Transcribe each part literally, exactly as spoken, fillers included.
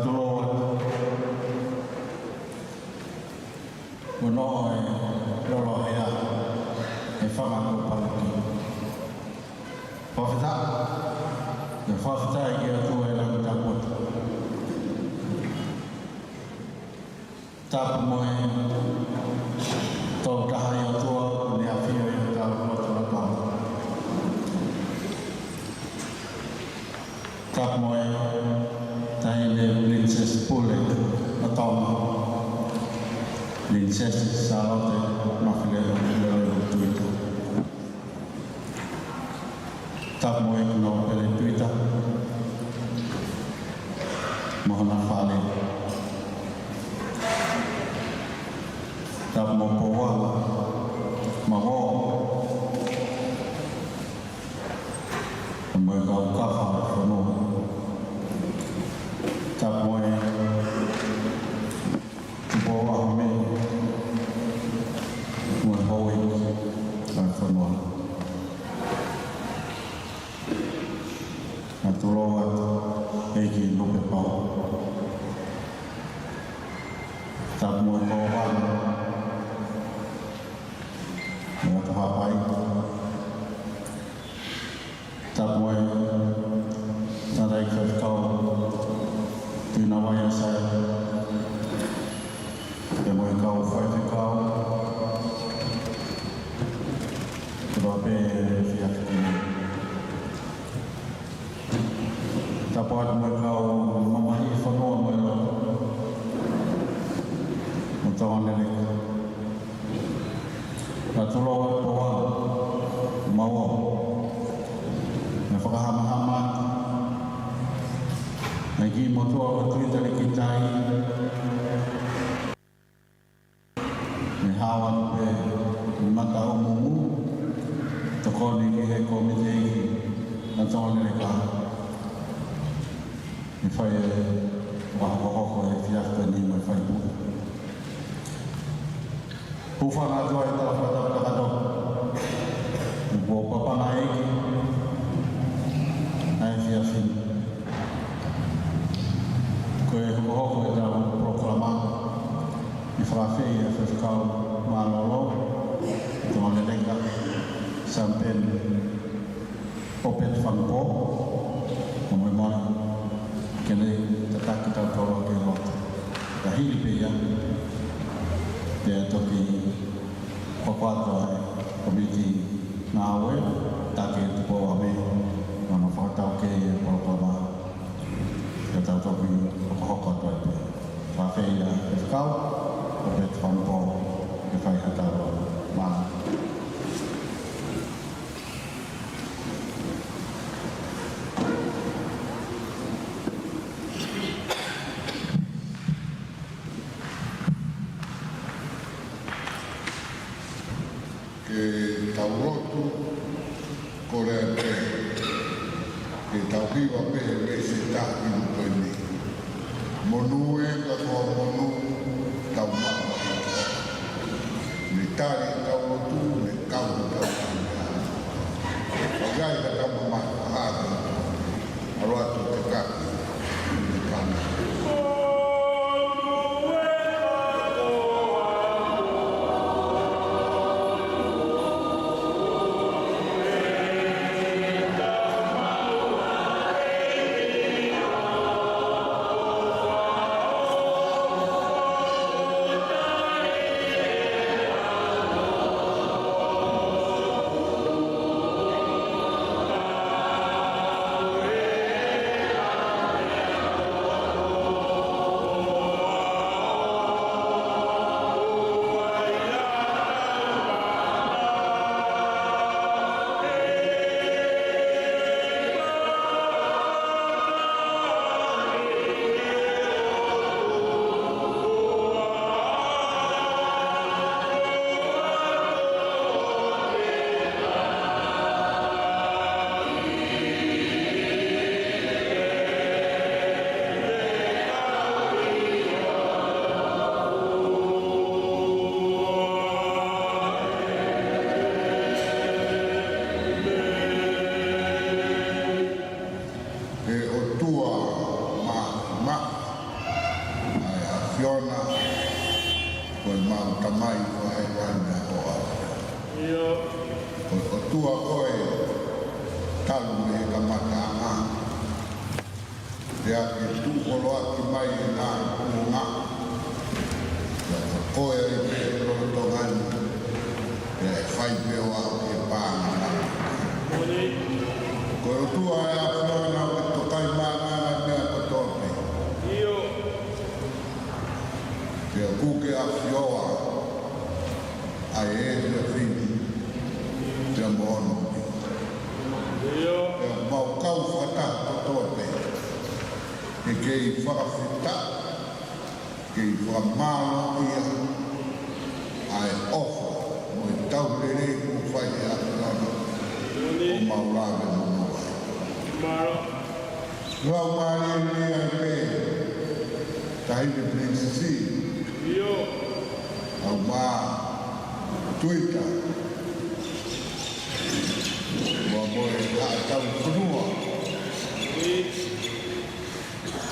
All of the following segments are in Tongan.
Tulou atu. Ko hono ʻai lolo hea ʻe fanga ko paluki. Fakafetaʻi. Fakafetaʻi ki he ʻOtua ʻi he langi tapu atu. Tapu mo e Tolu Tahaʻi ʻOtua, ʻoku ne ʻafio ʻi hotau lotolotonga. Tapu mo e Taʻahine Pilinisesi Pule ʻo Tonga, Pilinisesi Sālote Mafileʻo Leʻoleʻo Tuita. Tapu mo e Nōpele Tuita mo hona fale. Tapu mo Pouala, Mavao, mo e kau kafa ʻo e fonua. Tapu mo e Tupou ʻAhomi, mo e houʻeiki ʻo e fonua. Tulou atu ʻEiki Lupepau. Tapu mo e kau vana, mo e ʻOtu Haʻapai. Tapu mo e Tangataʻeiki Faifekau Tuʻinavai ʻa Saia, pea mo e kau faifekau kotoa pē ʻi he efiafi ni. Tapu atu mo e kau mamahi ʻi he fonua mo e lotu, mo Tonga Leleka. Tulou atu Pouala, Mavao, mo e fakahamahama ʻa e kiʻi motuʻa ko Tuita Likitai, ne hao atu pē mataʻumu, tokoni ki he kōmiti ʻa Tonga Leleka, ne fai e fakahokohoko ʻi he efiafi ni mo e fai pē. Hūfanga atu ai ʻetau fakatapu kakato. Kuo papanga ʻEiki ʻa e efiafi ni. Ko e hokohoko ʻetau polokalama, ʻe fakaafeʻi ʻa e Faifekau Mālōlō Tonga Leleka, Siaosi Peni ʻOpeti Fangupō, ʻo moʻui mai ke ne tataki kitautolu ki he lotu. Ka hili pē ia, pea toki hoko atu ʻa e kōmiti ngāue, taki ʻe Tupou ʻAhomi, ʻo ne fakataukei e polokalama. Pea tau toki hokohoko atu ai pē. Fakaafeʻi ʻa e Faifekau ʻOpeti Fangupō ke fai haʻatau lotu. Mālō. Ke tau lotu, kole atu ke tau hiva pē he veesi ʻe taha ʻi he poini. Monū ē ka ko e monū, tau maʻu ʻa e ʻOtua. Ne tali ʻetau lotu, ne kau ʻetau ʻatamai. ʻOku ʻi ai ʻetau maʻu ʻa e ʻOtua. ʻAlu atu ke kaki, ke kaki. Talu mei he kamataʻanga, pea ke tuʻu holoaki mai ʻa e ngaahi kuonga, pea ko koe ai pē ʻi lolotonga ni, pea ʻe fai pē ʻo aʻu ki he paʻanga. Ko e ʻOtua ʻa e ʻAfiona ʻoku ke tokaimaʻananga ʻa e meʻa kotoa pē. Pea ʻoku ke ʻafioʻi ʻa e efiafi ni pea mo hono ʻuhinga. Pea mau kau fakataha kotoa pē ke kei fakafetaʻi, kei fakamālōʻia ʻa e ʻofa mo e tauhi lelei kuo fai ʻe he ʻAfiona, ʻo mau lave mo moʻui ai. Laumālie lelei ai pē Taʻahine Pilinisesi, ʻa Uma Tuita, mo e haʻa tauhi fonua.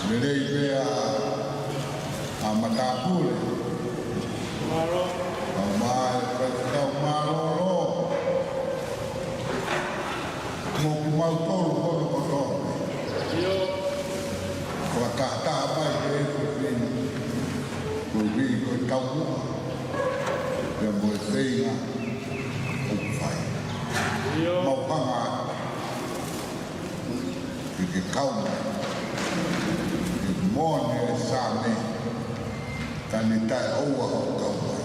Lelei pē ʻa, ʻa Matāpule. Kae ʻumaʻā e faifekau mālōlō. Mo kimautolu hono kotoa. Fakatahataha mai he efiafi ni. Koeʻuhi ko e taumuʻa pea mo e feinga ʻoku fai. Mau hanga ke ke kau mai. He moʻoni e Saame, ka ne taʻeʻoua hoʻo kau mai.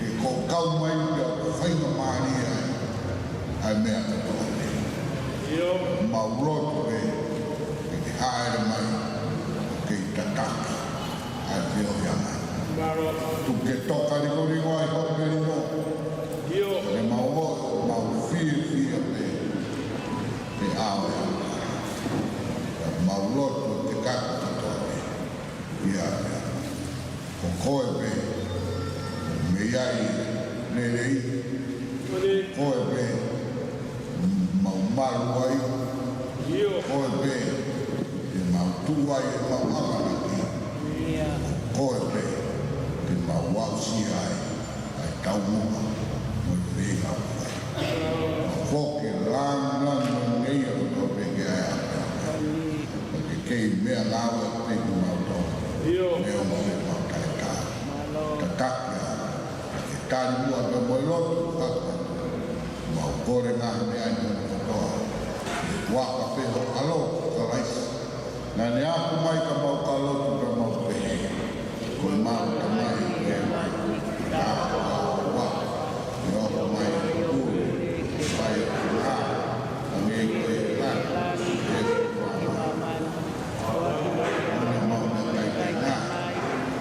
He ko hoʻo kau mai pea ʻoku faingamālie ai ʻa e meʻa kotoa pē. Mau lotu pē ke ke hāʻele mai, ke ke tataki ʻa e feohiʻanga. Tuku ke toka likoliko ai hoʻo melino. Ke mau ō, mau fiefia pē he ʻao ē. Mau lotu ke kaka kotoa pē. ʻIo, ko koe pē mei ai lelei. Koe pē mau malu ai. Koe pē te mau tuʻu ai ʻemau ʻamanaki. Koe pē te mau aʻusia ai ʻa e taumuʻa mo e feinga ʻoku fai. Foki e lāngilangi mo e ngeia kotoa pē ki ai ʻa e ʻAfiona. Ke kei meʻangāue pē kimautolu. Neongo pē ʻemau taʻetaau. Tataki au ke tali muʻa pē mo e lotu, ka mau kole ngaahi meʻa ni kotoa. Kuo ʻofa pē ho ʻAlo ko Kalaisi. Naʻa ne aʻu mai ka mau ka lotu ka mau pehē: Ko ʻemau Tamai ʻoku ʻi he langi, ke tau ʻa hoʻo huafa, ke hoko mai hoʻo pule, ke fai hoʻo finangalo, hangē ko ia ʻi langi, ʻi he māmani. Ko ʻemau meʻakai taʻengaʻa,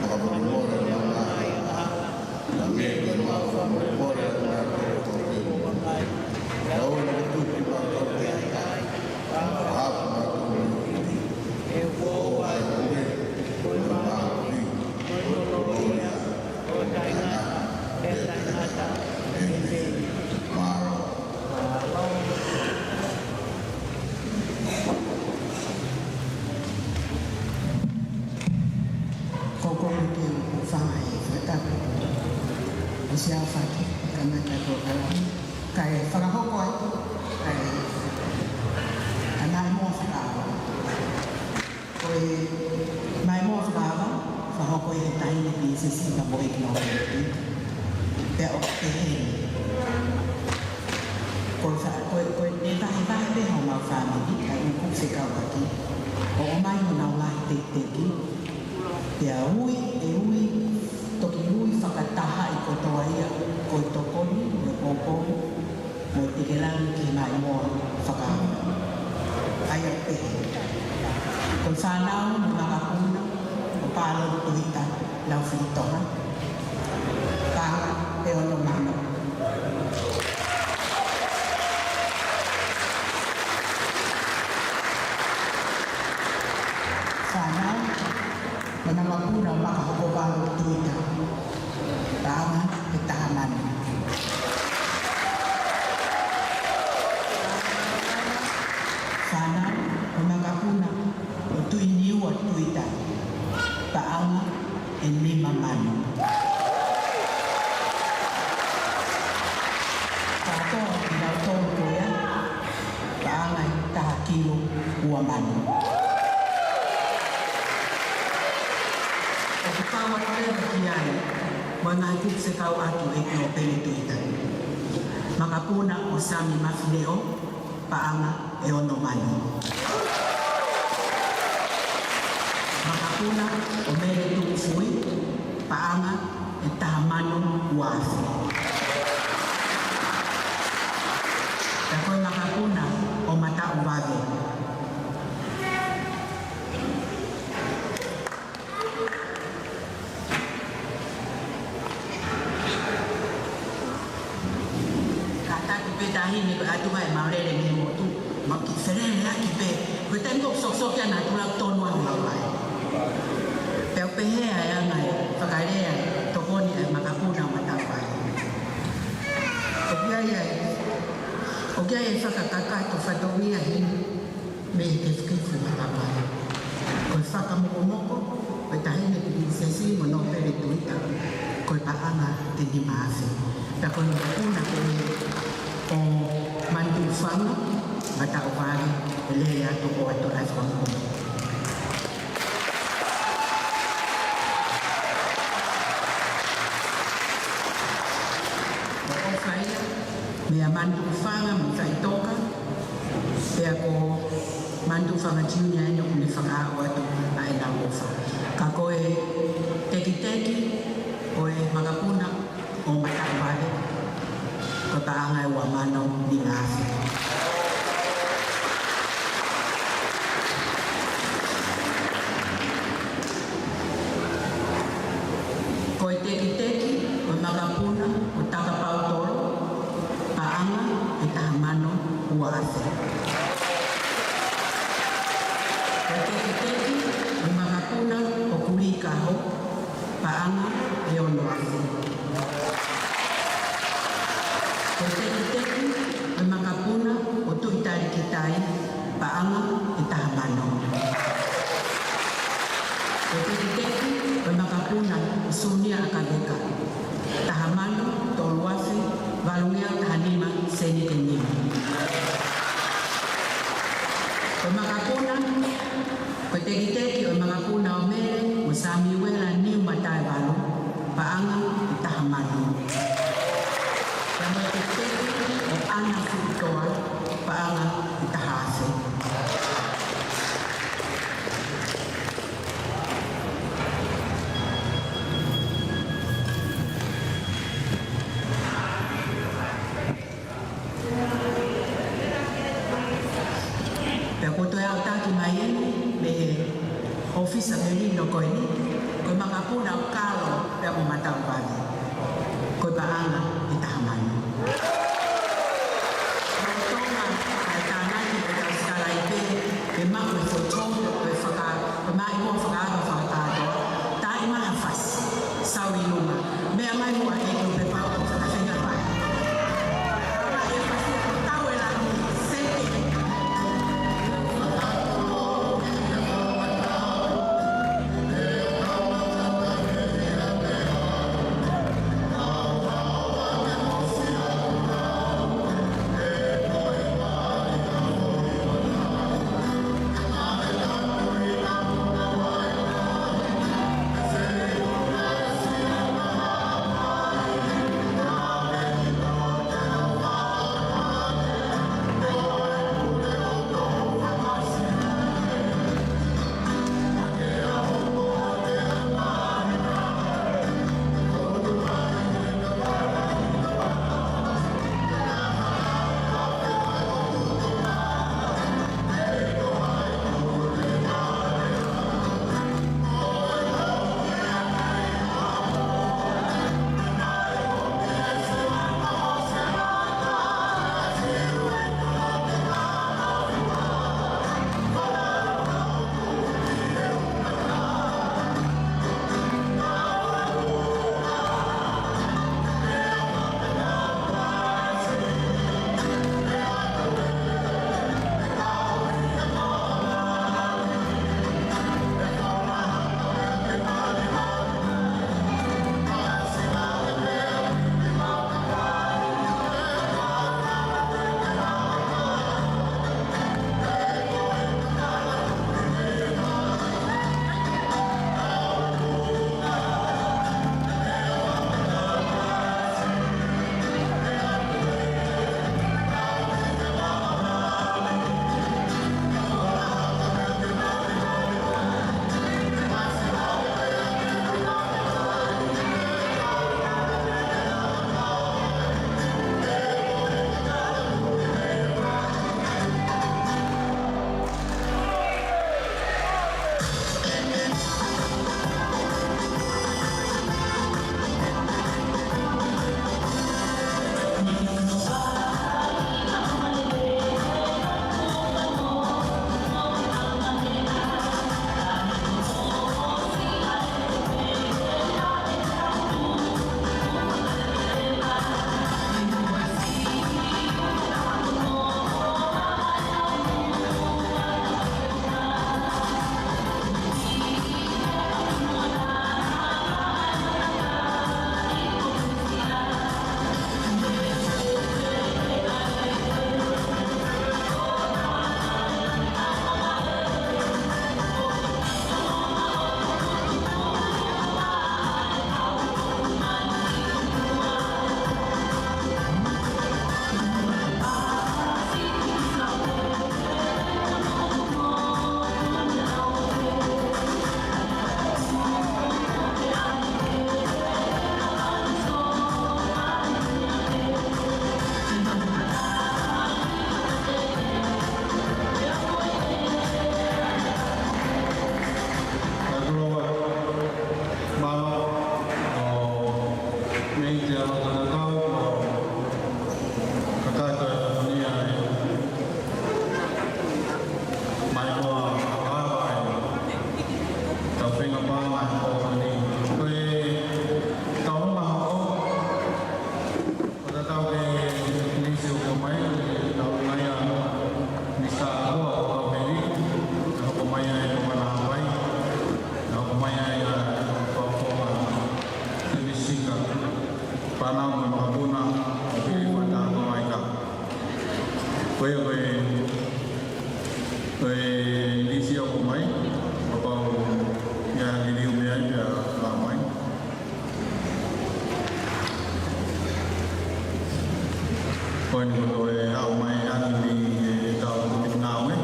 fakamolemole ʻemau ngaahi ʻaʻava, hangē ko ʻemau fakamolemole ʻa kinautolu ʻoku fai feinga. Pea ʻoua naʻa ke tuku kimautolu ki he ʻahiʻahi, ka ke fakahaofi kimautolu mei he kovi. He ʻoku ʻoʻou ʻa e pule, mo e mālohi, mo e kolōlia, ʻo taʻengata pea taʻengata. ʻĒmeni. Mālō. Ko e kole ke u hūfanga he fakatapu ʻa Siaosi Faki, kamata ko Kalani, kae fakahoko atu ʻa e, ʻa e maʻimoa fakaava. Ko e maʻimoa fakaava, fakahoko ʻe he Taʻahine Pilinisesi ka mo e kinoa. Pea ʻoku pehē ni. Ko e fa-, ko e, ko e, ʻe vahevahe pē homau fāmili, ʻa e ʻū kupu fekauʻaki. ʻO ʻomai honau ngaahi tekiteki. Pea ui, ʻe ui, toki ui fakatahaʻi kotoa ia, ko e tokoni, mo e poupou, mo e tekelangi ki he maʻimoa fakaava. ʻA ia ʻoku pehē: Ko e fānau mo e makapuna ʻo Pāloti Tuita Laufilitonga, paʻanga ʻe ono mano. Fānau mo e makapuna ʻo Makahokovalo Tuita, paʻanga ʻe taha mano. Fānau mo e makapuna ʻo Tuiniua Tuita, paʻanga ʻe nima mano. Kātoa kinautolu ko ia, Ua mano. ʻOku kau atu leva ki ai mo e ngaahi kupu fekauʻaki ʻo e nōpele tuita. Makapuna ʻo Sami Mafileʻo, paʻanga ʻe ono mano. Makapuna ʻo Mele Tuʻufui, paʻanga ʻe taha mano ua afe. Pea ko e makapuna ʻo Mataʻuvave. Kātaki pē taʻahine ko e ʻatu mai ʻemau lele mei he motu, mau kiʻi feleleʻaki pē. Ko e taimi ko ē ʻoku sokisoki ai ʻa e natula, ʻoku tonu ange ʻemau vaʻe. Pea ʻoku pehē ʻa e anga e fakalea tokoni ʻa e makapuna ʻo Mataʻuvave. ʻOku ʻi ai ʻa e, ʻoku ʻi ai ʻa e fakakakato fatongia heni mei he kefukefu ʻo Mataʻuvave. Ko e fakamokomoko ʻo e taʻahine pilinisesi mo e nōpele tuita, ko e paʻanga ʻe nima afe. Pea ko e makapuna ko ē ʻo Manutufanga, Mataʻuvave, ʻe lele atu ʻo ʻoatu ʻa e fakamokomoko. Ko e ʻofa ia meia Manutufanga mo Faʻitoka, pea ko Manutufanga Junior eni ʻoku ne fakaaʻu atu ʻa ʻenau ʻofa. Ka ko e tekiteki ʻo e makapuna ʻo Mataʻuvave, ko e paʻanga ʻe ua mano nima afe. Ko e tekiteki ʻo e makapuna ʻo Takapautolo, paʻanga ʻe taha mano ua afe. Ko e tekiteki ʻo e makapuna ʻo Kulikaho, paʻanga ʻe ono afe. Ko e tekiteki ʻo e makapuna ʻo Tuʻitalikitai, paʻanga ʻe taha mano. Ko e tekiteki ʻo e makapuna ʻo Sunia ʻAkaveka, taha mano tolu afe valungeau taha nima sēniti ʻe nima. Ko e makapuna, ko e tekiteki ʻo e makapuna ʻo Mele mo Samiuela Niumataevalu, paʻanga ʻe taha mano. Pea mo e tekiteki ʻo ʻAna Fukutoa, paʻanga ʻe taha afe. Pea ko e toe aʻutaki mai eni mei he ʻōfisa melino ko eni, ko e makapuna ʻo Kalo pea mo Mataʻuvave, ko e paʻanga ʻe taha mano. Lolotonga ʻa e tānaki ʻo e tau sikalaipe, ke maʻu e foʻi tō, ko e faka-, ko e maʻimoa fakaava fakakātoa, taʻimaha fasi, sau ʻi lunga. Meʻa mai muʻa e kupe pau ko fakafenga pai. Ala e fasi ko tau e lanu, seke. Ka ko au ko Meli, naʻe hoko mai ai ko Mana Hapai, naʻe hoko mai ai ʻa Fakafofonga Temisika, Panau mo Makapuna, ʻo Pili Fata ko Maika. Ko ia ko e, ko e lisi ʻoku hoko mai, kapau ʻe liliu mei ai pea ʻomai. Ko eni ko e haʻu mai ʻa e tau kumi ngāue,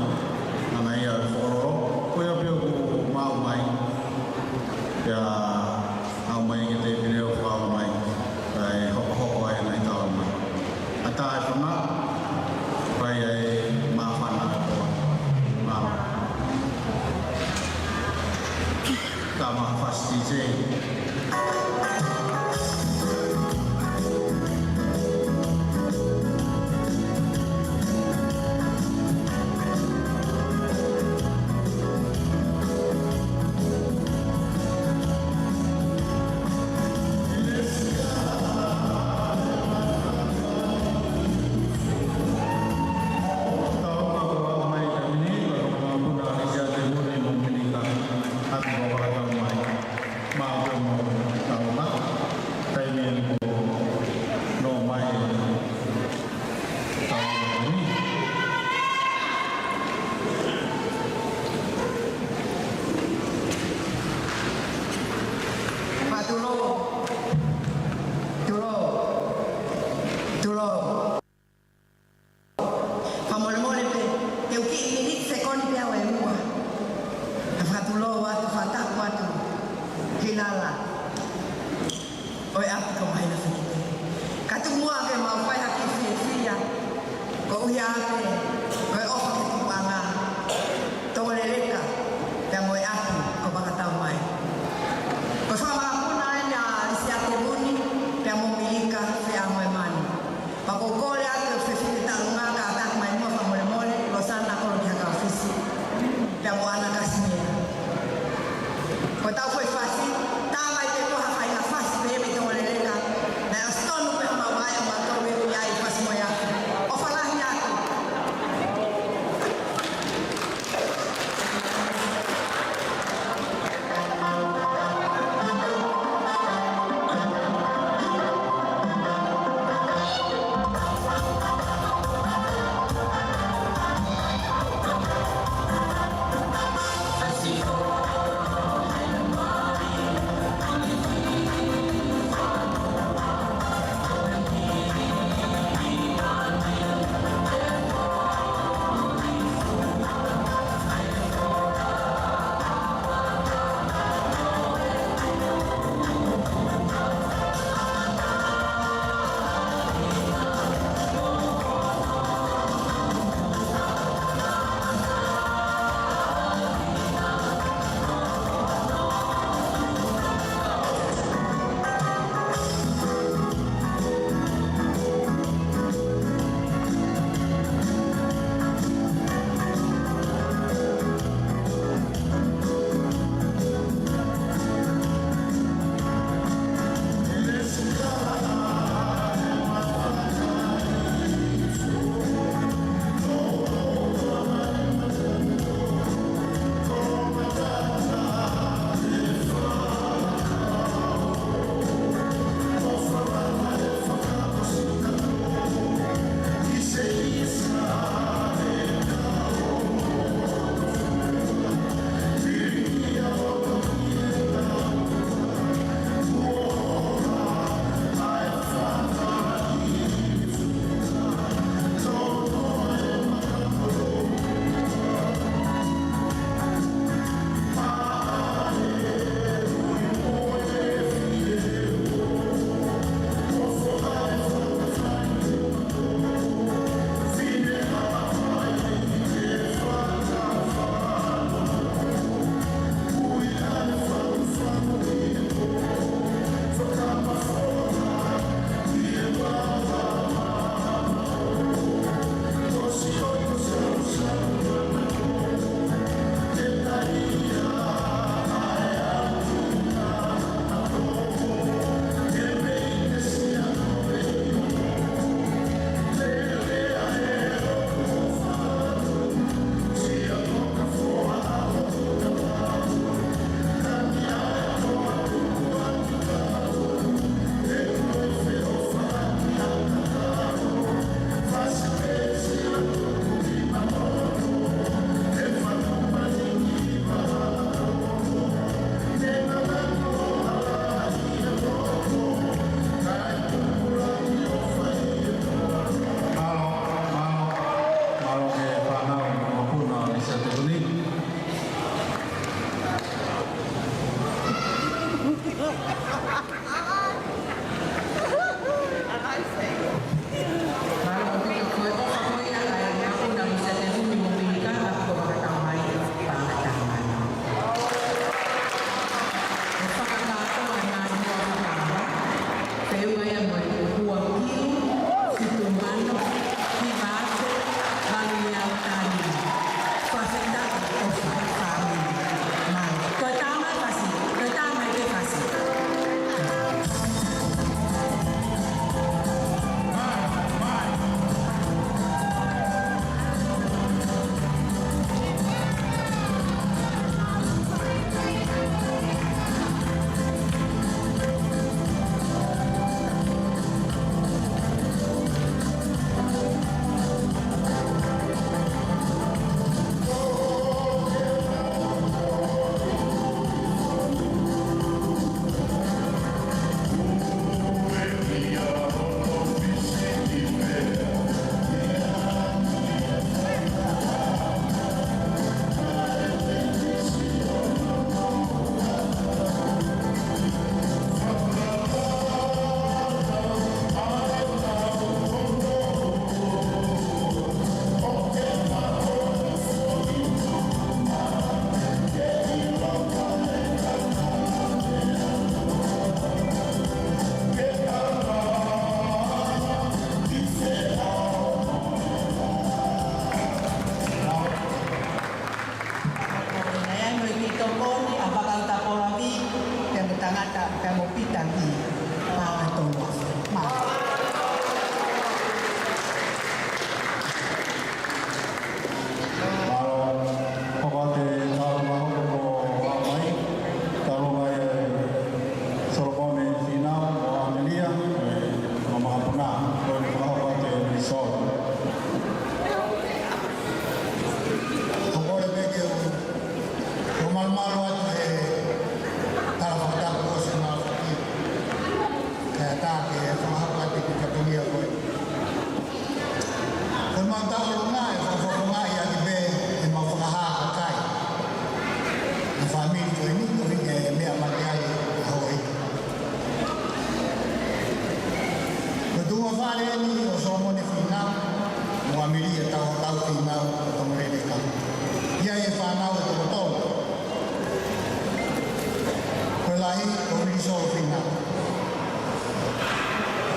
ʻa ia ʻe fakalolo, ko ia pē ʻoku maʻu mai. Pea haʻu mai ki he tēpile ʻo fakaʻomai, kae hokohoko ai ʻa e tau mai. ʻAtā e fanga, fai ai māfana e poa. Mālō. Tama fasi D J. Tulou, tulou, tulou. Fakamolemole pē, te u kiʻi miniti sekoni pē au ʻe ua. Ka fakatulou atu, fakatapu atu ki he lala ʻo e ʻapi ko Maila Fekete. Ka tuku muʻa ke mau fai ha kiʻi fiefia, koeʻuhi pē ko e ʻofa ki he tupuʻanga, Tongoleleka, pea mo e ʻapi ko Vakataumai. Ko e fanga makapuna eni ʻa Lisiate Muni, pea mo Milika Feamoemanu. Pea ʻoku ou kole atu e fefine Talunga ka taki mai muʻa fakamolemole, Losana Kolokiaka Fisi, pea mo ʻAna Kasimea. Ko ʻetau foʻi fasi, tā mai pē ko ha faʻahinga fasi pē mei Tongoleleka, naʻe ʻosi tonu pē homau vaʻe ʻo mautolu ʻi ai fasi mo ia. ʻOfa lahi atu.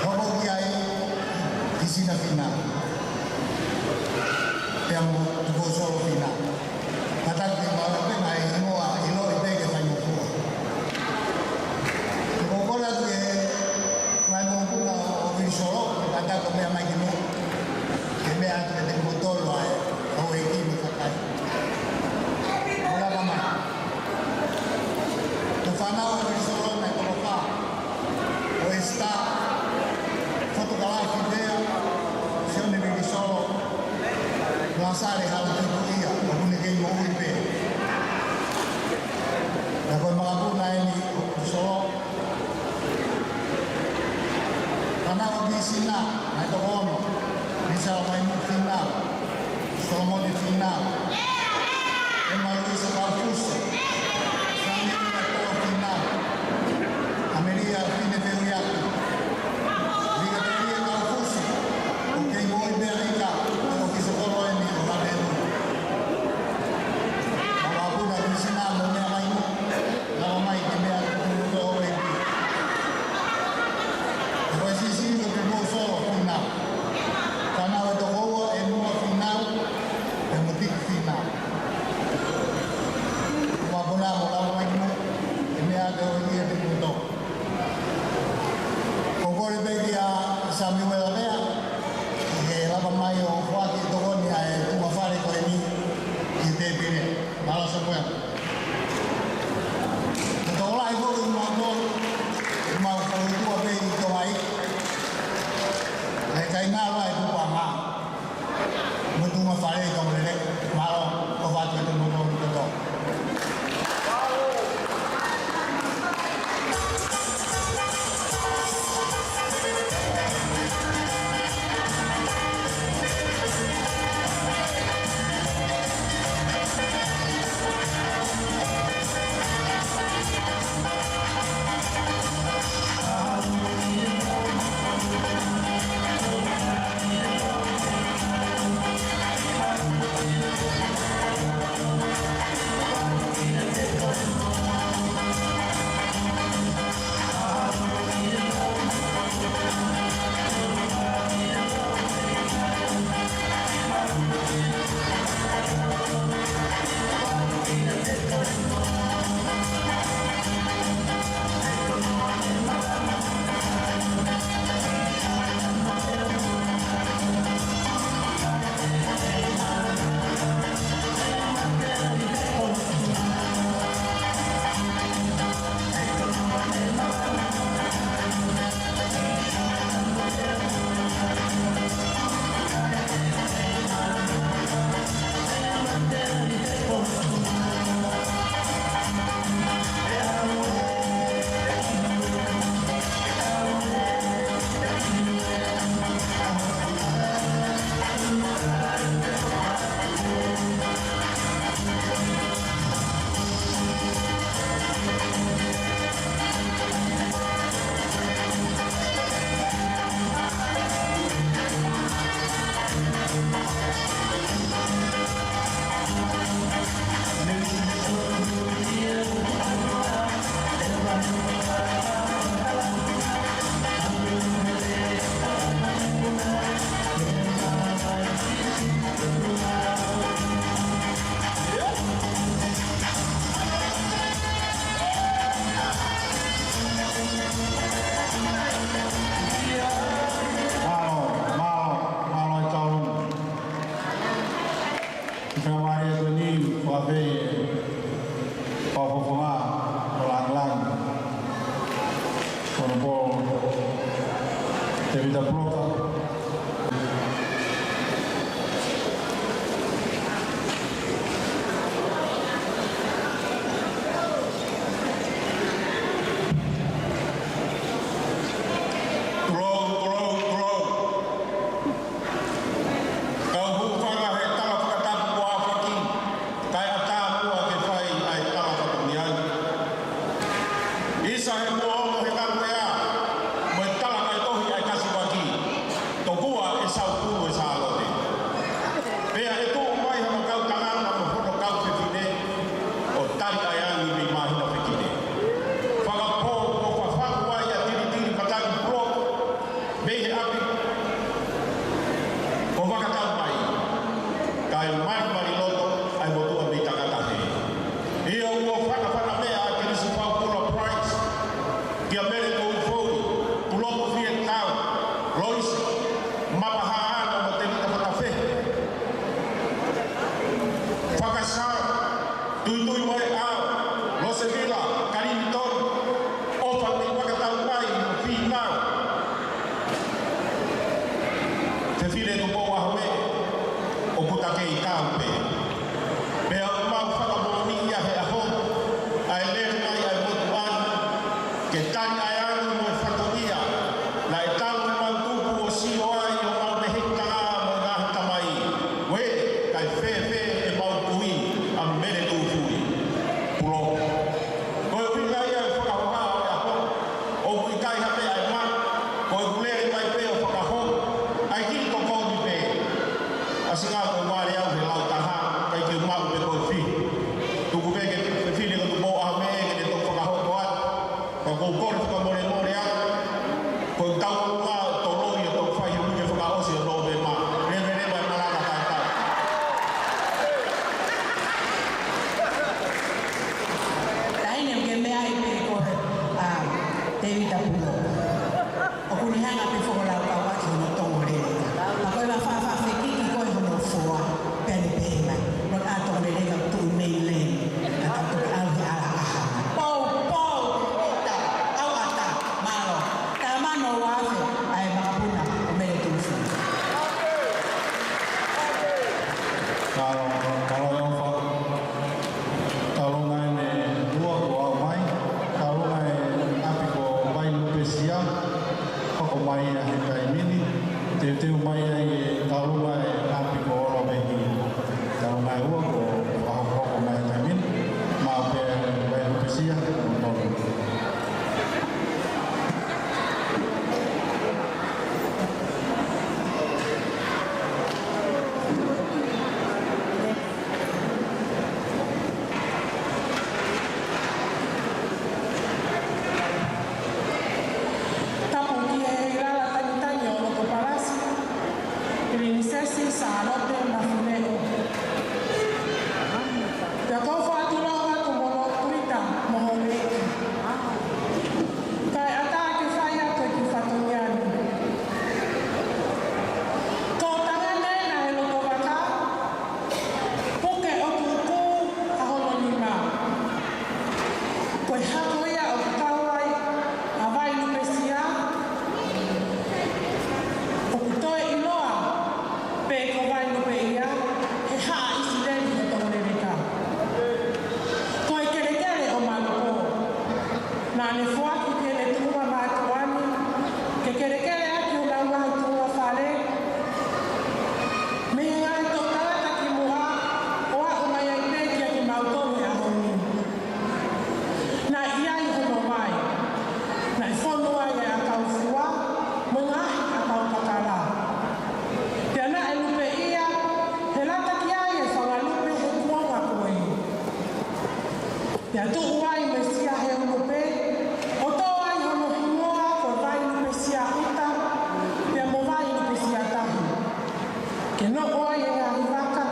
Hoko ki ai, Kisina Fina. Pea mo Tukuʻosoʻo Fina. Kātaki ke mau pē mai hingoa ʻiloʻi pē ke fai mo fua. Ko e kole atu ke mai mo kuna ʻo Vilisolo, kātaki ke meʻa mai ki muʻa. Ke meʻa atu ke te motolo ai, ʻo e kimi kakai. Ola ka mai. Ko e fānau ʻa Vilisolo naʻe toko fā. Ko Esita, Fotokalafi Tea, Sione Vilisolo, Lasale Halatukuʻia, ʻoku ne kei moʻui pē. Pea ko e makapuna eni ʻo Vilisolo. Fānau ʻa Kisina, naʻe toko ono, Lisa Lamaimu Fina, Solomone Fina, Emma Luisa Kaufusi, Sami Luna Toa Fina, Amelia Fine Feuiaki, Lika Telia Kaufusi, ʻoku kei moʻui pē ʻa Lika, ʻoku ʻi Sokolo eni ʻo Lamenu. Makapuna Kisina mo meʻa mai mo, lava mai ke meʻa atu ki muʻa ʻo e pi. Ko e siʻisiʻi ko Tukuʻosoʻo Fina. Fānau ʻe toko ua, ʻEnua Fina, pea mo Tiki Fina. Makapuna mo lava mai mo, ke meʻa atu ʻo e pi ʻo Tukuʻosoʻo. Ko e kole pē kia Samiuela Vea, ke lava mai ʻo foaki e tokoni ʻa e tuʻunga fale ko eni ki he tēpile. Mālō Samiuela. Ko e tokolahi foki ʻi mautolu, ʻi mau fakaʻutua pē ʻi Tonga ʻi he kai ngalo e tuʻunga. Mo e tuʻunga fale ʻi Tonga lele, mālō, ko fatu e te moto, moto. Mālō, mālō, mālō e taulunga. Ka wari e koni, whawhe, whawhawha, whalangilangi. Honorable Tevita Pulotu. Tulou, tulou, tulou. Kau hūfanga he tala fakatapu ko ʻAfaki, kae ʻatā muʻa ke fai ʻa e tala fakamoʻoni. ʻIsa he muʻa ongo he kau ea, mo e tala kae tohi ʻa e kasiwaki. Tuitui mo e ʻAo, Losevila, Kalinitoni, ʻofa mei fakatau mai, ʻo Fīnau. Fefine Tupou ʻAhomeʻe, ʻoku ta kei kau pē. Pea ʻoku mau fakamoʻoni ia he ʻaho, ʻa e lele mai ʻa e motuʻa ni, ke tali ʻa e anga mo e fatongia, naʻe talu ʻemau tupu ʻo sio ai ʻo mau mehekitanga mo e ngaahi tamai. Uē, kae fēfē ʻemau kui ʻa Mele Tūfui? Pulo. Ko e ʻuhinga ia e fakahoha ʻo e ʻaho, ʻoku ʻikai ha meʻa ʻe maʻu, ko e kulele mai pē ʻo fakahoko, ʻa e kiʻi tokoni pē. ʻAsi ngā ko e vale au he lau taha, ʻikai ke maʻu pē ko e fihi. Tuku pē ke fefine ko Tupou ʻAhomeʻe ke ne toki fakahoko atu. Ka ʻoku ou kole fakamolemole atu, ko e tau ua toloi ʻo toki fai he uike fakaʻosi ʻo Nōvema. Leveleva e malanga kae tau. Taʻahine, ʻoku ke meaʻi pē koe, ʻa Tēvita Pulo. ʻOku ne hanga pē foʻi lau kau atu hono tongoleleka. Ka ko e mafafa fekiki ko e hono foa, pea ne pehē mai, mo e tongoleleka ʻoku tuʻu mei leni, ka tau toki ʻalu he ala ʻaha. Pou, pou, ita, au ata, mālō. Talamano ua afe, ʻa e makapuna ʻo Mele Tūfui. Mālō, mālō, mālō e ʻofa. Talonga ʻeni ua kuo aʻu mai. Talonga e ʻapi ko Vailupesia. Hoko mai ia he taimi ni. Teuteu mai ai e talonga e ʻapi ko Olovehi. Talonga e ua kuo fakahoko mai he taimi ni. Maʻu pē Vailupesia, mo tolu. Tapu ki he Heilala Tangitangi ʻo Lotopalasi, Pilinisesi Sālote Mafileʻo. Pea ʻoku ou fakatulou atu mo hoku ʻita mo hoku ʻeiki. Kae ʻatā ke fai atu e kiʻi fatongia ni. Ko e tangata ena he loto vaka, puke ʻo tuku ʻa hono nima. Ko e hako ia ʻoku kau ai ʻa Vailupesia, ʻoku toe ʻiloa pē ko Vailupeʻia, he haʻa ʻIsileli ʻo e tongoleleka. Ko e kelekele ʻo Maluko. Naʻa ne foaki ki heʻene tuʻunga mātuʻa ni, ke kelekele ʻaki honau ngaahi tuʻunga fale, mei he ngaahi toʻutangata kimuʻa, ʻo aʻu mai ai pē kia kimautolu he ʻaho ni. Naʻe ʻi ai hono vai, naʻe fonu ai e ʻakau fua, mo e ngaahi ʻakau kakala. Pea naʻe lupeʻia, he lata ki ai e fanga lupe he kuonga ko ē. Pea tuʻu ai mo e sia he ʻulupe, ʻo tō ai hono hingoa ko Vailupesia ʻuta, pea mo Vailupesia tahi. Ke noʻo ai e ngaahi vaka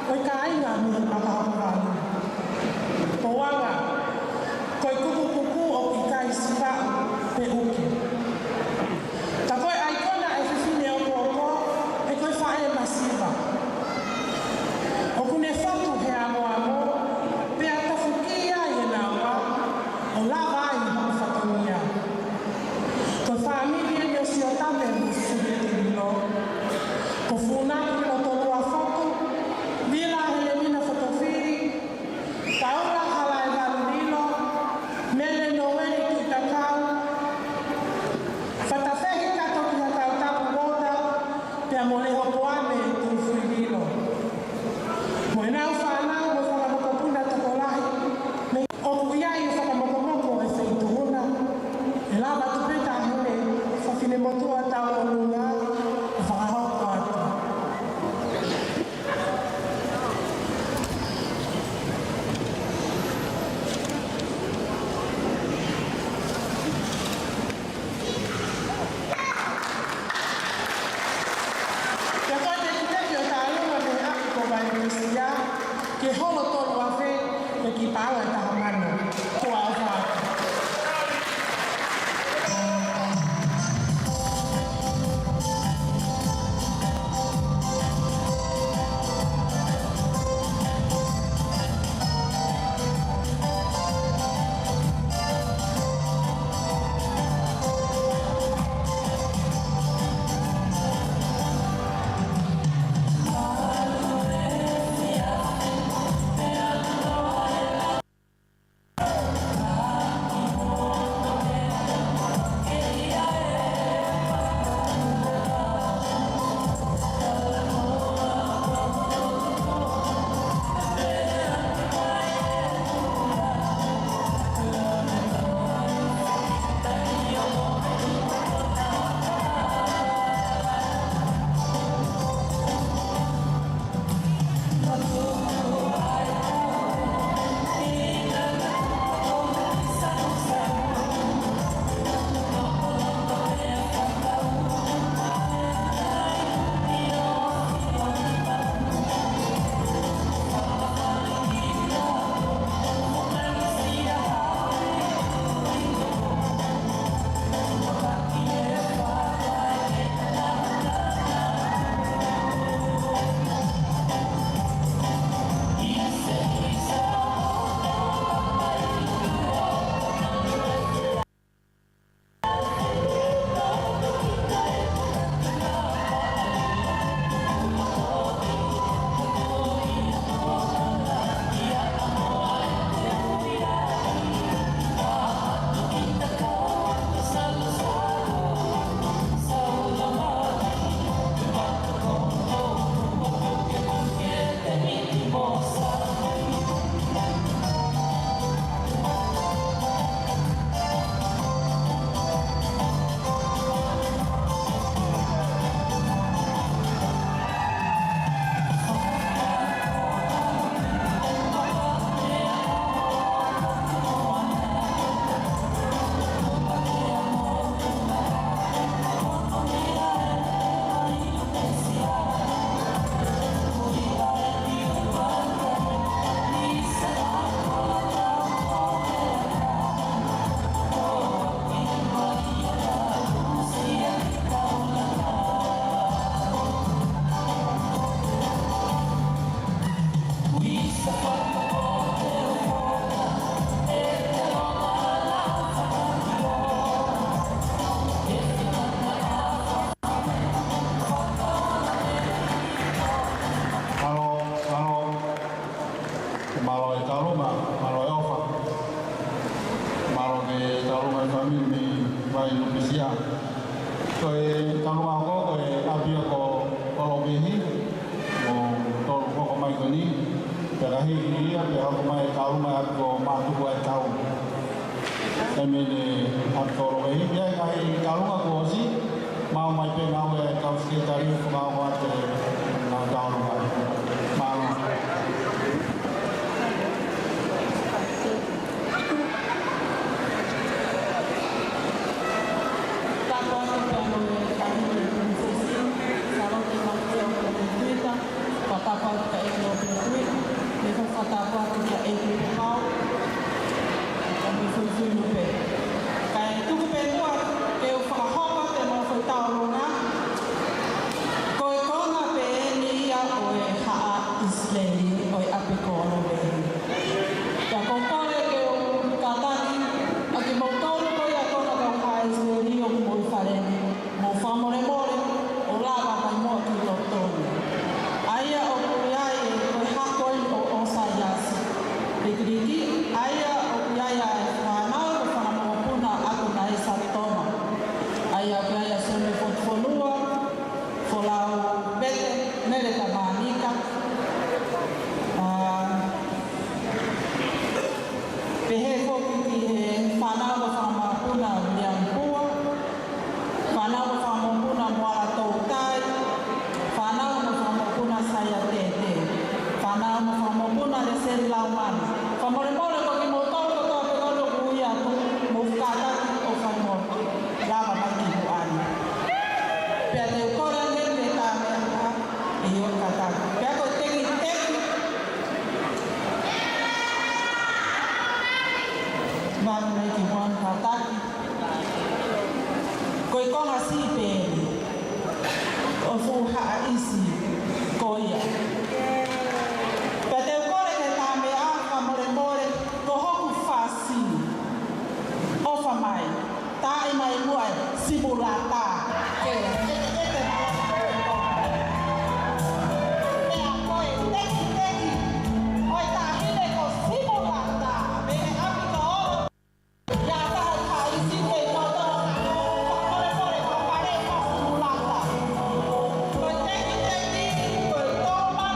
ʻo e kāinga mei Makahokovalu. Pouanga, ko e kukukuku ʻoku ʻikai siva pe ʻuki. Ka ko e ʻaikona e fefine ʻokoʻoko, he ko e faʻē masiva. ʻOku ne fotu he amoamo, pea tafuki ai e naua, ʻo lava ai hono fatongia. Ko e fāmili eni ʻo Siotame Musuki Lilo. Ko Funaki Lotoluafotu, Vila Helemina Fotofili, Paula Halaevalu Lilo, Mele Noeli Tuʻitakau, Fatafehi Katoki Hakautapu Mota, pea mo Lehopoame Tūfui Lilo. Mo ʻenau fānau mo e fanga mokopuna tokolahi, mei ʻoku ʻi ai e fakamokomoko e feituʻu na, ʻe lava atu pē Taʻahine Fafinemotuʻa Tauʻolunga ʻo fakahoko atu. Pea ko e tekiteki ʻo e tālunga mei he ʻapi ko Vailupesia, ki he holo tolu afe, mo e kiʻi paʻanga ʻe taha mano. Ko au fa. Mālō, mālō. Mālō e Taluma, mālō e ʻOfa. Mālō ki he Taluma e fāmili mei Vai Nupisia. Ko e Taluma ko, ko e ʻapi ia ko Kolokehi, ʻoku tolu hoko mai ko eni, pea ka hiki ia, pea hoko mai e Taluma ʻa ko Matuku ʻa e Tau. Sai mene ʻa Kolokehi, pea ka hiki Taluma kuo ʻosi, maʻu mai pē ngāue ʻa e kau sekelitali, fakaongo atu e ngāue Taluma. Mālō. Tapu atu pea mo e Taʻahine Pilinisesi, Sālote Mafiao Pilinisesi, fakatapu atu ki he ʻEiki Lord Pilinisesi, mo e fakatapu atu ki he ʻEiki Pau, mo e Fuifui Lupe. Kae tuku pē muʻa ke u fakahoko atu ʻemau foʻi tauʻolunga, ko e konga pē eni ia ʻo e haʻa ʻIsileli ʻo e ʻapi ko Kolokehi. Pea ʻoku ou kole ke u kātaki ʻa kimoutolu ko ia ko hono kau haʻa ʻIsileli ʻoku mou ʻi fale ni, mou fakamolemole ʻo lava mai muʻa ki loto ni. ʻA ia ʻoku ʻi ai e ko e hako eni ʻo ʻOsaiasi Likiliki, ʻa ia ʻoku ʻi ai ʻa e fānau mo e fanga mokopuna ʻa Kunaisa Toma. ʻA ia ʻoku ʻi ai ʻa Sione Fotufonua, Folau Pete, Mele Tamanika. ʻA, pehē foki ki he fānau mo e fanga mokopuna Viliami Pua, fānau mo e fanga mokopuna Moala Toutai, fānau mo e fanga mokopuna Saia Tētē, fānau mo e fanga mokopuna Lēseli Laumani. Fakamolemole ko kimoutolu kotoa pē ʻoku ui atu, mou kātaki ʻo fai mo lava mai ki muʻa ni. Pea te u kole ange ki he Taʻahine ʻa e ʻio kātaki. Pea ko e tekiteki. Vanu mai ki muʻa ni kātaki. Ko e konga siʻi pē eni ʻo e fuʻu haʻa ʻIsileli ko ia. Pea te u kole ki he Taʻahine ʻa fakamolemole ko hoku fāsili. ʻOfa mai. Taaʻi mai muʻa e simulata. Ke, ke, ke, ke, ke. Pea ko e tekiteki ʻo e Taʻahine ko Simulata. Mei he ʻapi ko ʻOlo. Ia taha ka isi ke koto. Pole, pole, pole, pole, ko Simulata. Ko e tekiteki, ko e toma,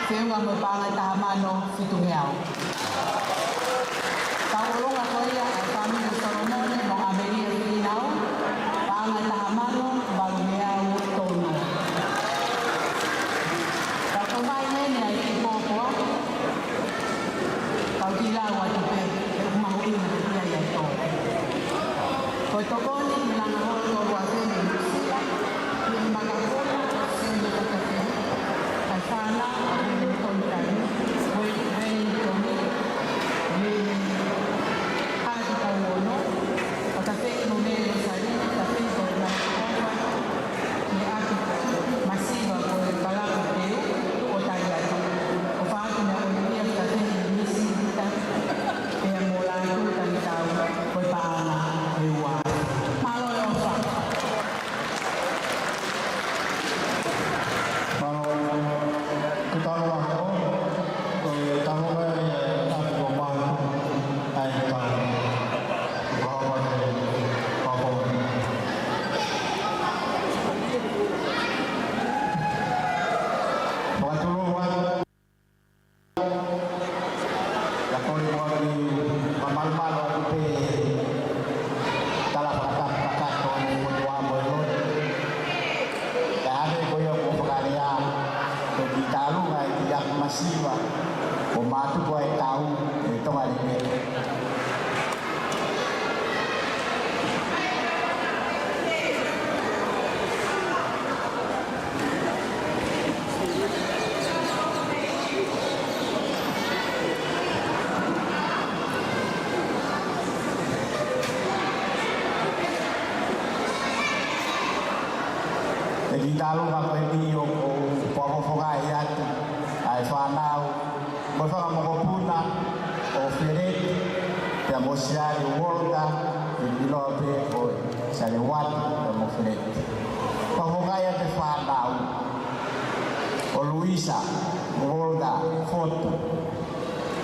Feʻunga mo e paʻanga ʻe taha mano fitungeau. Kau ʻolunga ko ia ʻa e fāmili Solomone mo ʻAmelia Fīnau, paʻanga ʻe taha mano valungeau tolu. Kau tau mai mene ai ki pōpoa, kau kilau atu pē, ʻe mahuʻinga ia ʻi ai tō. Ko e tokoni ki he langa holo tolu ʻa Seni Sila, ki he makapuna, Seni Takafei, ʻa e fānau, ʻa Wellington Taimi, Wei, Wellington, Wei, Hati Kauono, ʻa Tafei mo Mele Rosalina, Tafei ko e Manakofa, mo e ʻAtu Masiva ko e Kalapu Peu, ʻo tali atu. ʻO fai atu meʻa ʻo ia ki Tafei Misi Vita, pea mo Lātū Talitau, ko e paʻanga ʻe ua. Mālō e ʻofa. Mālō, ko e talo ʻa e ʻofa, ko e talo ʻa e ʻapi ko Mālō, ʻa e talo. Ko e ʻofa, ko e ʻofa. Fakatulou atu. Ia ko e moʻoni, mamalumalu atu pē tala fakatapu kakato ʻo e motuʻa mo e lotu. Ka hake ko ia ko fakalea, ko e kiʻi tālunga ʻi he ʻapi masiva, ko Mātuku ʻa e Tau, ʻi Tonga Lelei. ʻE kiʻi tālunga ko eni ʻoku ou fakafofongaʻi atu ʻa e fānau, mo e fanga mokopuna ʻo Feleti, pea mo Siale Walter, ʻi loa pē ko Siale Uatu, pea mo Feleti. Fakafofongaʻi atu e fānau, ʻo Luisa Walter Fotu,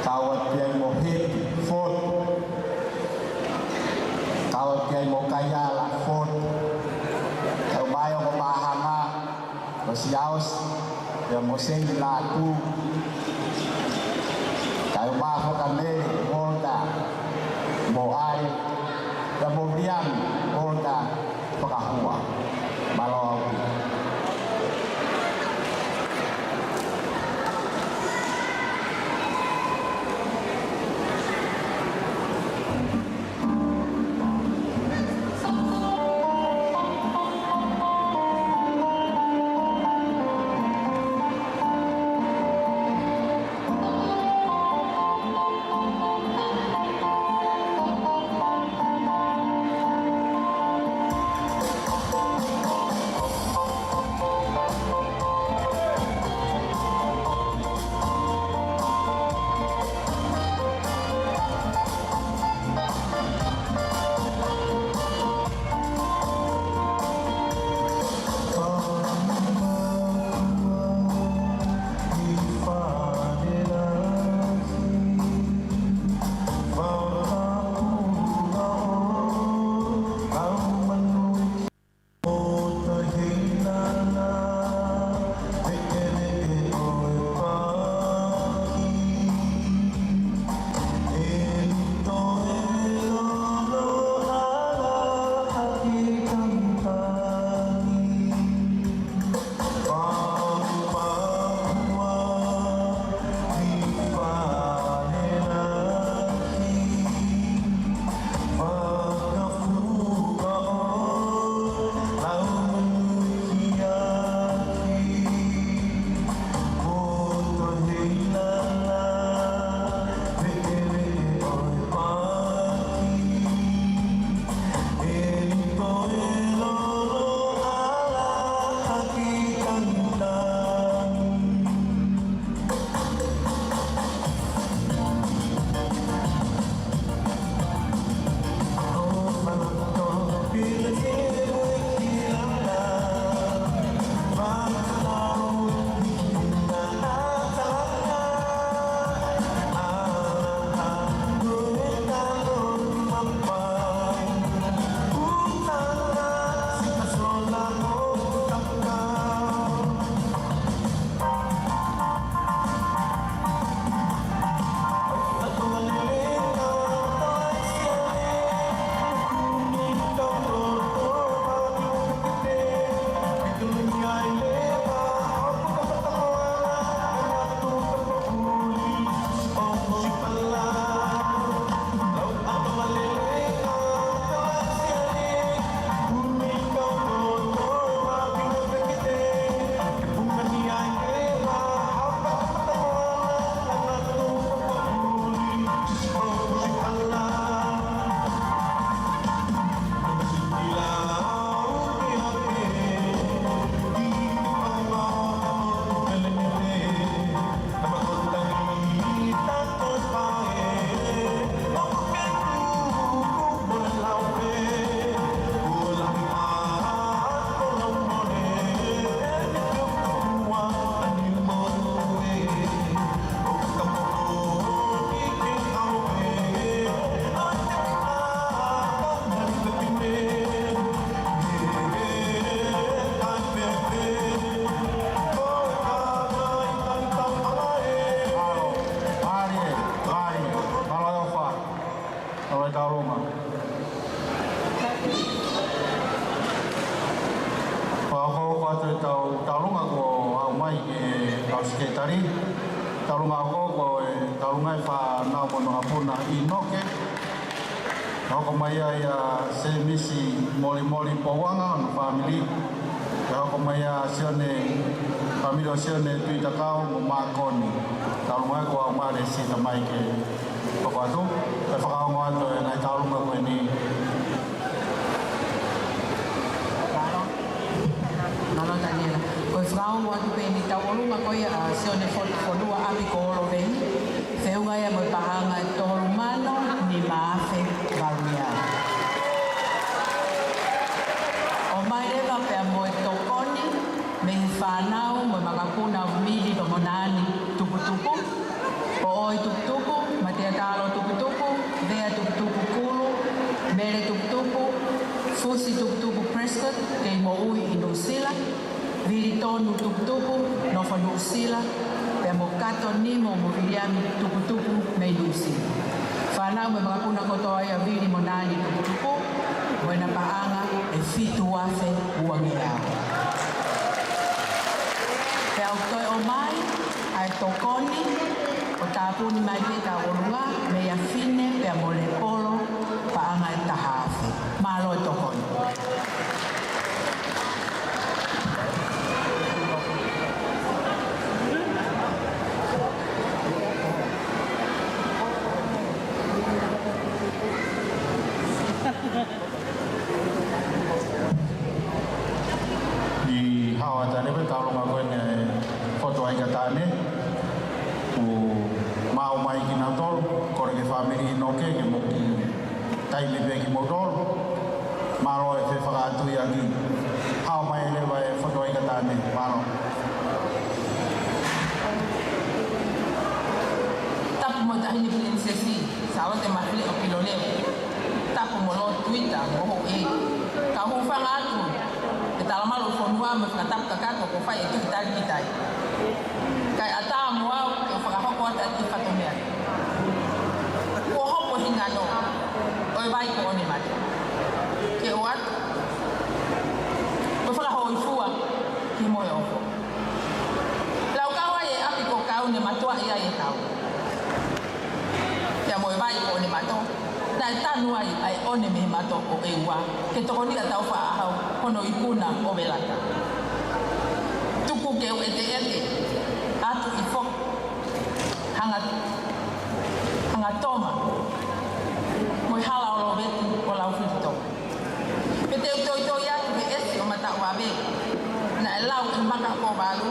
kau atu ai mo Hepi Fotu, kau atu ai mo Kaiala Fotu, kau mai ʻo ko Māhanga, ko Siaosi, pea mo Seni Lātū, kau mai ʻa Fakamele Walter mo ʻAle, pea mo Liami Walter Fakahua. Mālō ʻaupito. Taulunga. Fakahokohoko atu ʻetau taulunga kuo aʻu mai ki he kau sekelitali. Taulunga hoko ko e taulunga ʻa e fānau mo hono ʻapuna ʻInoke. Hoko mai ai ʻa Semisi Molimoli Pouanga mo hono fāmili. Pea hoko mai ʻa Sione, fāmili ʻo Sione Tuʻitakau mo Mākoni. Taulunga kuo aʻu mai, lēsisita mai ke hoko atu, ʻe fakaongo atu e ngaahi taulunga ko eni. Mālō. Mālō Taniela. Ko e fakaongo atu pē eni taulunga ko ia ʻa Sione Fo-, Fonua ʻApikolovei, feʻunga ia mo e paʻanga ʻe tolu mano nima afe valu mia. ʻOmai leva pea mo e tokoni mei he fānau mo e makapuna ʻo Mili pea mo Naani Tuputupu, Poʻoi Tuputupu, Matea Talo Tuputupu, Vea Tuputupu Kulu, Mele Tuputupu, Fusi Tuputupu Prescott, kei moʻui ʻi Nuʻusila, Vili Tonu Tuputupu, nofo Nuʻusila, pea mo Kato Nimo mo Viliami Tuputupu mei Nuʻusila. Fānau mo e makapuna kotoa ia ʻo Vili mo Naani Tuputupu, mo ʻena paʻanga ʻe fitu afe ua ngeau. Pea ʻoku toe ʻomai ʻa e tokoni ʻo tāpuni mai ki he taulunga mei ʻa Fine pea mo Lepolo, paʻanga ʻe taha afe. Mālō e tokoni. ʻI he ʻaho ʻa e taʻane pē taulunga ko eni ʻa e Fotu ʻa Ika Taʻane. Kuo maʻu mai kinautolu, kole ki he fāmili ʻInoke ke mo kiʻi taimi pē kimoutolu. Mālō e fefakaʻatuʻiaki. Haʻu mai leva e Fotu ʻa Ika Taʻane. Mālō. Tapu mo Taʻahine Pilinisesi Sālote Mafileʻo Pilolevu. Tapu mo Lord Tuita mo houʻeiki. Kau hūfanga atu he talamalu ʻo e fonua mo e fakatapu kakato kuo fai ʻe Tuʻi Tali Kitai. Kae ʻatā mo au ke u fakahoko atu ʻa e kiʻi fatongia. Kuo hopo e hingano ʻo e vai ko ʻOnemato. Ke ʻoatu mo fakahōifua ki he mohe ʻofa. Laukau ai e ʻapi ko Kau ne matuaʻi ai e kau. Pea mo e vai ko ʻOnemato, naʻe tanu ai ʻa e ʻone mei he mato ʻo ʻEua, ke tokoniʻi ʻa Taufaʻāhau, hono ikuna ʻo Velata. Tuku ke u ʻeteʻete atu ʻi foki, hanga, hanga toma mo e hala ʻo Loveti ʻo Laufilitoma. Pea te u toitoi atu he ʻesi ʻo Mataʻuave, naʻe lau ʻe Maka ko Valu,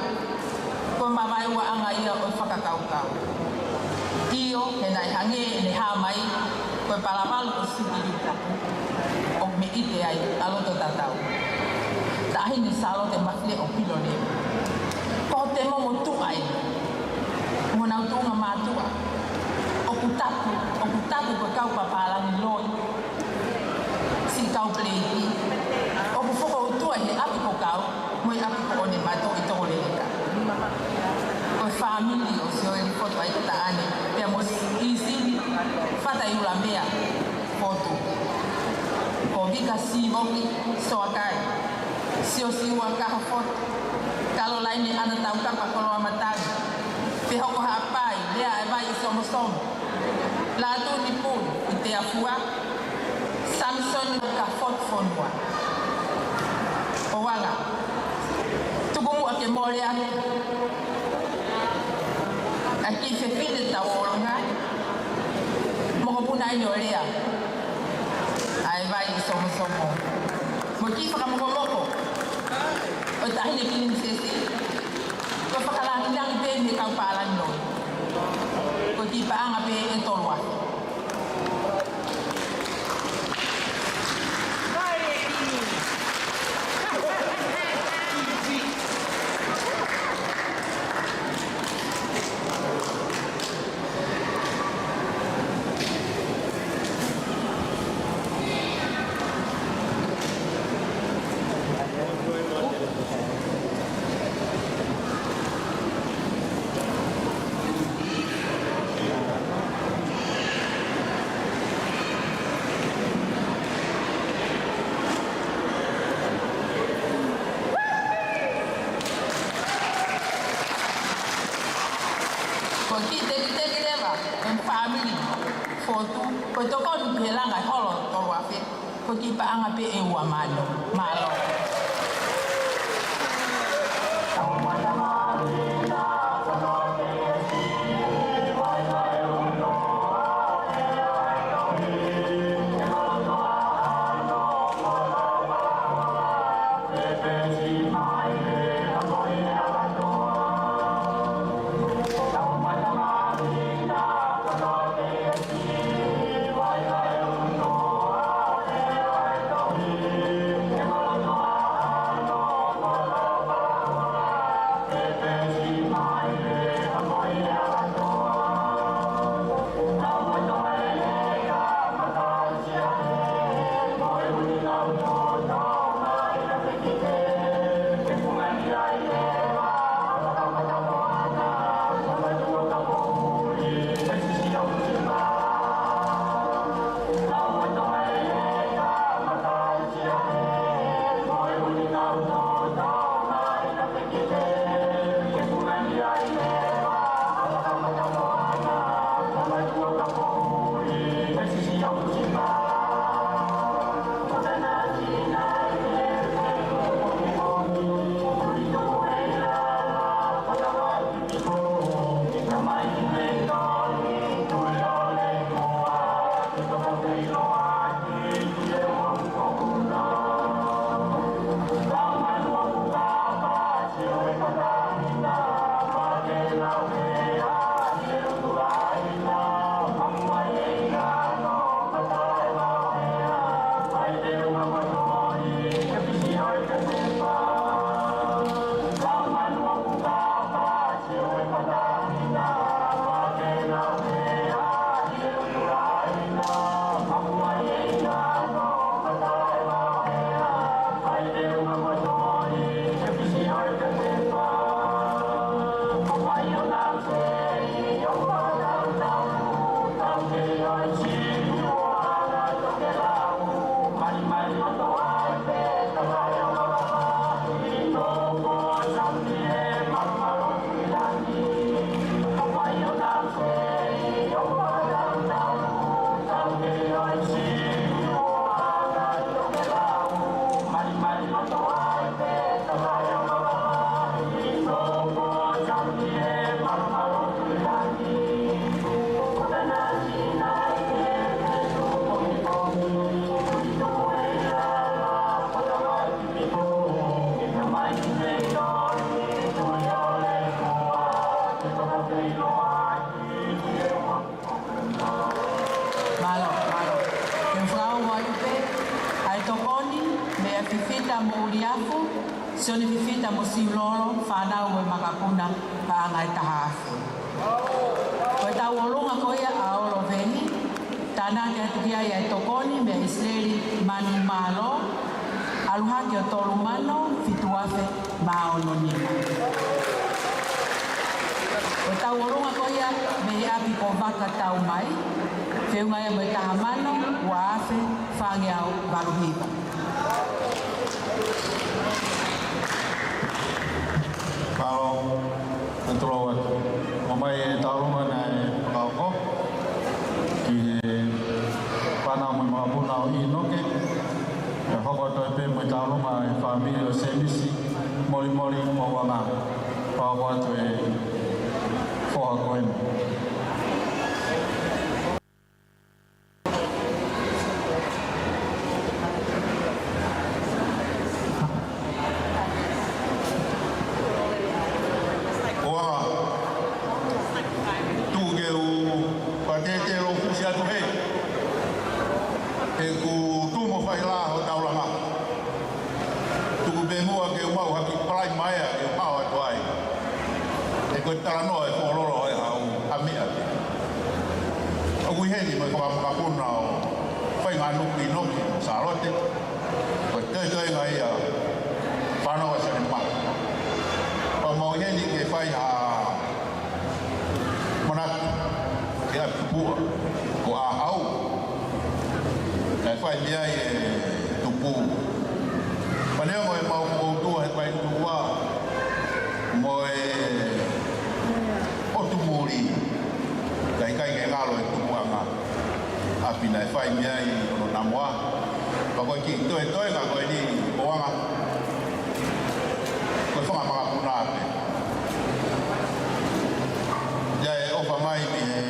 ko e mavaeuaʻanga ia ʻo e fakakaukau. ʻIo, he naʻe hangē ʻene hā mai ko e palavalu ʻo Sipiliu Tapu, ʻoku meʻite ai ʻa loto tatau. Taʻahine Sālote Mafileʻo Pilolevu, ko hoto momotuʻa eni, mo honau tuʻunga mātuʻa. ʻOku tapu, ʻoku tapu ko e kau papālangi loi, siʻi kau peleiki, ʻoku fokoutua ʻi he ʻapi ko Kau mo e ʻapi ko ʻOnemato ʻi Tokoleleka. Ko e fāmili ʻo Sioeli Fotu ʻa Ika Taʻane, pea mo ʻIsili Fataiulamea Fotu, ko Vika Sivoki Soakai, Siosiua Kaha Fotu, Kalolaine ʻAna Taukapa Koloamatangi, Fehoko Haʻapai, Lea ʻa e Vai ʻi Somosomo, Lātū Nipulu ʻi Teafua, Samisoni Kafotu Fonua. ʻOanga, tuku muʻa ke mole atu ʻa e kiʻi fefine tauʻolunga, mokopuna ʻeni ʻo Lea ʻa e Vai ʻi Somosomo, mo e kiʻi fakamokomoko ʻo Taʻahine Pilinisesi, ko e fakalāngilangi pē mei he kau pālangi loi. Ko e kiʻi paʻanga pē ʻe tolu afe. Ko tu, ko e tokoni ki he langa e holo tolu afe, ko e kiʻi paʻanga pē ʻe ua mano. Mālō. Mālō, mālō. Ke u fakaʻau ai pē ʻa e tokoni meia Fifita mo Uliafu, Sione Fifita mo Siulolo, fānau mo e makapuna, paʻanga ʻe taha afe. Ko e tauʻolunga ko ia ʻa Olo Vehi, tānaki atu ki ai ʻa e tokoni meia ʻIsileli Manumalo, ʻalu hake ʻo tolu mano fitu afe mā ono nima. Ko e tauʻolunga ko ia mei ʻapi ko Vaka Taumai, feʻunga ia mo e taha mano ua afe fāngeau valu hiva. Mālō, ʻa e tolo atu. ʻOmai e tauʻolunga naʻe fakahoko ki he fānau mo e makapuna ʻo ʻInoke. ʻE hoko atu ai pē mo e tauʻolunga e fāmili ʻo Semisi, Molimoli mo Uanga. Fakahoko atu e foha ko eni. Uanga, tuku ke u fakatētē loʻu fusi atu hē. He kuo tuʻu mo fai lā hoʻo taulanga. Tuku pē muʻa ke u maʻu ha kiʻi palai mai ā ke u hao atu ai. He ko e talanoa ʻe fuoloa ʻe haʻu ha meʻa pē. ʻOku ʻi heni mo e fanga makapuna ʻo Fainganuku, ʻInoke mo Sālote. Ko e toetoenga ia fānau ʻa Sione Maka. Pea mau ʻi heni ke fai ha manatu ki he ʻapi tupuʻa ko ʻĀhau. Naʻe fai mei ai e tupu. Pea neongo ʻemau fokoutua he fai tupuʻa mo e ʻotu muli, ka ʻikai ke ngalo e tupuʻanga. Pina e fai mei ai ʻo Namoa. Pea ko e kiʻi toetoenga ko eni ʻo anga. Ko e fanga makapuna pē. ʻIa e ʻofa mai mei he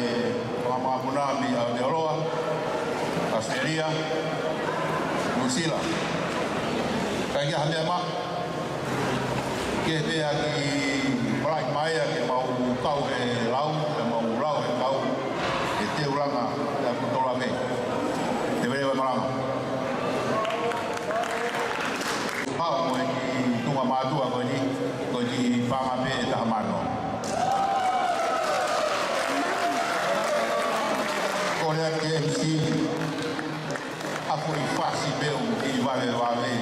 fanga makapuna mei Aotearoa, Australia, New Zealand. Ka ʻi ai ha meʻa ma ke pea ki Palai mai a ke mau kau he lau, ke mau lau he kau, he teu langa, he aku tola me. Te vele wa malanga. Pau mo e ki tunga mātua ko eni, ko e ki panga pē e taha mano. Ko lea ke M C. A foʻi fasi pē ʻo ki vave vave.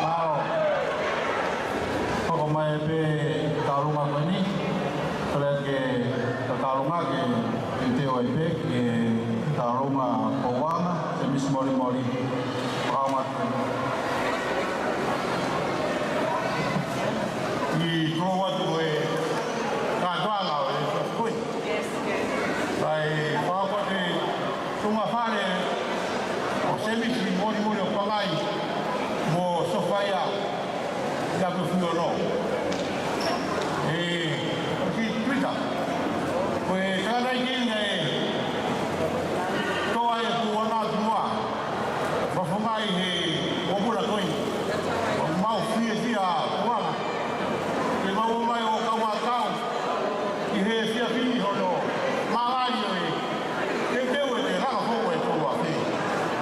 Mālō. Hoko mai pē tauʻolunga ko eni. Kole ke tauʻolunga ke, ke teu ai pē ke tauʻolunga ko anga, Semisi Molimoli. Pakaunga. ʻI tolo atu ko e kātoanga ʻo e fasi ko ē. Kae fakapapau te tuʻunga fale ʻo Semisi Molimoli ʻo Pangai mo Sofaia ʻi ʻApiofiono. ʻE, ʻosi tuita. Ko e tangataʻeiki ʻe toa e puana atu mua. Fafangai he ʻōpula ko ē. Mau fiefia puana. Ke mau ō mai ʻo kau ʻa kau. ʻI he fiefia hono. Mālō e. Ke teu e te laka fou e tō a fē.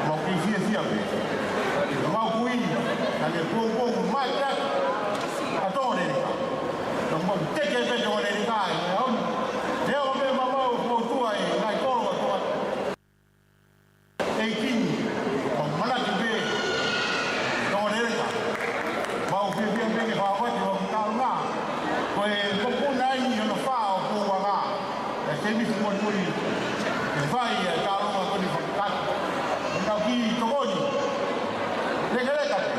Mau kei fiefia pē. Mau kui. Ka ne pōpō mai ka. A tō ne ka. Ka mau teke pē tō ne ka. E au. E au pē mau mau tua e. Ngai kolo a tō a. ʻEiki, ʻo manatu pē, tō leleka. Mau fiefia pē ke fāfati, mau ki tālunga. Ko e kopu nai ni hono fā ʻo Pouanga. ʻE Semisi Molimoli. ʻE fai e tālunga ko eni fakakata. ʻE tau ki tokoni. Lekeleka pē.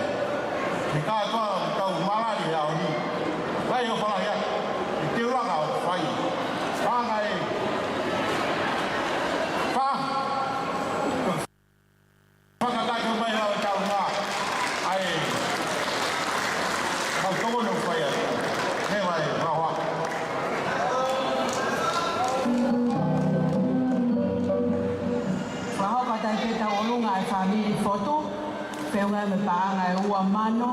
Ke kātoa ʻo tau mālali he ʻaho ni. Vai o falahia. ʻE te ulanga ʻo fai. Panga e. Pā. Fakakakato mai lau tau mā. ʻAi. Kau toko no fai ai. He vai, rawa. Fakahoko atu ai pē tauʻolunga e fāmili Fotu. Feʻunga mo e paʻanga ʻe ua mano,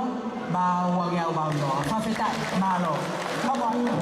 mā ua ngeau mano. Fakafetaʻi, mālō. Mālō.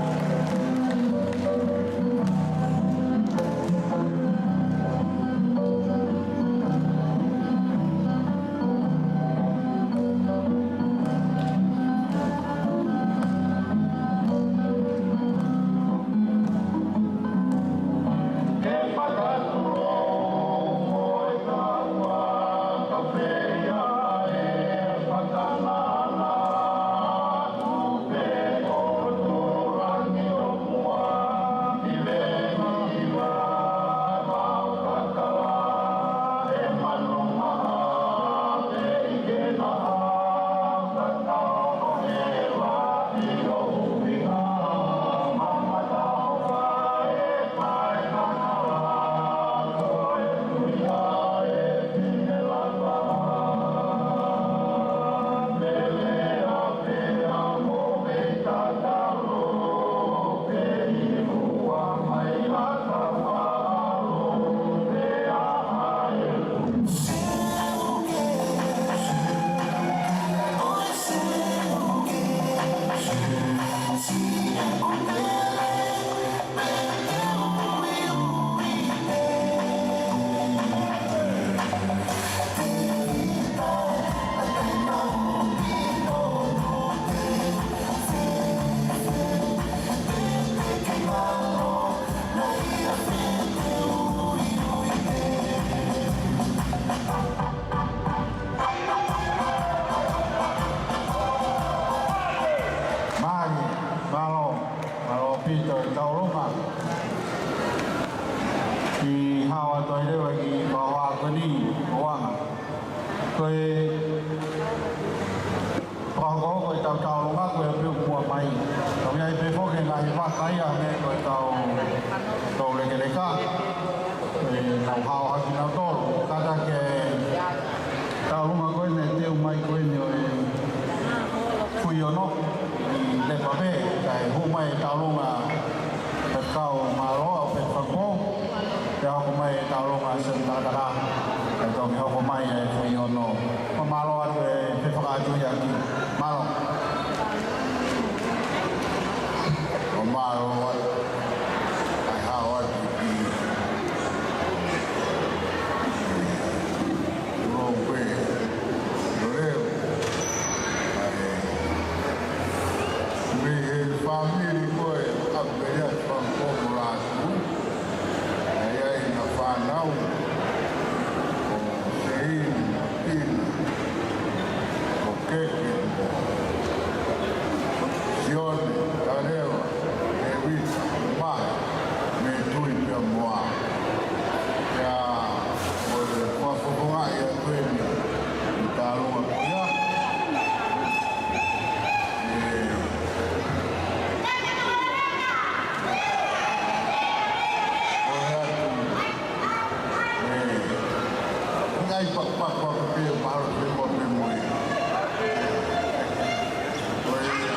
Tau tauʻolunga ko e pē ʻoku muʻa mai. Tau ia i pē foki ngaahi vaka ia me ko e tau tau lekeleka. ʻE tau hao haki nau tolu. Kata ke tauʻolunga ko eni teu mai ko eni ʻo e Fuiono ʻi Lepa pē. Kae hū mai e tauʻolunga pe kau mālō pe fakapō. Pea hoko mai e tauʻolunga Semi Takataka. Kae toki hoko mai e Fuiono. Mālō atu e fefakaʻatuʻiaki. Mālō. ʻO mālō atu. ʻAi hao atu ki Lope. Loreu. ʻAi. Mei he fāmili ko e ʻApelea Fangko mo Lātū. ʻAi ai na fānau. ʻO Seini, Matina. ʻO Keke, ʻo Sione, Taleva, Tēvita, Mahe, Metui pea mo au. Pea, ʻo e fakafofongaʻi atu eni, ʻi he tauʻolunga ko ia. ʻE, ʻo e atu. ʻE, ngaahi pakapaka pē mahalo pē mo pē mo ia. Ko ia.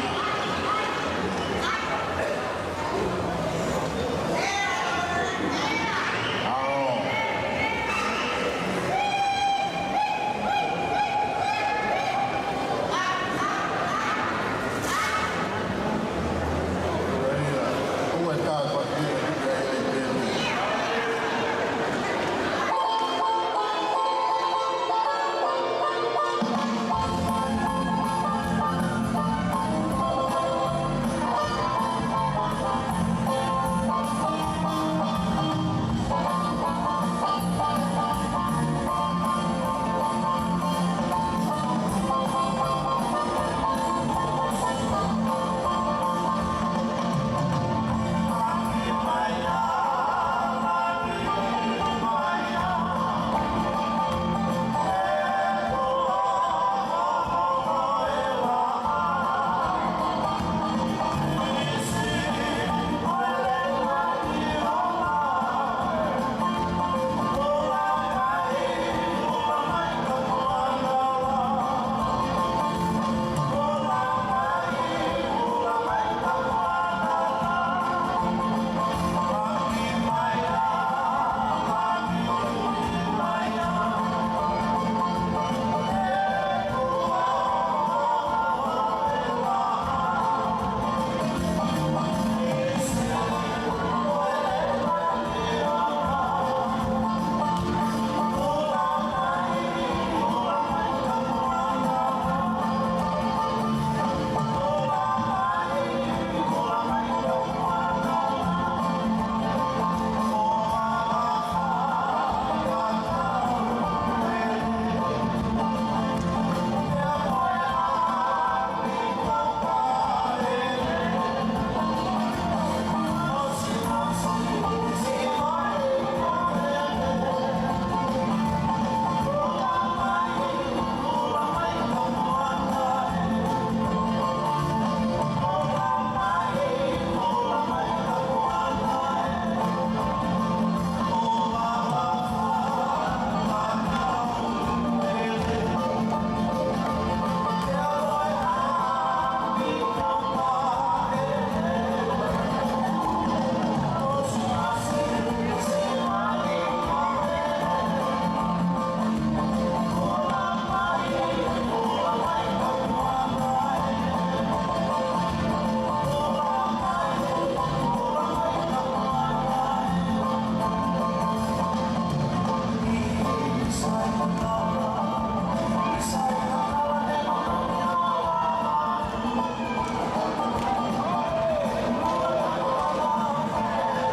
ʻAo. Ko ia. Ko e tāpati ia ki ai ai pē.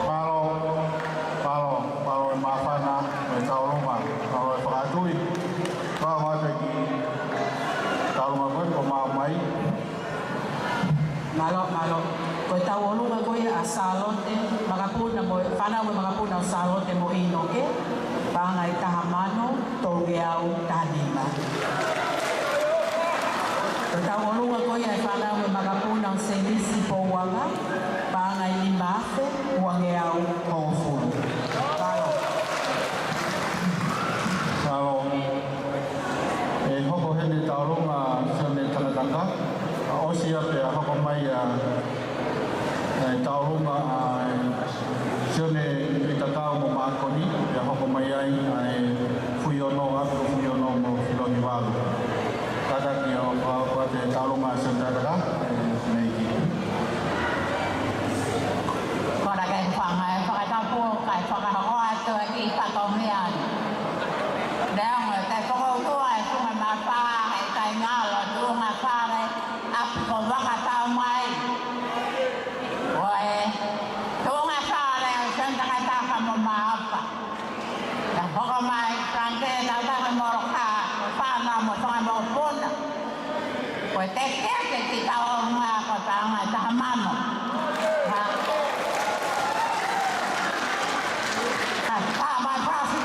Mālō, mālō, mālō e māfana, mālō e tauʻolunga, mālō e fakaʻatuʻi. Pea mate ki tauʻolunga ko ē ko Maʻu Mai. Mālō, mālō. Ko e tauʻolunga ko ia ʻa Sālote Makapuna mo, fānau mo e makapuna ʻo Sālote mo ʻInoke. Paʻanga ʻe taha mano, tolungeau taha nima. Tauʻolunga ko ia e fānau mo e makapuna ʻo Semisi Pouanga, paʻanga ʻe nima afe uangeau hongofulu. Mālō. Mālō. ʻE hoko heni e tauʻolunga ʻa Sione Takataka, ʻosi ia pea hoko mai ʻa e tauʻolunga ʻa Sione Pitakau mo Mākoni, pea hoko mai ai ʻa e Fuiono, ʻa e Fuiono mo Filohi Valu. Kātaki ʻo fakaʻosi e tauʻolunga ʻa Sione Takataka, ʻe, mei ki. Kora ke fanga e fakatapu, kae fakahoko atu e kiʻi fatongia. Leongo, te fokoutua e funga mafā, he taingalo, tuʻunga fale, ʻapi ko Vakataumai. Ko e tuʻunga fale ʻo Sione Takataka mo Maʻofa. Naʻe hoko mai Frank Takataka mo Loka, ko e fānau mo e fanga mokopuna. Ko e tekeake ki he tauʻolunga ko e paʻanga ʻe taha mano. Ha? Ha, ha, mai pasi.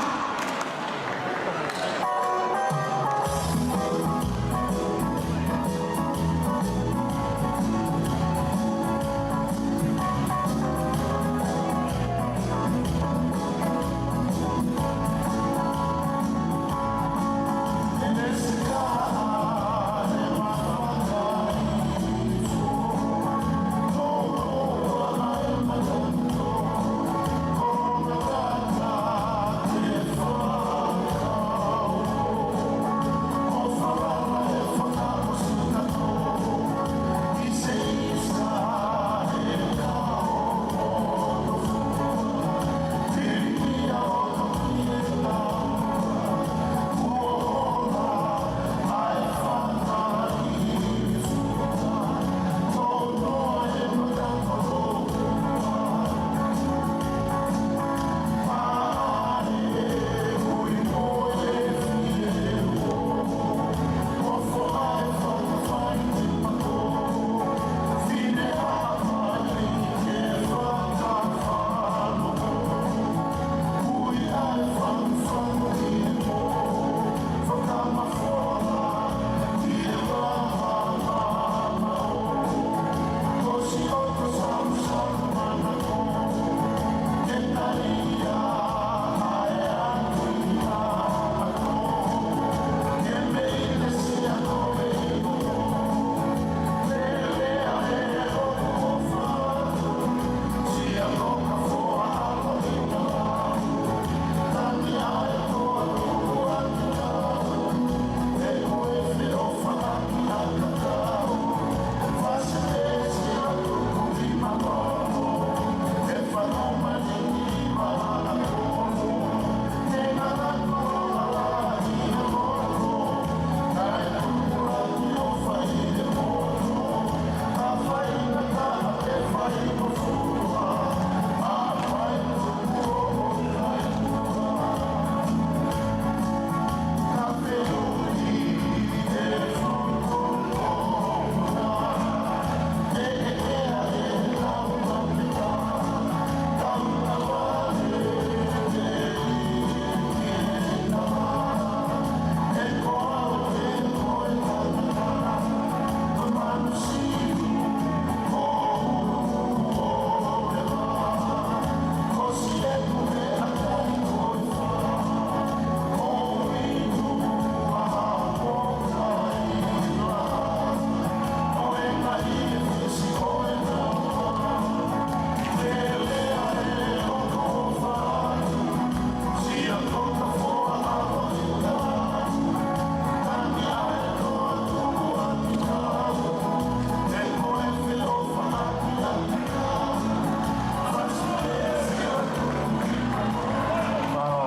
Mālō,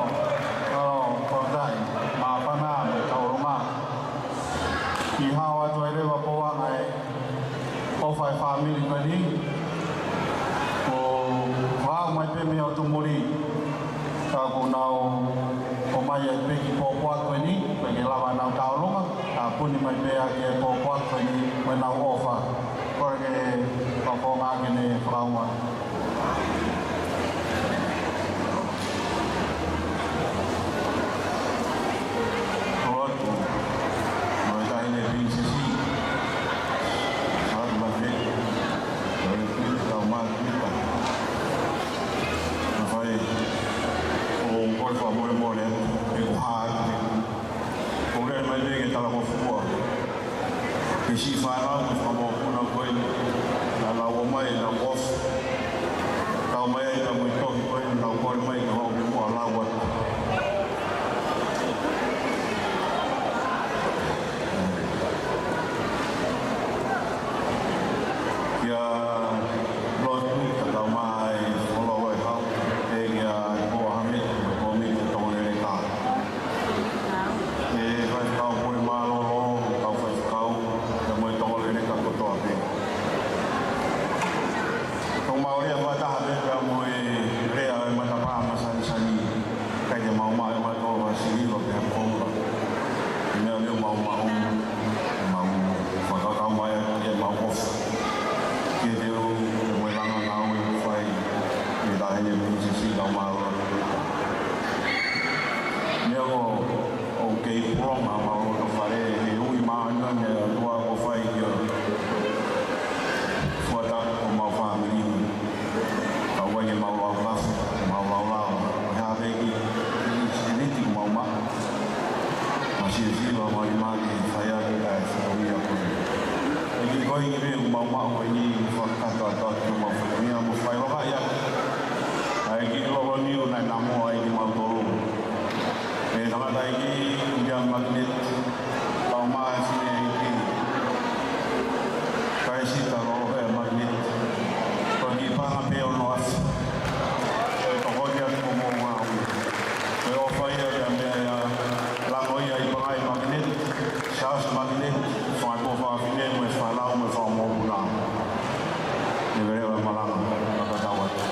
mālō, fakafetaʻi, māfana mo e tauʻolunga. Kiʻi hao atu ai leva Pouanga e ʻofa e fāmili ko eni. Ko e fakaaʻu mai pē mei ʻotu muli, ka kuo nau ʻomai e peki pōpoaki ko eni, ko e ke lava ʻenau tauʻolunga, ʻa puni mai pē ʻa e pōpoaki ko eni, mo ʻenau ʻofa. Kole ke fakafofonga ke ne fakaonga. Lotu, mo e taʻahine Pilinisesi. Ke siʻi fānau mo e fanga mokopuna ko ē, naʻa nau ō mai ʻenau ofi. Kau mai ai pea mo e tohi ko ē, naʻa nau kole mai ke haʻu ki muʻa ʻo lau atu. Kia Lotu, kae ʻumaʻā e Folofola ʻo e Hau, ʻe kia Mohamedi, ko e Tongoleleka. ʻE faifekau pule mālōlō, kau faifekau, pea mo e Tongoleleka kotoa pē. Tau mau lea fakataha pē pea mo e lea ʻo e matapā masanisani. ʻIkai te mau maʻu ʻe mautolu ha siliva pe ha koula. Meʻa leva ʻoku mau maʻu, mau fakakau mai ʻa e mau ofi. Ke teu, mo e langa ngāue ʻoku fai, ʻe taʻahine Pilinisesi Laumālie. Meʻa ʻoku, ʻoku kei pulonga mau loto fale, he ui māʻoniʻoni ʻa e ʻOtua ʻoku fai ki he fuatapu ʻo homau fāmili. Kau ai ke mau lau kafu, mau lau lau. Ko e hā pē kiʻi sēniti ʻoku mau maʻu. Masiva, masiva, mau ʻi mani, fai ake ʻa e fatongia ko ē. ʻE kiʻi koeʻuhi pē ʻoku mau maʻu ʻeni, fakakakato atu ʻoku mau fatongia, mo fai loka ia. ʻA e kiʻi lolo niu naʻe namoa ai kimautolu. ʻE tangataʻeiki, ʻi a Magineti. Kau mai ʻa e fineʻeiki Kaisita Lolohe ʻa Magineti. Ko e kiʻi paʻanga pē ʻe ono afe. Ko e tokoni atu ki hoʻomou ngāue. Ko e ʻofa ia ʻa e meʻa ia, lango ia ʻi Pangai Magineti, Charles Magineti, fanga tuofāfine mo e fānau mo e fanga mokopuna. Leveleva e malanga, fakatau atu.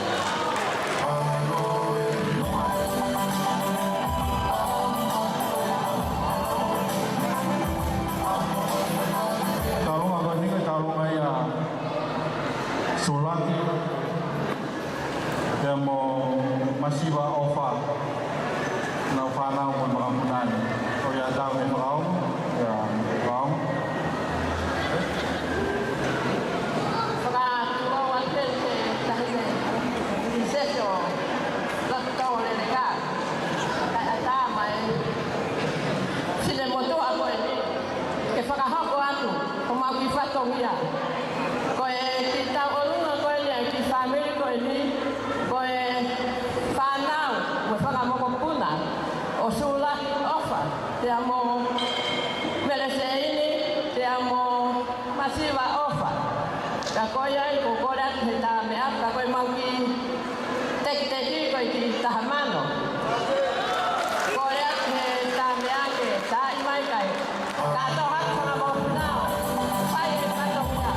Taulōnga ko eni, taulōnga ia Sulaki, pea mo Masiva ʻOfa, nau fānau mo e makapuna ni. Ko ia tau me fakau, ia fakau. Fakatulou atu ki he taʻahine Pilinisesi ʻo Lotu Tongoleleka. Kae ʻatā mai, sine motuʻa ko eni, ke fakahoko atu, ko mau kiʻi fatongia. Ko e kiʻi tauʻolunga ko eni, ʻa e kiʻi fāmili ko eni, ko e fānau, mo e fanga mokopuna, ʻo Sulaki ʻOfa, pea mo Meleseini, pea mo Masiva ʻOfa. Ka ko ia ai ʻoku kole atu he tā meʻa, ka ko e mau kiʻi tekiteki ko e kiʻi taha mano. Kole atu he tā meʻa ke tā ʻi mai kai. Ka tō hake fanga mokopuna ʻo fai e fatongia.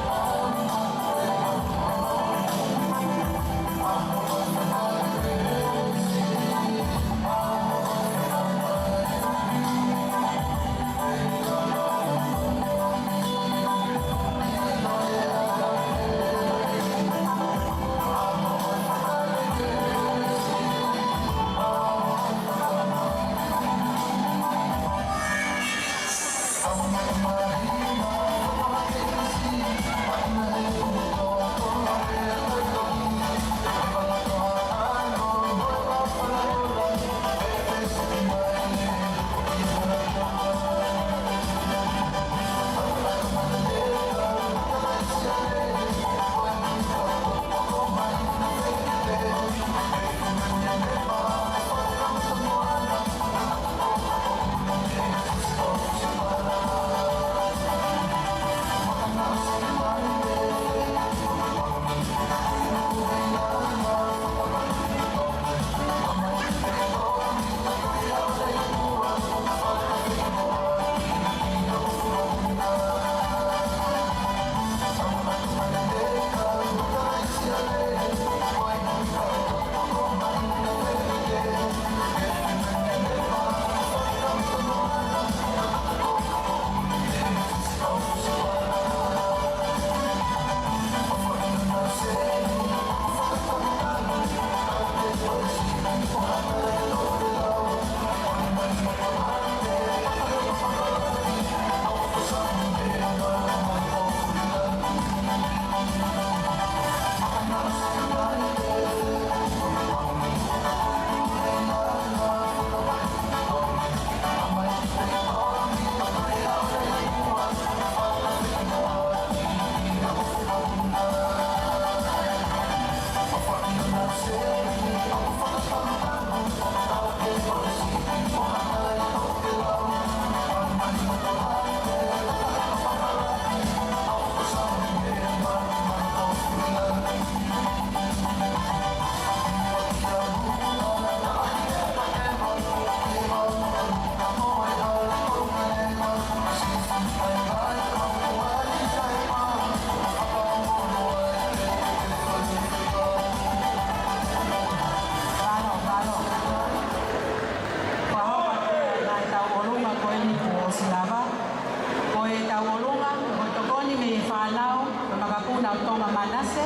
Tonga Manase,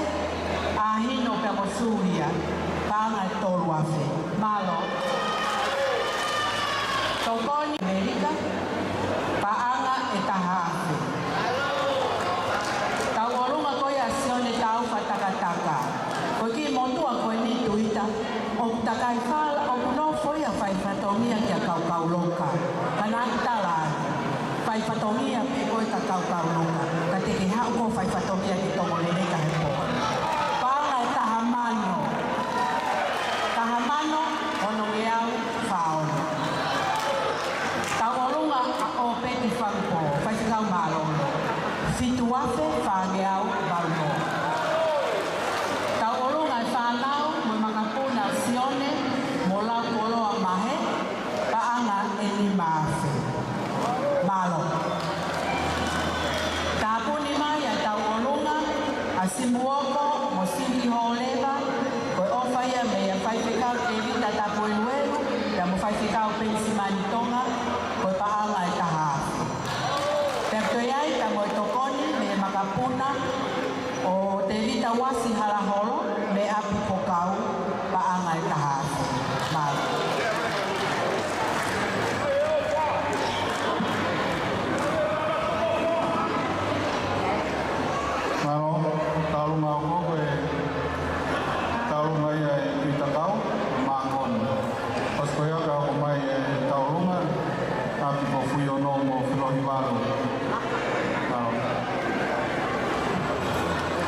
ʻa Hino pea mo Sulia, paʻanga ʻe tolu afe. Mālō. Tokoni ʻAmelika, paʻanga ʻe taha afe. Tauʻolunga ko ia ʻa Sione Taufa Takataka. Ko e kiʻi motuʻa ko eni Tuita, ʻoku takai fala, ʻoku nofo ia fai fatongia kia Kaukauloka. Ka naʻa ku tala ai, fai fatongia pē koe kia Kaukauloka, ka te ke haʻu koe ʻo fai fatongia ki Tongolelei ka he pō. Paʻanga ʻe taha mano. Taha mano, ono ngeau fā ono. Tauʻolunga ʻa ʻOpeti Fakupō, Faifekau Mālōlō, fitu afe fā ngeau valu noa. Tauʻolunga ʻa e fānau mo e makapuna ʻa Sione mo Laukoloa Mahe, paʻanga ʻe nima afe. Mālō. Tāpuni mai ʻa e tauʻolunga ʻa Simuoko mo Siki Hōleva, ko e ʻofa ia meia Faifekau Tēvita Tapueluelu, pea mo Faifekau Penisimani Tonga, ko e paʻanga ʻe taha afe. Pea toe ʻi ai pea mo e tokoni mei he makapuna ʻo Tēvita Uasi Halaholo mei ʻApiʻikokau, paʻanga ʻe taha afe. Mālō. Mālō, tauʻolunga ʻoku ko e tauʻolunga ia ʻi Tuʻitakau, Mākoni. ʻOsi ko ia ka hoko mai e tauʻolunga, ʻApi ko Fuiono mo Filohi Valu. Mālō.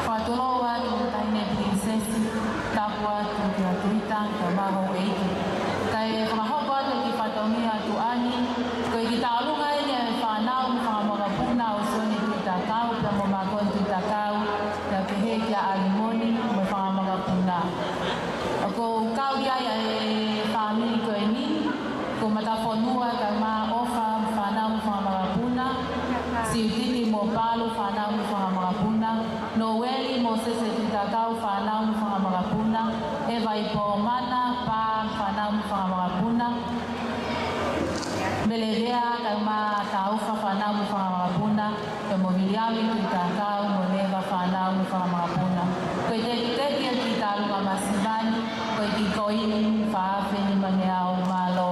Fakatulou atu Taʻahine Pilinisesi, tapu atu kia Tuita, kia Maho ʻEiki. Kae fakahoko atu e kiʻi fatongia atu ʻeni, ko e kiʻi tauʻolunga ʻeni e fānau mo e fanga makapuna ʻo Sione Tuʻitakau, pea mo Mākoni Tuʻitakau, pea pehē kia ʻAlimoni mo e fanga makapuna. ʻOku ou kau ki ai ʻa e fāmili ko eni, ko Matafonua kae ʻumaʻā ʻOfa, fānau mo e fanga makapuna, Siutini mo Palu, fānau mo e fanga makapuna, Noeli mo Sese Tuʻitakau, fānau mo e fanga makapuna, ʻEva ʻi Pomana, Pā, fānau mo e fanga makapuna, Melevea kae ʻumaʻā Taufa, fānau mo e fanga makapuna, pea mo Viliami Tuʻitakau mo Neva, fānau mo e fanga makapuna. Ko e tekiteki ʻo e kiʻi tauʻolunga masiva ni, ko e kiʻi koini fā afe nima ngeau. Mālō.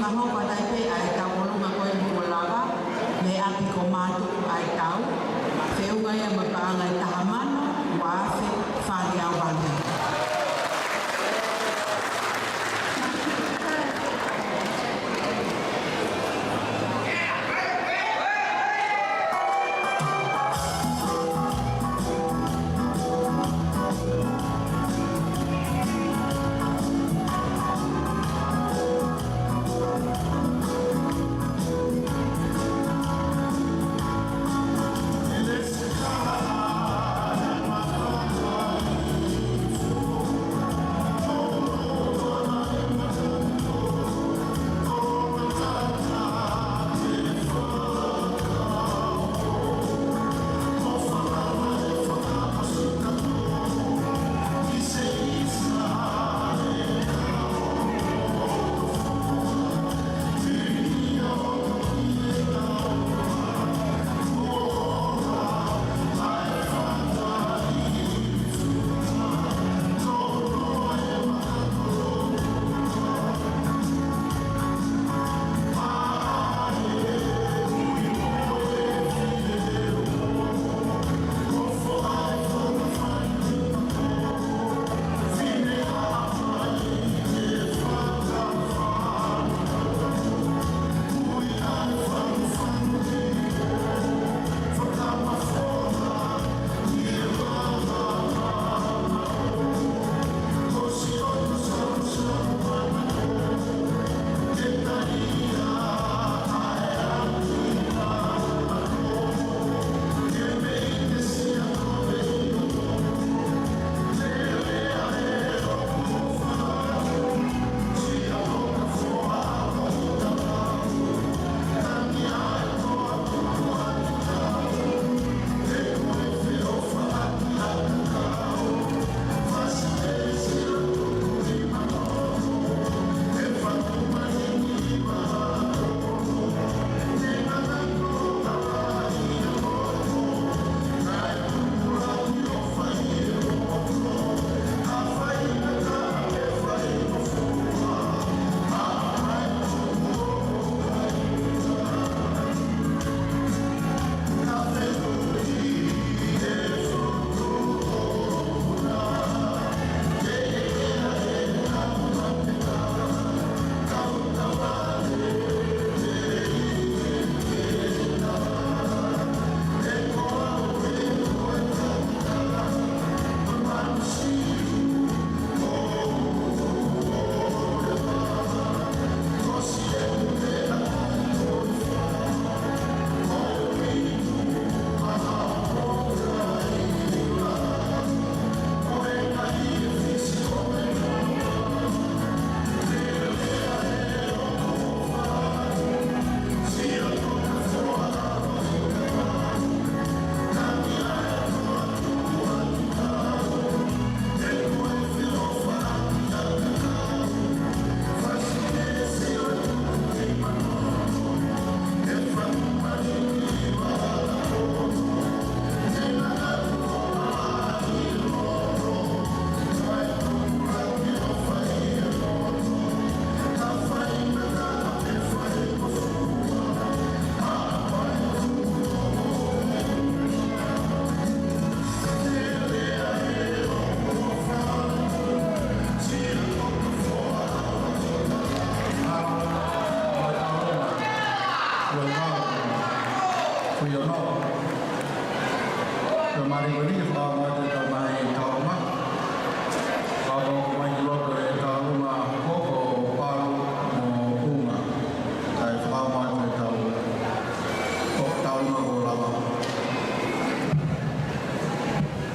ʻaho, pea ʻi ai pē ʻa e tauʻolunga ko eni kuo lava, mei ʻapi ko Mātuku ʻa e tau, feʻunga ia mo e paʻanga ʻe taha mano, ua afe, fāngeau valu.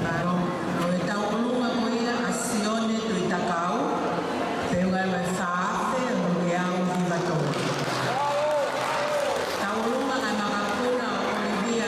Mālō, ko e tauʻolunga ko ia ʻa Sione Tuʻitakau, feʻunga ia mo e fā afe ngeau hiva tolu. Tauʻolunga ʻa e makapuna ʻo Olivia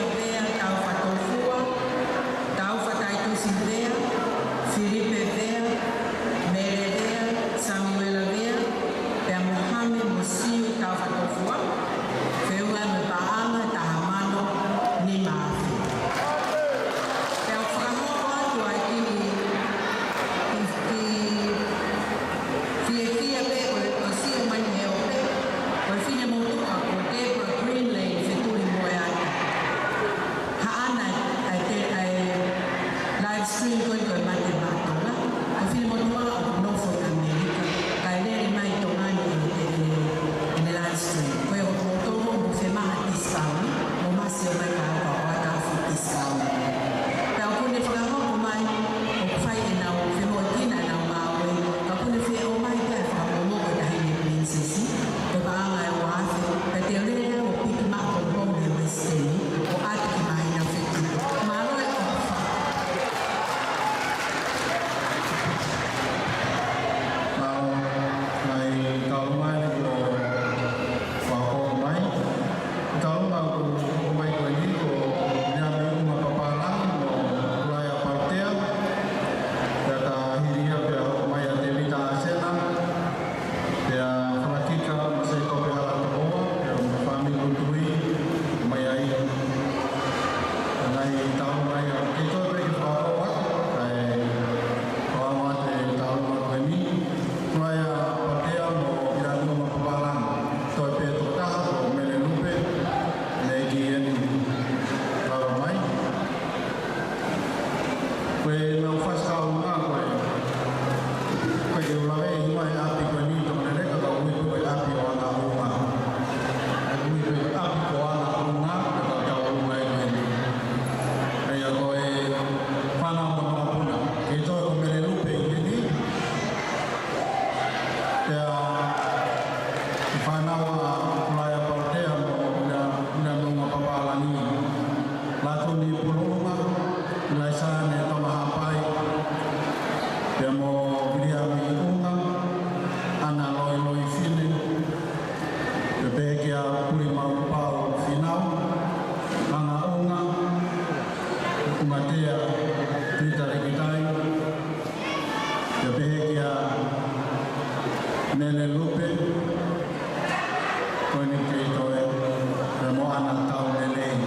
Ana tau lelei.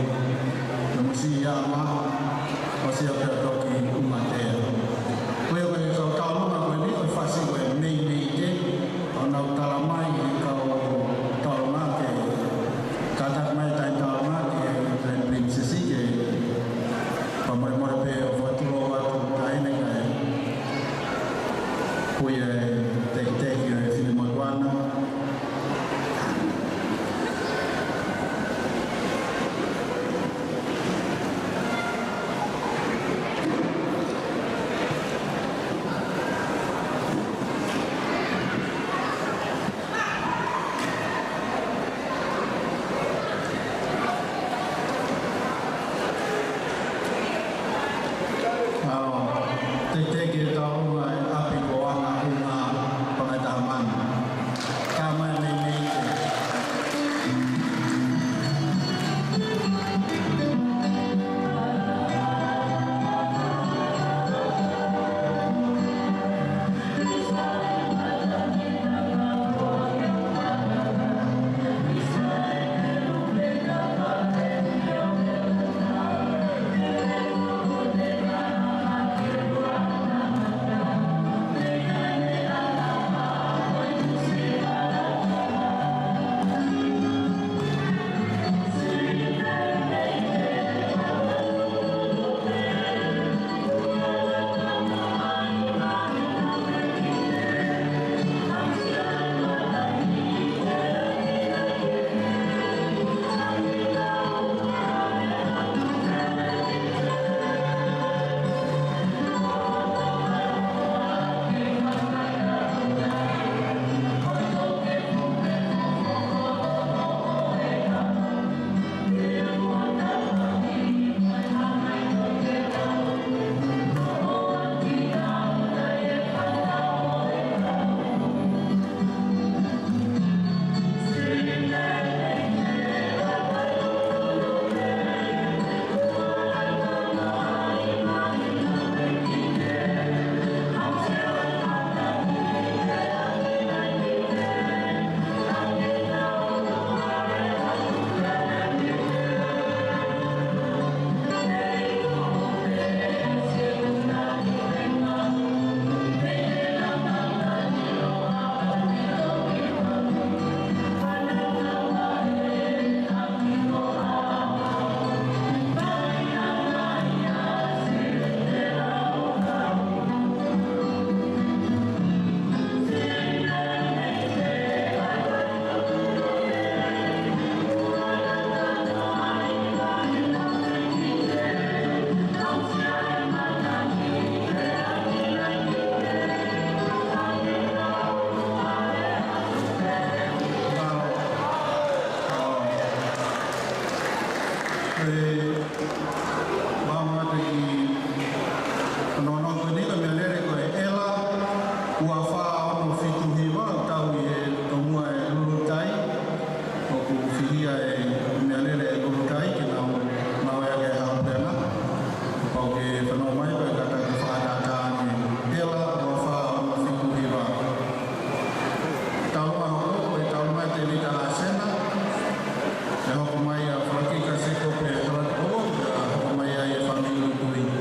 Mo siʻi ama, ʻo siʻi pea toki ʻumatea. Ko ia ko e kau taulunga ko eni, ko e fasi ko e meimei, ʻoku nau tala mai ʻe he kau taulunga ke kātaki mai e taimi taulunga ki he Grand Princess ke fakamolemole pē ʻo fakatulou atu taʻahine kae. Ko ia e tekiteki ʻo e fili motuʻa na. ʻAo, tekiteki e taulunga ʻi ʻapi ko Ana Unga Pangatahamana. Ka mai meimei ke. Ē, vā mate ki hono ongo ko eni ko e meʻalele ko e ʻEla ua fā ono fitu hiva, ʻoku tau ʻi he tomuʻa e Lulutai, ʻoku fihia e meʻalele e Lulutai ke nau, nau ʻea ke hau pena. Pau ke fanongo mai ko e kātaki fakatātā ni, ʻEla ua fā ono fitu hiva. Taulunga hoko, ko e taulunga ʻa Tēvita Asena, ʻe hoko mai ʻa Falakika Sēkope Halatoʻo, ʻe hoko mai ai e fāmili Lutui.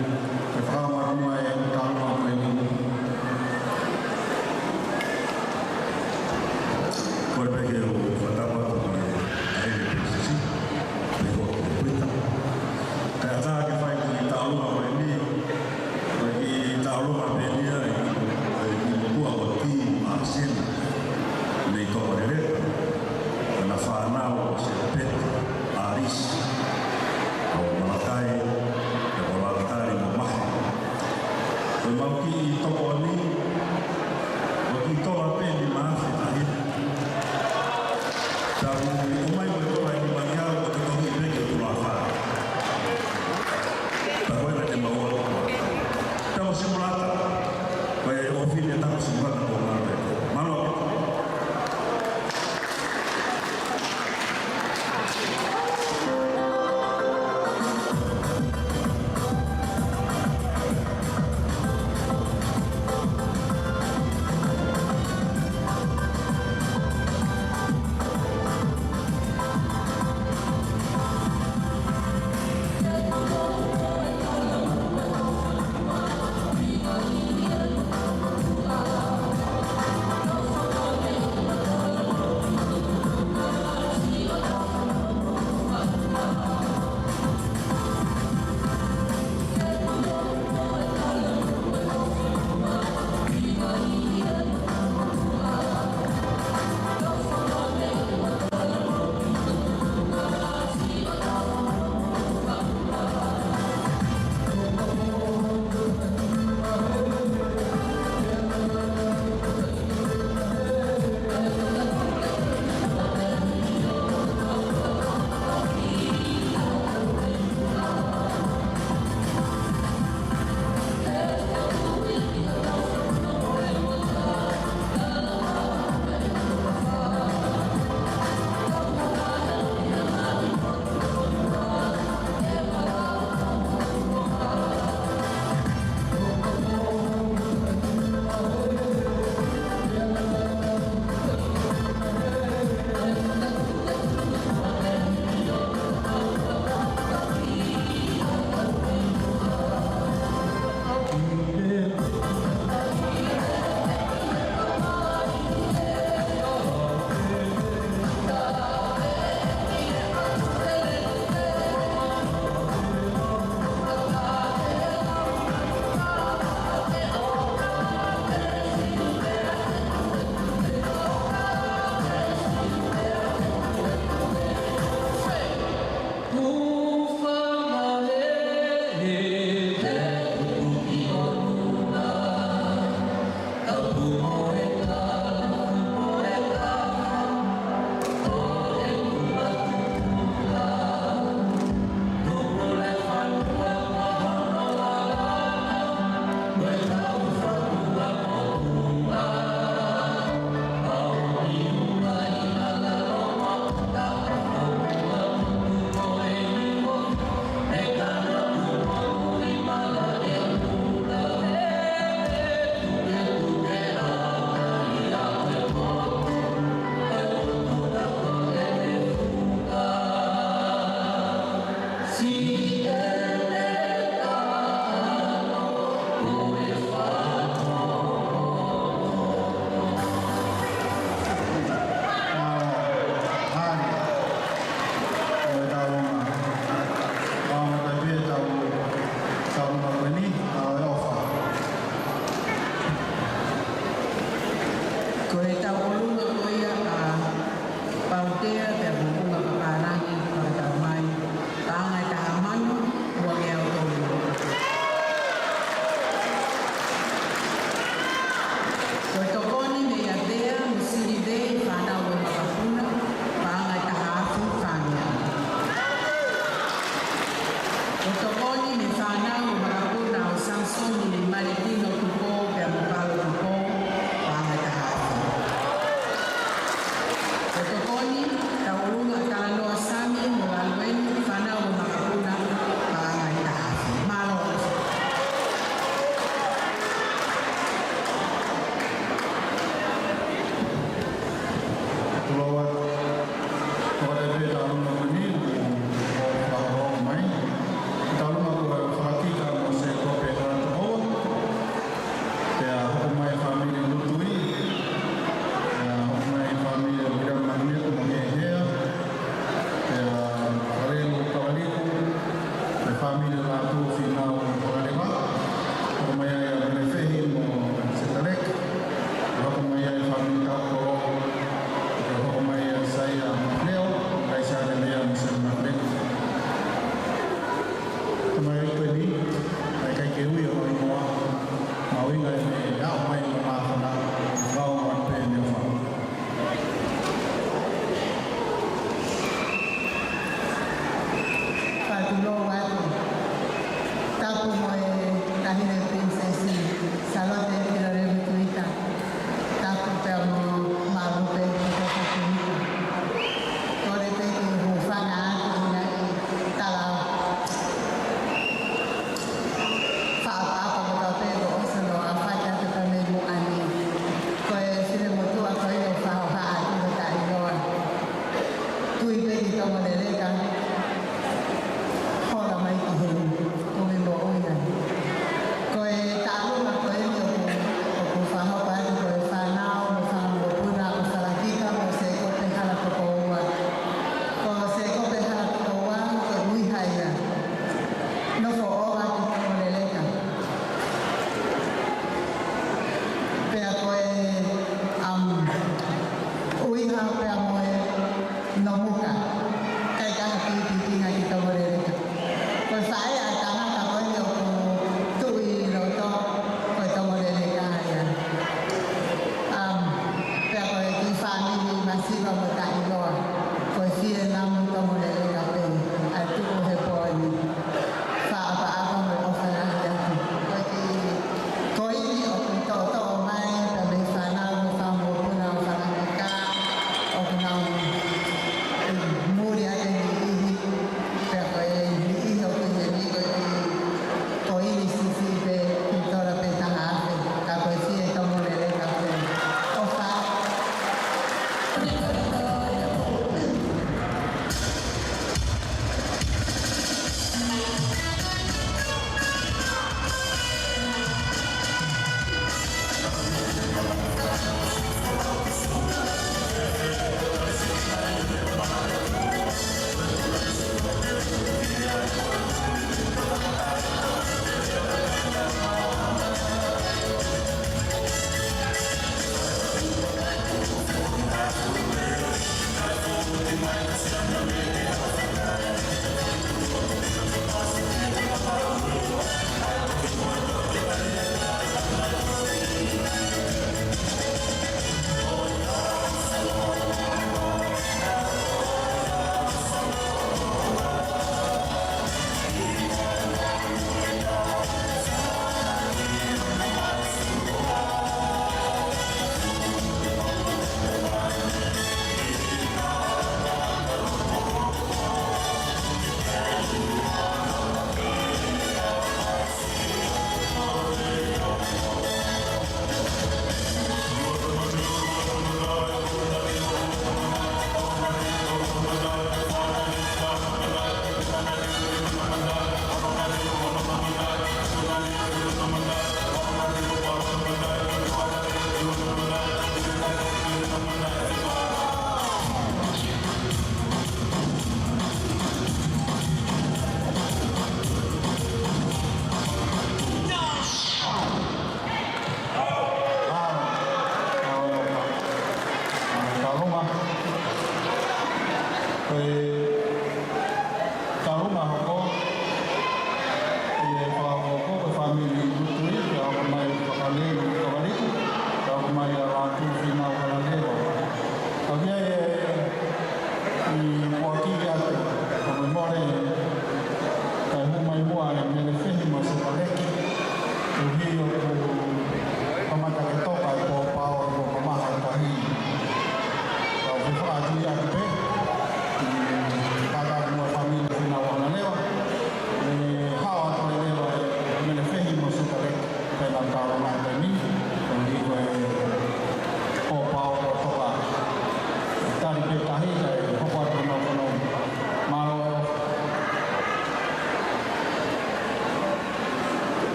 Ko e tauʻolunga ko ia ʻa Pautea pea mo Unga Papālangi, fakatau mai, paʻanga ʻe taha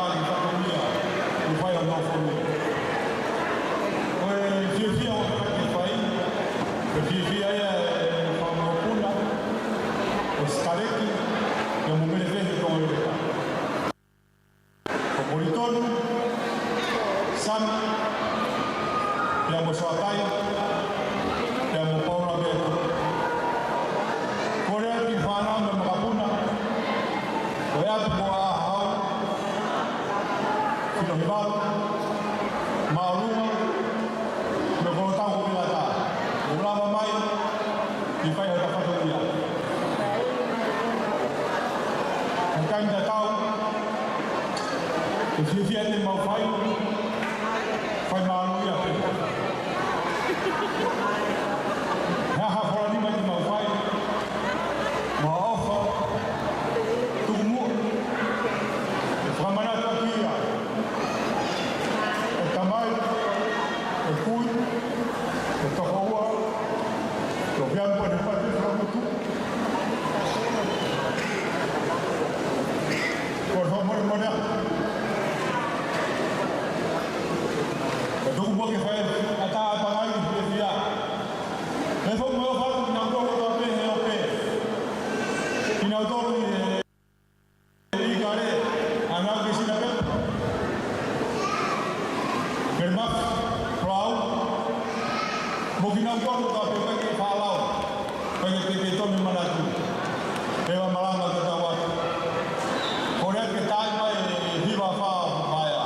ʻAi, fatongia, ʻoku fai ʻa e nofo ni. Ko e fiefia ʻoku ke fai, ko e fiefia ia ʻa e fanga mokopuna, ʻo Sikaleki, ʻia Moʻunga Fehitonga. Ko Molitonu, Sami, pea mo Soatai, pea mo Paula Beto. Kole atu ki he fānau mo e makapuna, ʻo e ʻapi ko ʻAhau, Filohivalu, Māʻolunga, mo Kolotau ko Vilata. ʻO lava mai, ke fai hota fatongia. He taimi tatau, ʻe fiefia ʻemau fai, fai mālō ia pē. He ʻaho fola nima ʻemau fai, mo e ʻofa, tuku muʻa, ʻe fakamanatu atu ia, ʻe tamai, ʻe kui, ʻe tokoua, ʻo fiamu pone pati fakamutu. Ko e fakamolemole atu. Ko e tuku muʻa ke fai ʻatā ʻa e pangai ki he fiefia. He fo mo e ʻofa atu kinautolu kotoa pē he ʻope. Kinautolu ʻi he ʻIkale, ʻa Nākesina pē. Keremafu, Pulau, mo kinautolu kotoa pē ʻoku ʻikai ke faʻa lau, ʻikai ke, ke tonu manatu. Pea malanga ke tau atu. Kole ke tau mai e hiva fā mai ā.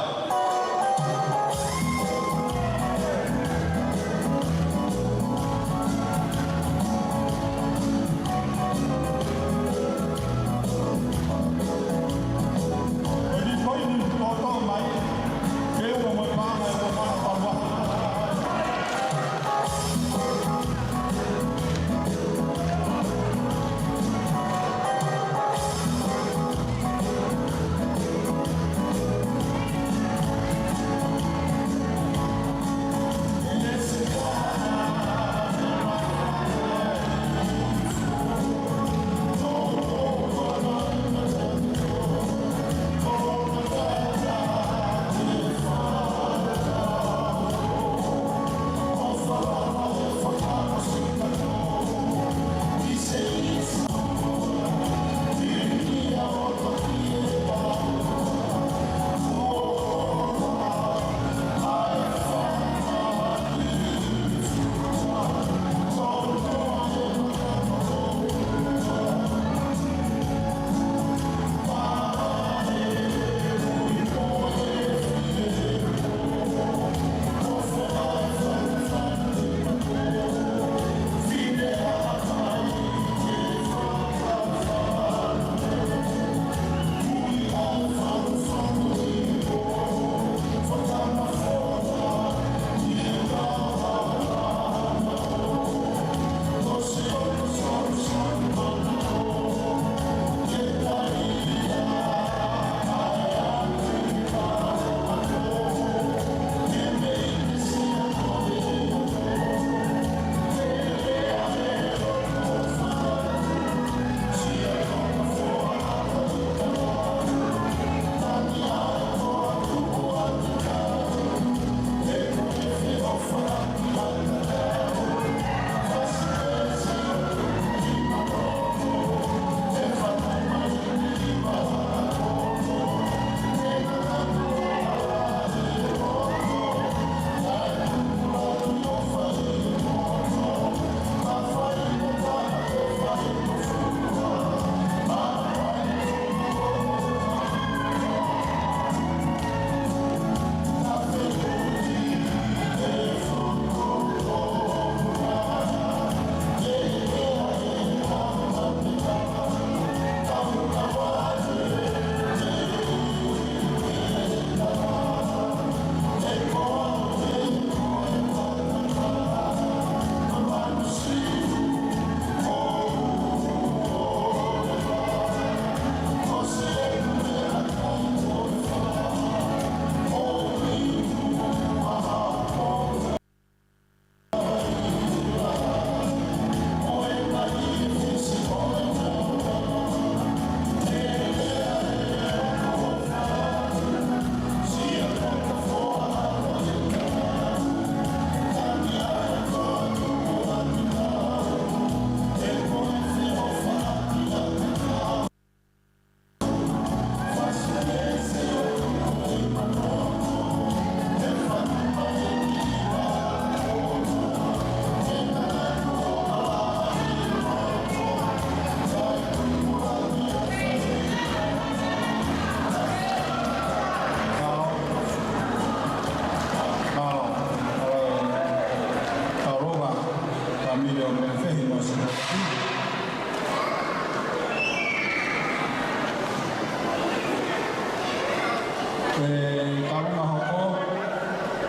ʻE, kaunga hoko,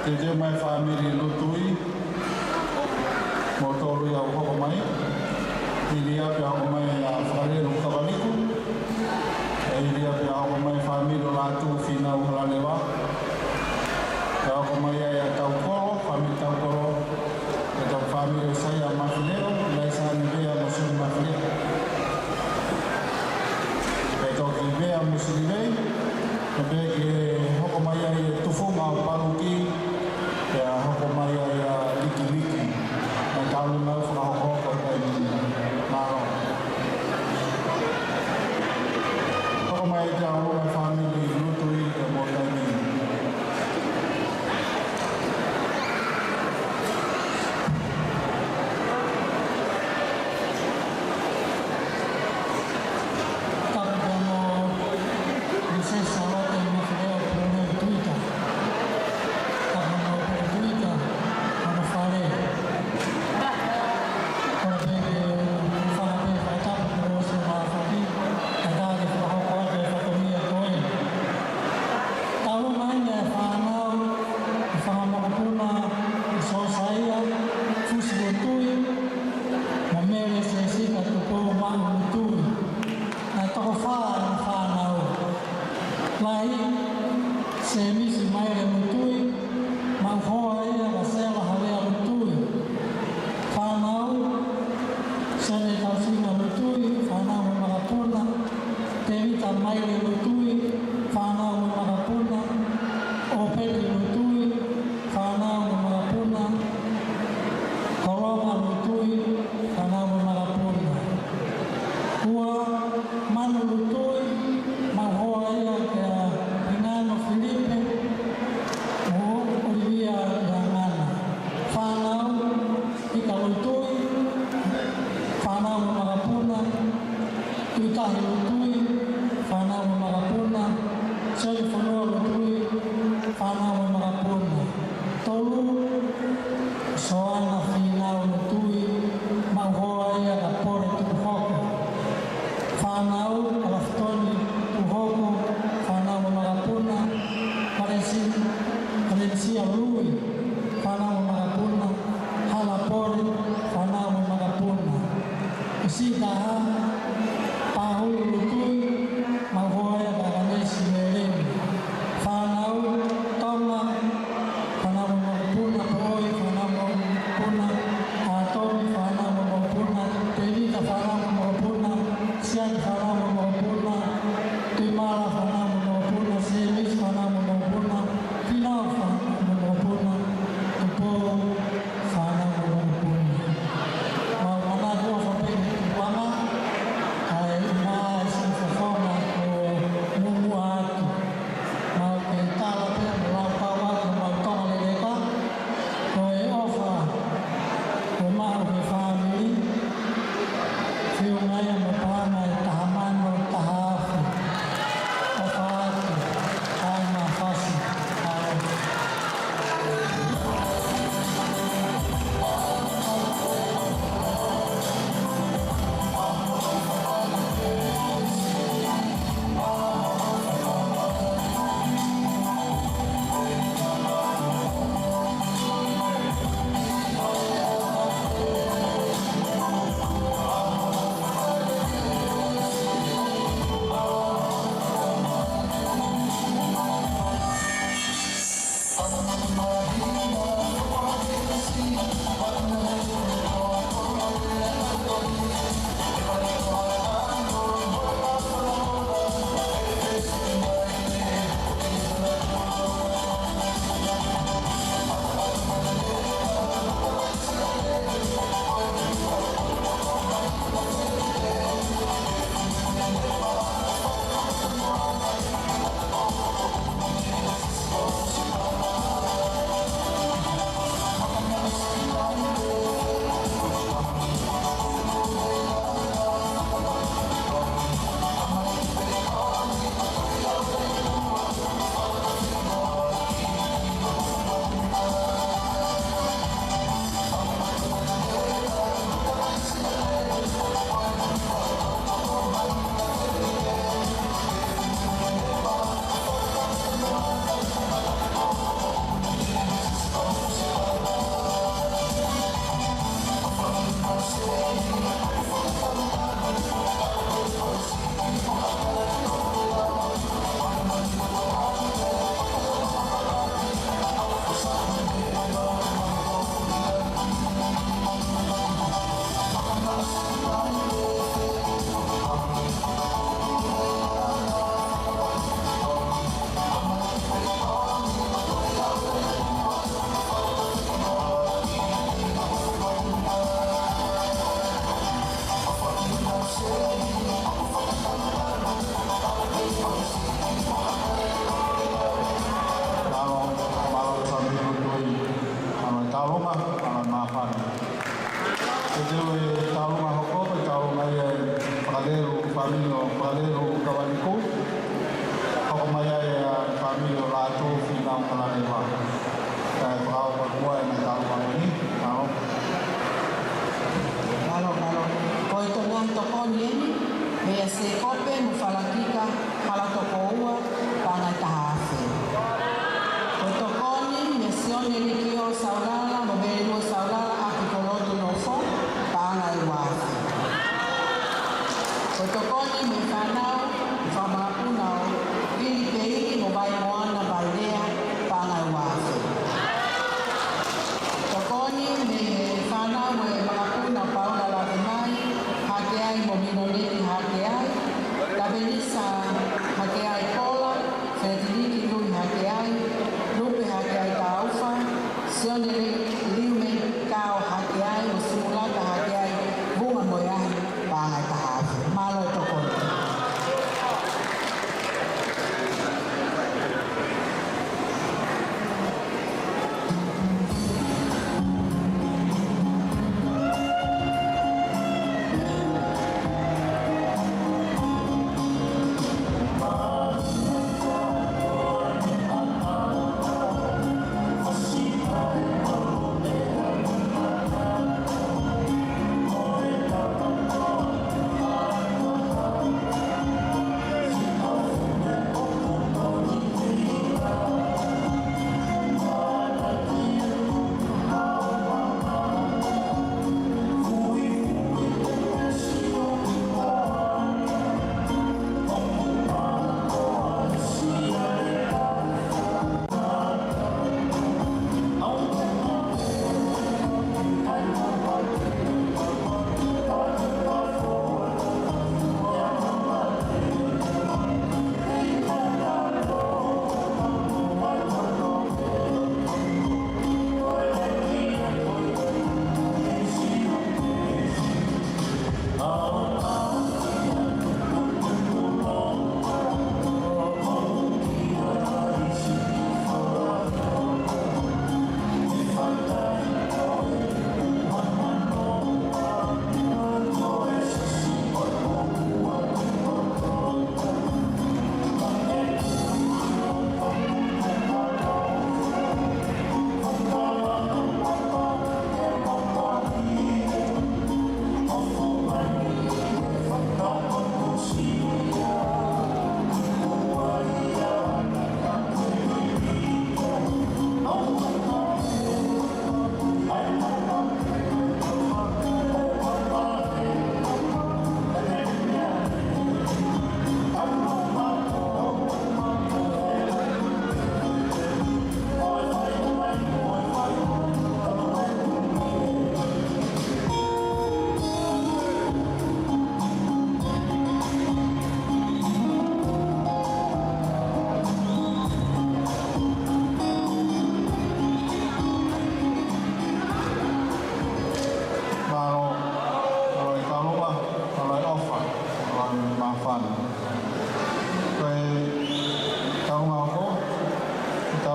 teuteu mai fāmili Lutui, mo tolu ia ʻoku hoko mai. Hili ia pea hoko mai ʻa Fakalelu Kavaliku. ʻE, hili ia pea hoko mai fāmili ʻo Lātū Fīnau Halaleva. Pea hoko mai ai ʻa Taukolo, fāmili Taukolo. Pea tau fāmili ʻo Saia Mafileo, Laisa Nivea mo Suli Mafileo. Pea toki Vea mo Suli Vei, pea ke hoko mai ai ʻa e tufunga ʻo Paluki, pea hoko mai ai ʻa Likiliki. Naʻe tau nau fakahoko ko e taimi ni. Mālō. Hoko mai ʻa e fāmili Lutui ʻi he mo e taimi ni. Tapu mo Misesi Salote Mafileo Puluneu Tuita. Tapu mo Pulu Tuita, mo hono fale. Kole pē ke u fanga pē fakatapu ki he ʻOtua Māfimafi, kae ʻatā ke fakahoko atu e fatongia ko eni. Tau mai ʻa e fānau, ʻa e fanga mokopuna, ʻa Siosaia Fusi Lutui, mo Mele Sesita Tupou Maʻu Lutui. Naʻe toko fā ʻena fānau. Lahi, Semisi Maile Lutui, maʻu hoa ia ʻa Sela Havea Lutui. Fānau, Sene Tausina Lutui, fānau mo e makapuna, Tēvita Maile Lutui, fānau mo e makapuna, ʻOpeti Lutui, fānau mo e makapuna, Koloma Lutui, fānau mo e makapuna. Ua, Manu Lutui, maʻu hoa ia kia Hingano Filipe, mo ʻOlivia ia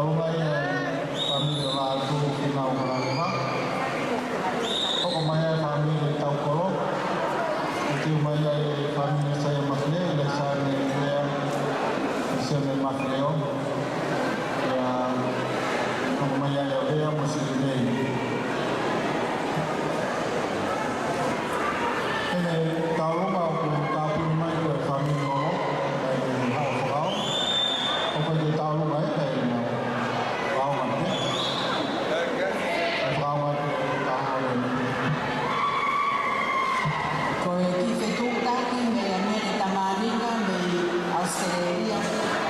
Talu mai e fāmili ʻo Lātū Fīnau Halaleva. Hoko mai e fāmili Taukolo. Teu mai e fāmili Saia Mafileo, Lēsane Lea, Sione Mafileo. Pea hoko mai e Lea mo Sione. Ene taulunga ʻoku tāpuni mai ko e fāmili Lolo, ʻa e Haʻo Fakao. ʻOku ʻikai ke taulunga e kai na. Fakao mate. Fakao mate, fakao mate. Ko e kiʻi fetuʻutaki mei Amerika Tamanika mei ʻAositelēlia.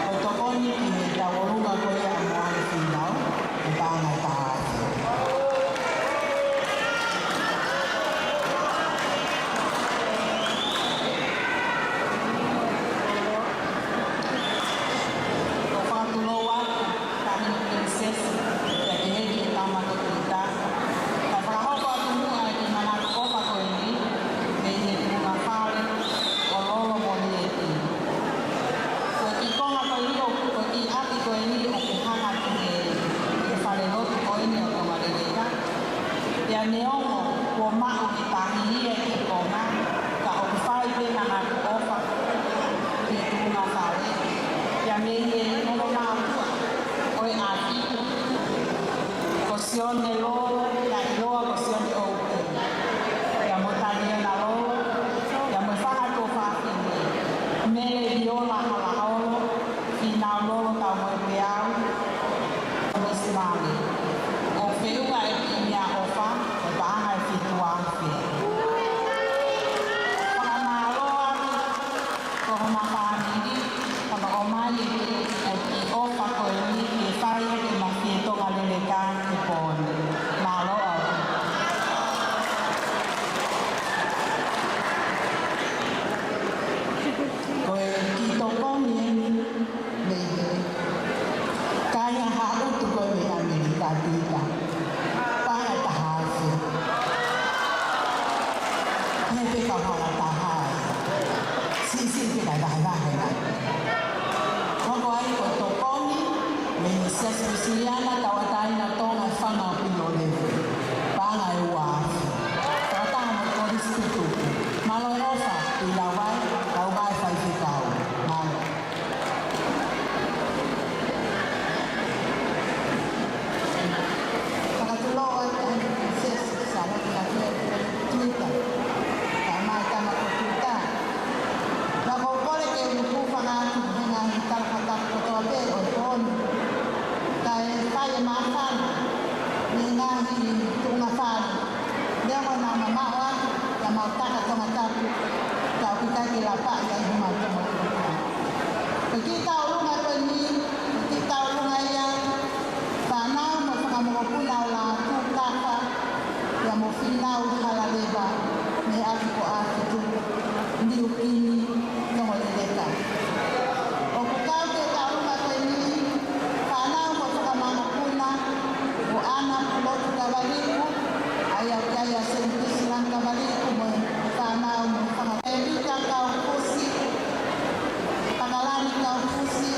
Ko e tokoni ki he tauʻolunga ko ia ʻa Moale Fīnau, ʻe paʻanga ʻe taha afe. Ko e fakatulou atu, Taʻahine Pilinisesi, ʻi he ʻEiki Tama Tokita. Ka fakahoko atu muʻa e kiʻi manatu ʻofa ko eni, mei he tuʻunga fale ʻo Lolo mo Lieti. Ko e kiʻi konga ko eni ʻo, ko e kiʻi ʻapi ko eni ʻoku hanga ki he, ki he falelotu ko eni ʻo Tonga Leleka. Pea neongo kuo maʻu ʻe he tahi ia e kiʻi konga, ka ʻoku fai pē manatu ʻofa ki he tuʻunga fale. Pea mei he ongo mātuʻa ʻo e ʻapi, ko Sione Lolo, naʻe ʻiloa ko Sione ʻOuti. Pea mo Taliona Lolo, pea mo e fanga tuofāfine, Mele Viola Halahaolo, Fīnau Lolo Taumoepeau, Misi Male. ʻOku feʻunga e kiʻi meʻaʻofa, ʻe paʻanga ʻe fitu afe. Fakamālō atu ki homa fāmili, hono ʻomai e kiʻi ʻofa ko eni ke fai ʻaki e mafie Tonga Leleka he pō ni. Mālō ʻaupito. Ko e kiʻi tokoni eni mei he kāinga Haʻutu ko ē mei ʻAmelika, Pita. Paʻanga ʻe taha afe. He pē kau hala taha ai. Siʻisiʻi pē kae vahevahe mai. Hoko ai ko e tokoni mei he Siasi Uēsiliana Tauʻatāina ʻo Tonga ʻi Fanga ʻo Pilolevu. Paʻanga ʻe ua afe. Fakataha mo e Kolisi Tutuku. Mālō e ʻofa, ʻi Lauvai, Lauvai Faifekau. Mālō. Fakatulou atu e Siasi, Sālote Katie, Tuita. Kae ʻumaʻā e tama ko Tuita. Naʻa ku kole ke u hūfanga atu he ngaahi talafakatapu kotoa pē ʻo e pō ni. Kae fai e māfana mei he ngaahi tuʻunga fale. Neongo naʻa mamaʻo atu, ka mau taka Tongatapu, ka ʻoku ʻikai ke lapaʻi ai homau Tonga. Ko e kiʻi tauʻolunga ko eni, ko e kiʻi tauʻolunga ia, fānau mo e fanga mokopuna ʻo Lātū Tafa, pea mo Fīnau Halaleva, mei he ʻapi ko ʻAfituku, Niu Kini, Tonga Leleka. ʻOku kau ki he tauʻolunga ko eni, fānau mo e fanga mokopuna, ko ʻAna Pulotu Kavaliku, ʻa ia ʻoku ʻi ai ʻa Senitisi Langa Kavaliku mo e fānau mo e fanga Pēvita Kaufusi, Pakalani Kaufusi,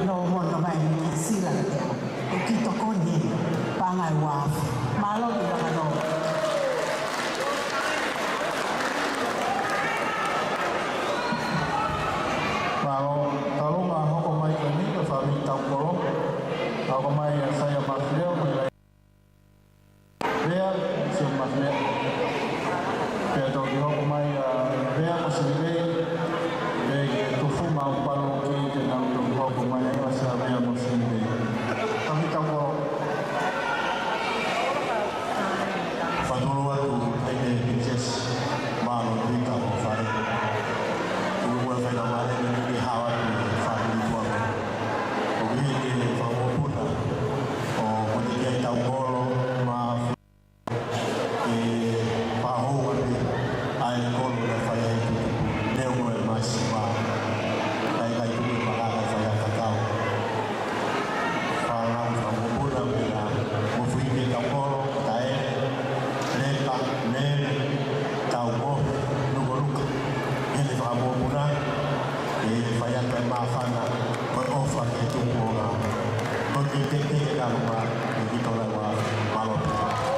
Nō hono mai ni ke sila ke au. ʻOku tokoni, paʻanga ʻe uaafe. Mālō ʻi langa nō. Mālō, talunga hoko mai ko eni ko e fāmili Taukolo. Hoko mai ʻa Saia Mafileʻo, mai Vea, Sio Mafileʻo. Pea toki hoko mai ʻa Vea mo Silive, pea ke tufu mau palo ki te nau toki hoko mai ʻa Vea mo Silive. Fāmili Taukolo. Fatolo atu, hai te Princess, mālō tuita ho fale. Tuku ua fai na mare ni ki hawa tu fāmili tuanga. ʻOku ʻi he fakamoʻoni puna, ʻo ko eni ki ai Taukolo, ma e pahou atu, ʻa e kolo na fai ai tutupu. Neu mo e masi ma. Kai kai tuku e makaka fai a kakau. Fānau fakamoʻoni puna, mo fui ke Taukolo, kae, leka, nene, tau mo, nuka nuka. Heni fakamoʻoni puna, ʻe fai atu e māfana, ko e ʻofa ke tupu o ngā. Ko e ke ke ke ke ka luma, ʻe ki tona ngā, mālō. Mālō.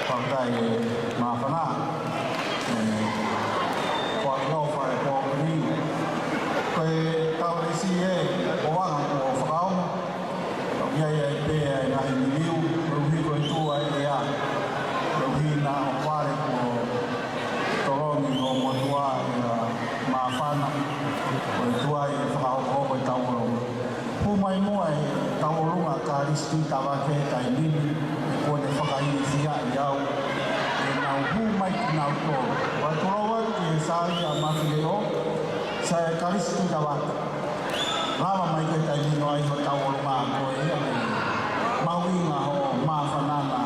Fakafetaʻi māfana. ʻE, ko e kau fale ko eni. Ko e tau lesi ē, ko e anga ʻo e fakaongo. ʻOku ʻi ai pē ʻa e ngaahi liliu, koeʻuhi ko e tuʻu ʻa e ʻea. Koeʻuhi naʻa ʻoku fale kuo tolongi hoʻo motuʻa ʻi he māfana. Ko e tuʻu ʻa e fakaongo ko e tau ʻolunga. Hū mai muʻa e tau ʻolunga Kalisi Tuʻitavake he taimi ni, he kuo ne fakailifia ʻi au. ʻE nau hū mai kinautolu. Ua tulou atu ki he Saia Mafileʻo, Saia Kalisi Tuʻitavake. Lava mai ko e taimi ni ʻo ʻai hoʻo tau ʻolunga ko ia. Mahuʻinga hoʻo māfana na.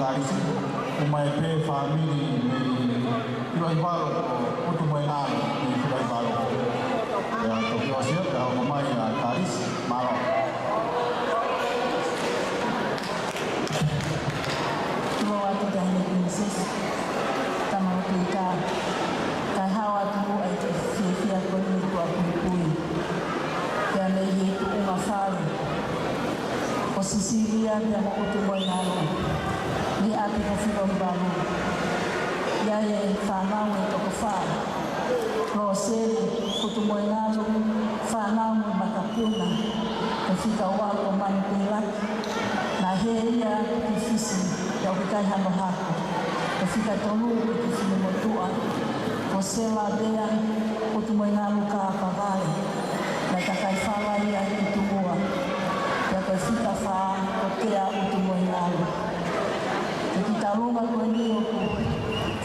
Kalisi, ʻomai pē fāmili mei Filoivalo, ʻo Utumoengalo mei Filoivalo. Pea toki ʻosi ia, pea hoko mai ʻa Kalisi, mālō. Tuloa atu Taʻahine Pilinisesi, tama ʻo Tuita, kae hao atu ai ki he fiefia ko eni kuo puipui. Pea mei he tuʻunga fale ʻo Sisilia pea mo Utumoengalo, ʻi he ʻapi ko Filoivalo. ʻI ai e fānau ʻe toko fā, Loseli, Utumoengalo, fānau mo Makapuna, ʻe fika ua ko Manu Kuilaki, naʻe hē ia ki Fisi, pea ʻoku ʻikai hano hako. ʻE fika tolu ko Kifinemotuʻa, ko Sela Vea, Utumoengalo Kāpavale, naʻe kakai fala ia ki Tumua. Pea ko e fika fā ko Kea Utumoengalo. ʻI he kiʻi taulunga ko eni ʻoku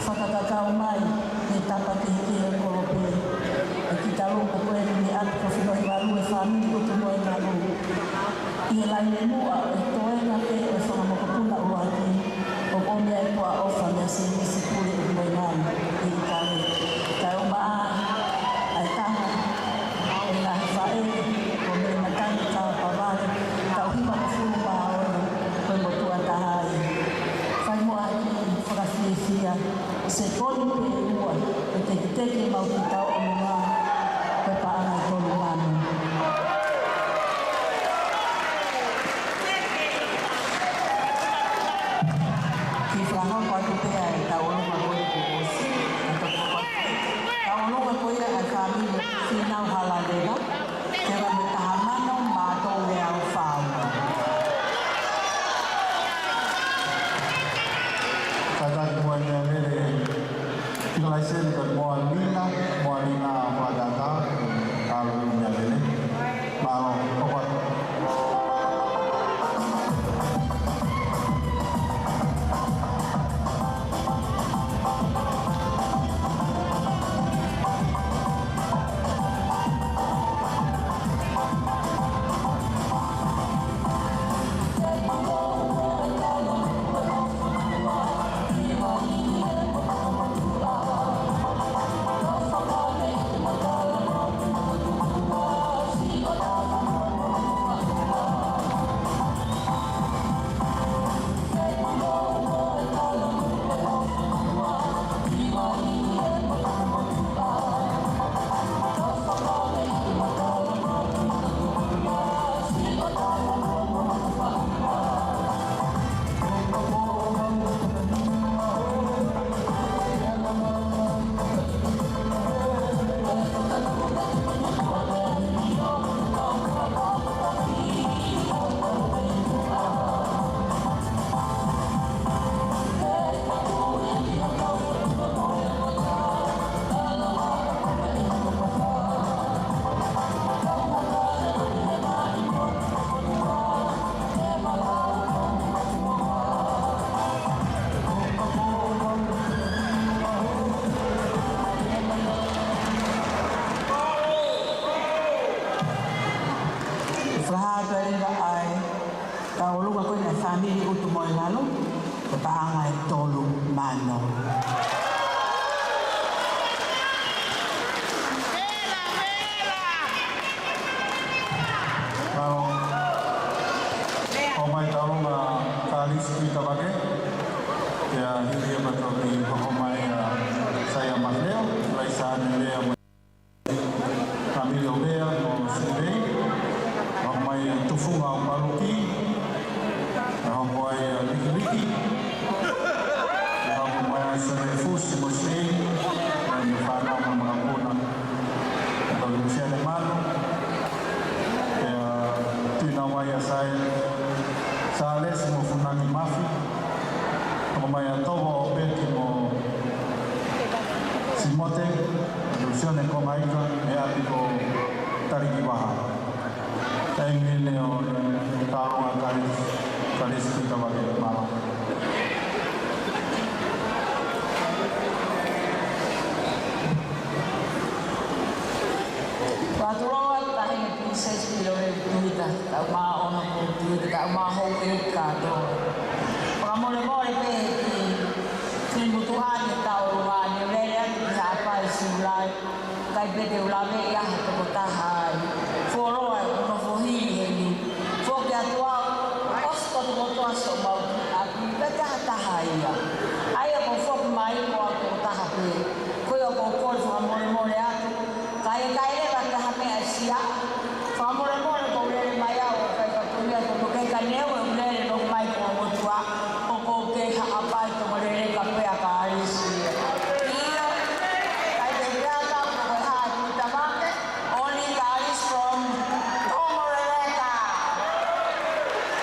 fakakakau mai he tapa kehekehe ʻo e kolope, ʻi he kiʻi taulunga ko eni mei he ʻapi ko Filoivalo e fāmili Utumoengalo. ʻI he laine muʻa ʻo e toenga pē ʻo e fanga mokopuna ʻuluaki, ʻoku ʻomi ai e puha ʻofa meia Sēmisi Pule Utumoengalo ʻi ʻItale. Kae ʻumaʻā ʻa e taha ʻo e ngaahi faʻē, ko Mele Matangi Kāpavale, taʻu hivangofulu mā ono, ko e motuʻa taha ia. Fai muʻa ha kiʻi fakafiefia, sekoni pē ʻe ua, ʻe tekiteki mau ki tau ʻo nunga, ko e paʻanga ʻe tolu mano. Kiʻi fakahoko atu pē ʻa e taulunga ko eni kuo ʻosi, ʻa e taulunga ko eni. Taulunga ko ia ʻa e fāmili Fīnau Halaleva, teunga mei he taha mano mā tolu ʻe afe fā ua. Kātaki muʻa e meʻalele, fika laiseni ko Moalina, Moalina Fakatata, ʻalu e meʻalele. Mālō, hoko atu. Fakahā atu leva ʻa e taulunga ko eni ʻa e fāmili Utumoengalo, ko e paʻanga ʻe tolu mano. Mālō. ʻOmai taulunga Kalisi Tuʻitavake. Pea hili ia pea toki hoko mai ʻa Saia Mafeo, Laisa Anelea, Kamili Ovea mo Silivei. Hoko mai ʻa Tufunga ʻo Paluki. Hoko ai ʻa Likiliki. Hoko mai ʻa Sere Fusi mo Sei. Mo e fānau mo e makapuna. Ko Lusiane Manu, pea tuʻinau ai ʻa Sae, Sālesi mo Funaki Mafi, hoko mai ʻa Tovo ʻo Peti mo Simote, Lusiane Kongaika, ʻi he ʻapi ko Talikivaha. Taimi ni ʻo e taulunga Kalisi, Kalisi Tuʻitavake, mālō. Fakatuloa, Taʻahine Pilinisesi Filomena Tuita, taʻu mā ono ko Tuita, taʻu mā hou ʻe kātoa. Fakamolemole pē, Te u lave ia ha tokotaha ai. Fuoloa e nofo hili heni. Foki atu au, ʻosi ko tokotoa so mau ki ʻapi, pe taha taha ia. ʻA ia ko foki mai ko au tokotaha pē. Ko ia ko kole fakamolemole atu. Ka ʻe ʻikai leva ke ha meʻa ʻe sia. Fakamolemole ko u lele mai au ʻo kai fatuia ko ke ka neu e u lele no mai ko motua. ʻOku ou kei haʻapai tomaleleka pea ka Alisi. ʻIo, kai te pea ka ko e hā e kuta make, ʻo ni ka Alisi from Tonga Leleka.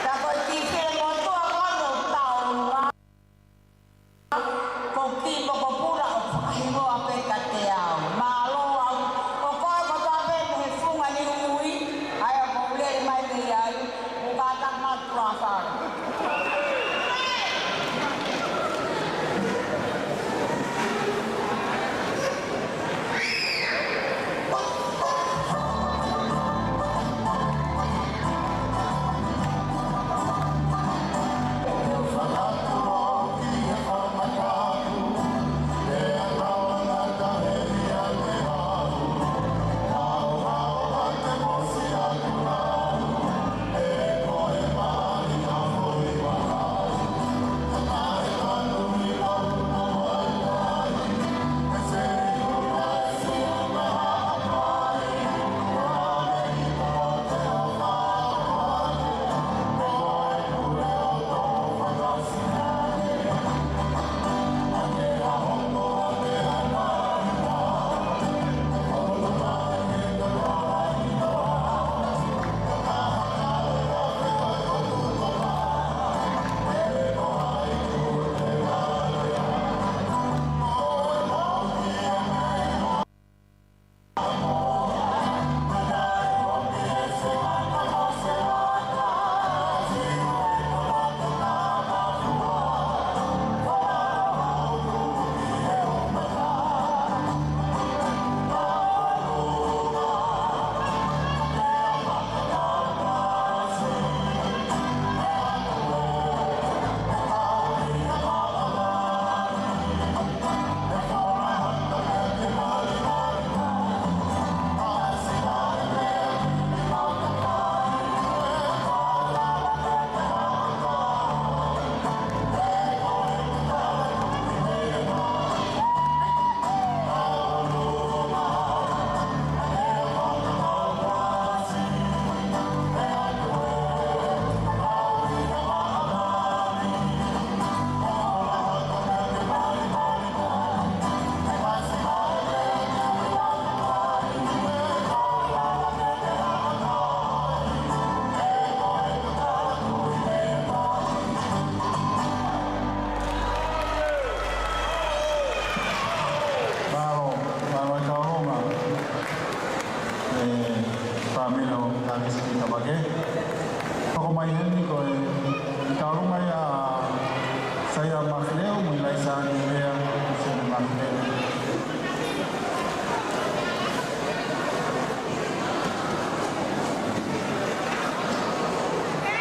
Ka ko e kiʻi file motuʻa ko no taunga. Ko ki mokopuna ʻo fakahingoa pē ka te au. Mālō au, ʻo koe kotoa pē mo he funga ni ui, ʻa ia ko u lele mai mei ai. Mālō, mālō e kau Tonga. E, fāmili ʻo Kalisi ki Tamake. Hoko mai heni ko e kau Tonga ia Saia Mafileu, mo Ilaisa Nivea, Sene Mafileu.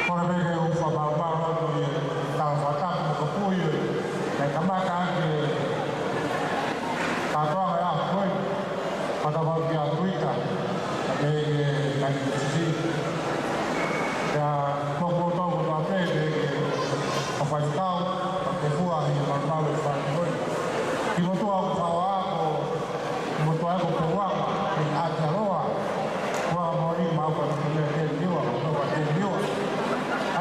Kole pē ke u fakamaʻumaʻu atu ʻi he tala fakatapu mo ka pui ʻe, naʻe kamata ʻaki e kātoanga ʻa e ʻaho ko ē, fakatapu ki he ʻAfilika, ʻa e, ʻe, ʻa e, ʻa e, toko tau ko ta pē, ʻe, ʻe, ʻa Faifekau, ʻa Tefua, ʻi he malumalu ʻe fai ko ē. Ki motuʻa ʻoku fakaako, motuʻa ko Peuaka, ʻi Aotearoa, ua mo i mau ka tuku mea ke niua, ka tuku ka ke niua.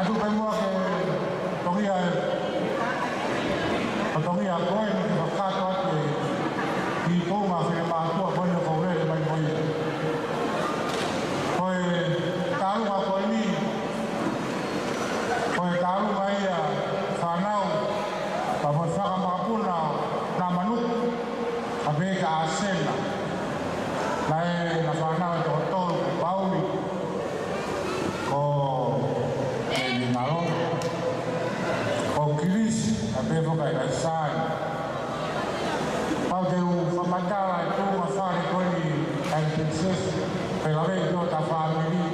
Atu pē muʻa ke tongia e, ka tongia ko ē ni ke fakakakato atu e, ki Tonga fie mātuʻa ko ē ni ko ē mai ko ē. Ko e tālunga ko eni, ko e tālunga ia fānau, ka mo e fanga makapuna na manuku, ka pehē kia Sena. Naʻe na fānau ʻe toko tolu ko Pauli, ko Elinalo, ko Kilisi, ka pehē foki kia Laisani. Pau te u fakamatala e tuʻunga fale ko eni ʻa e Princess, pea lave ʻi hota fāmili,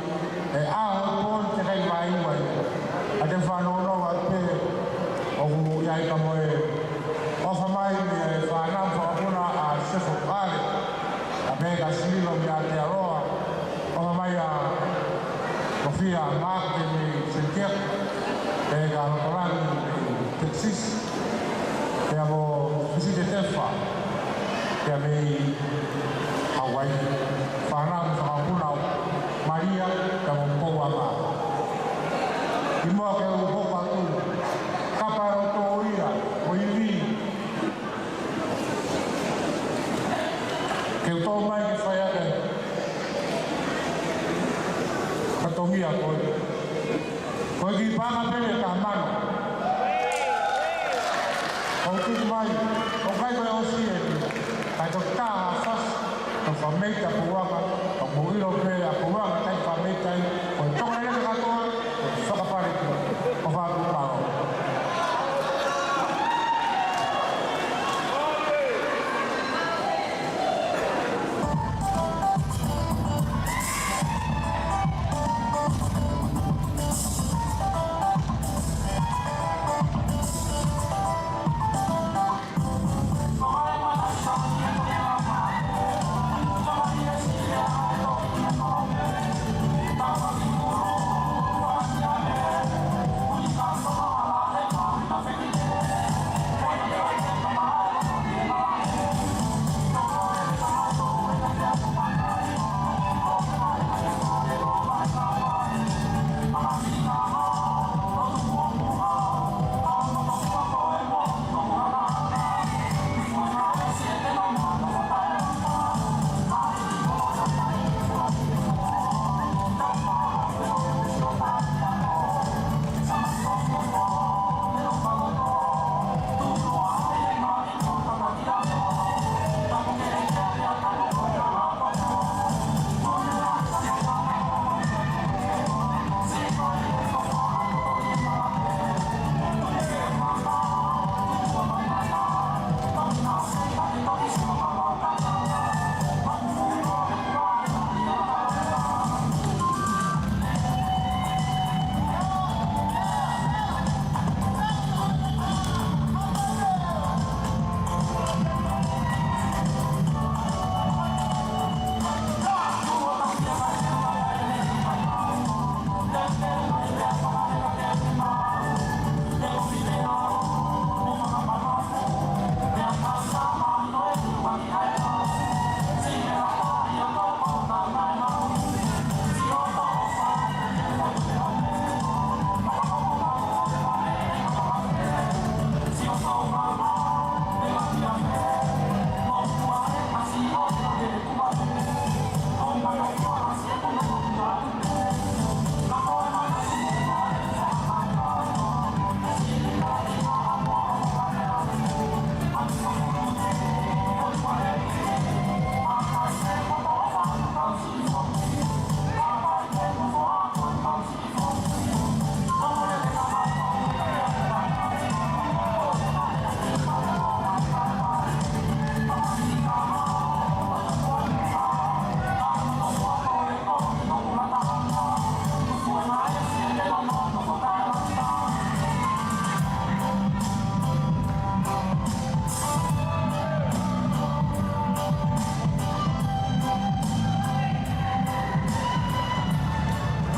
ʻe ʻaho pō ni te kai vai vai. ʻA te fanongo atu pē, ʻoku ʻi ai ka mo e ʻofa mai mei he fānau makapuna ʻa Sefo Pale. Mei ka Sililo mei Aotearoa, ʻofa mai ʻa Kofia Maake mei Sentia, pea ka Lokolani mei Texas, pea mo Fisite Tefa, pea mei Hawaii, fānau mo e fanga mokopuna ʻo Malia, pea mo Pouama. ʻI muʻa ke u hoko atu, kapa ʻo tō ia, ʻo ivi, ke u tō mai ke fai ake. Ka tongia koe. Ko e kiʻi paʻanga pē mei he taha mano. ʻOku tuku mai, ʻoku ʻikai ko e ʻosi ē. Kae toki tā ha fasi, ko e fakameita Pouama, ʻoku mou ʻilo pē ʻa Pouama, ʻikai fakameita ai, ko e tokaleleka kātoa, fakapale ki, ko fāku pao.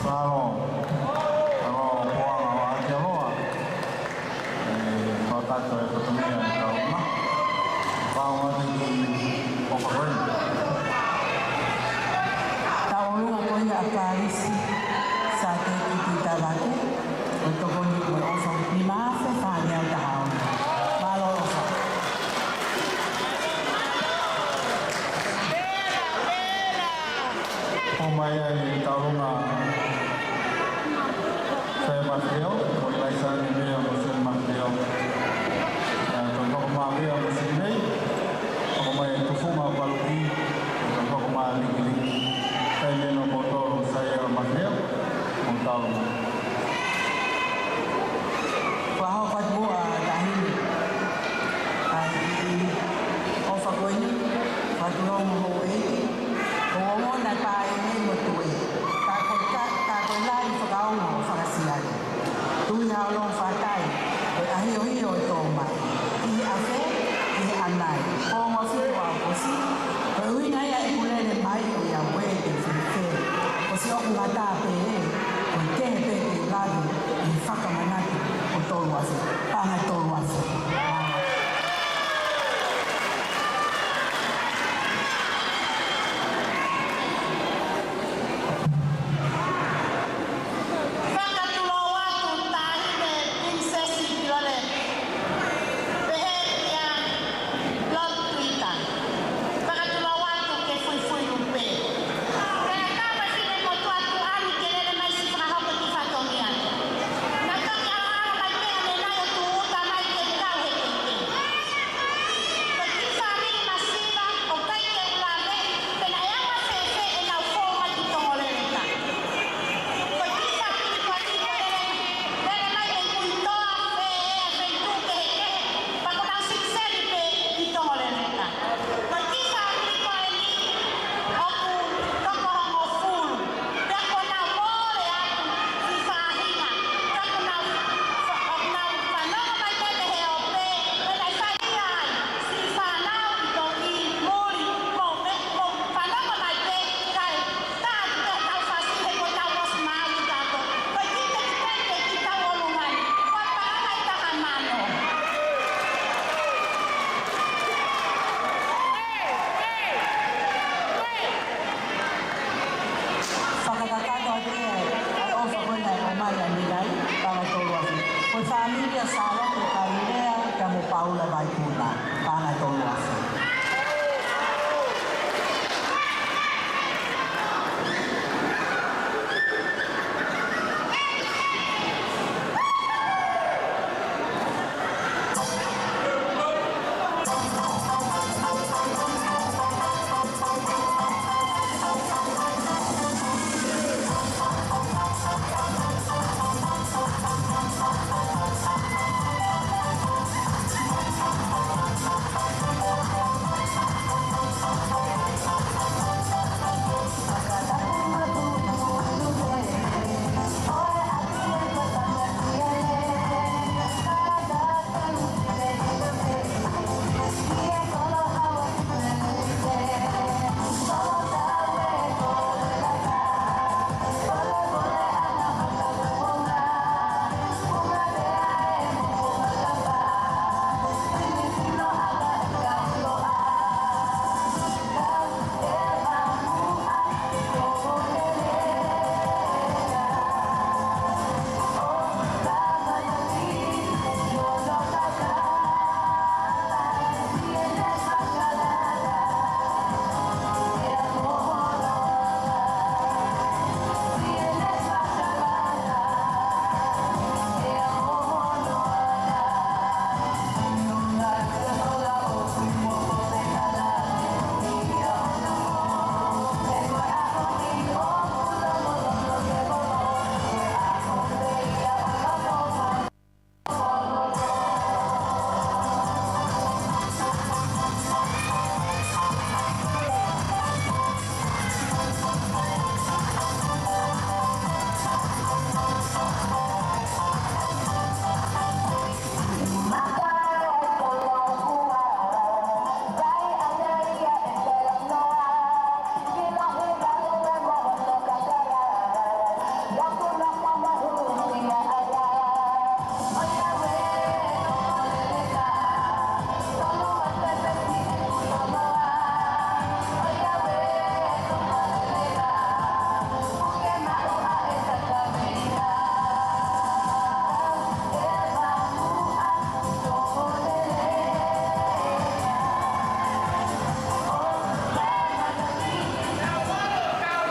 Mālō. Mālō, Pouama ʻo Aotearoa. ʻE, kau tato e kotomia e tau ma. Pau atu ki ʻOkalani. Tauʻolunga ko ia ʻa Kalisi, Sāteki Tuʻitavake, ʻo tokoni ko e ʻofa nima afe fāngeau taha ono. Mālō ʻofa. ʻOmai ai e tauʻolunga Saia Mafeo, ko Laisani Mea mo Saia Mafeo. ʻE, ko Loko Mafeo mo Sinei, ʻomai e tufunga paluki, ko Loko Malikiliki. Kai meno mo tolo Saia Mafeo. Vaipuna, paʻanga ʻe tolu afe.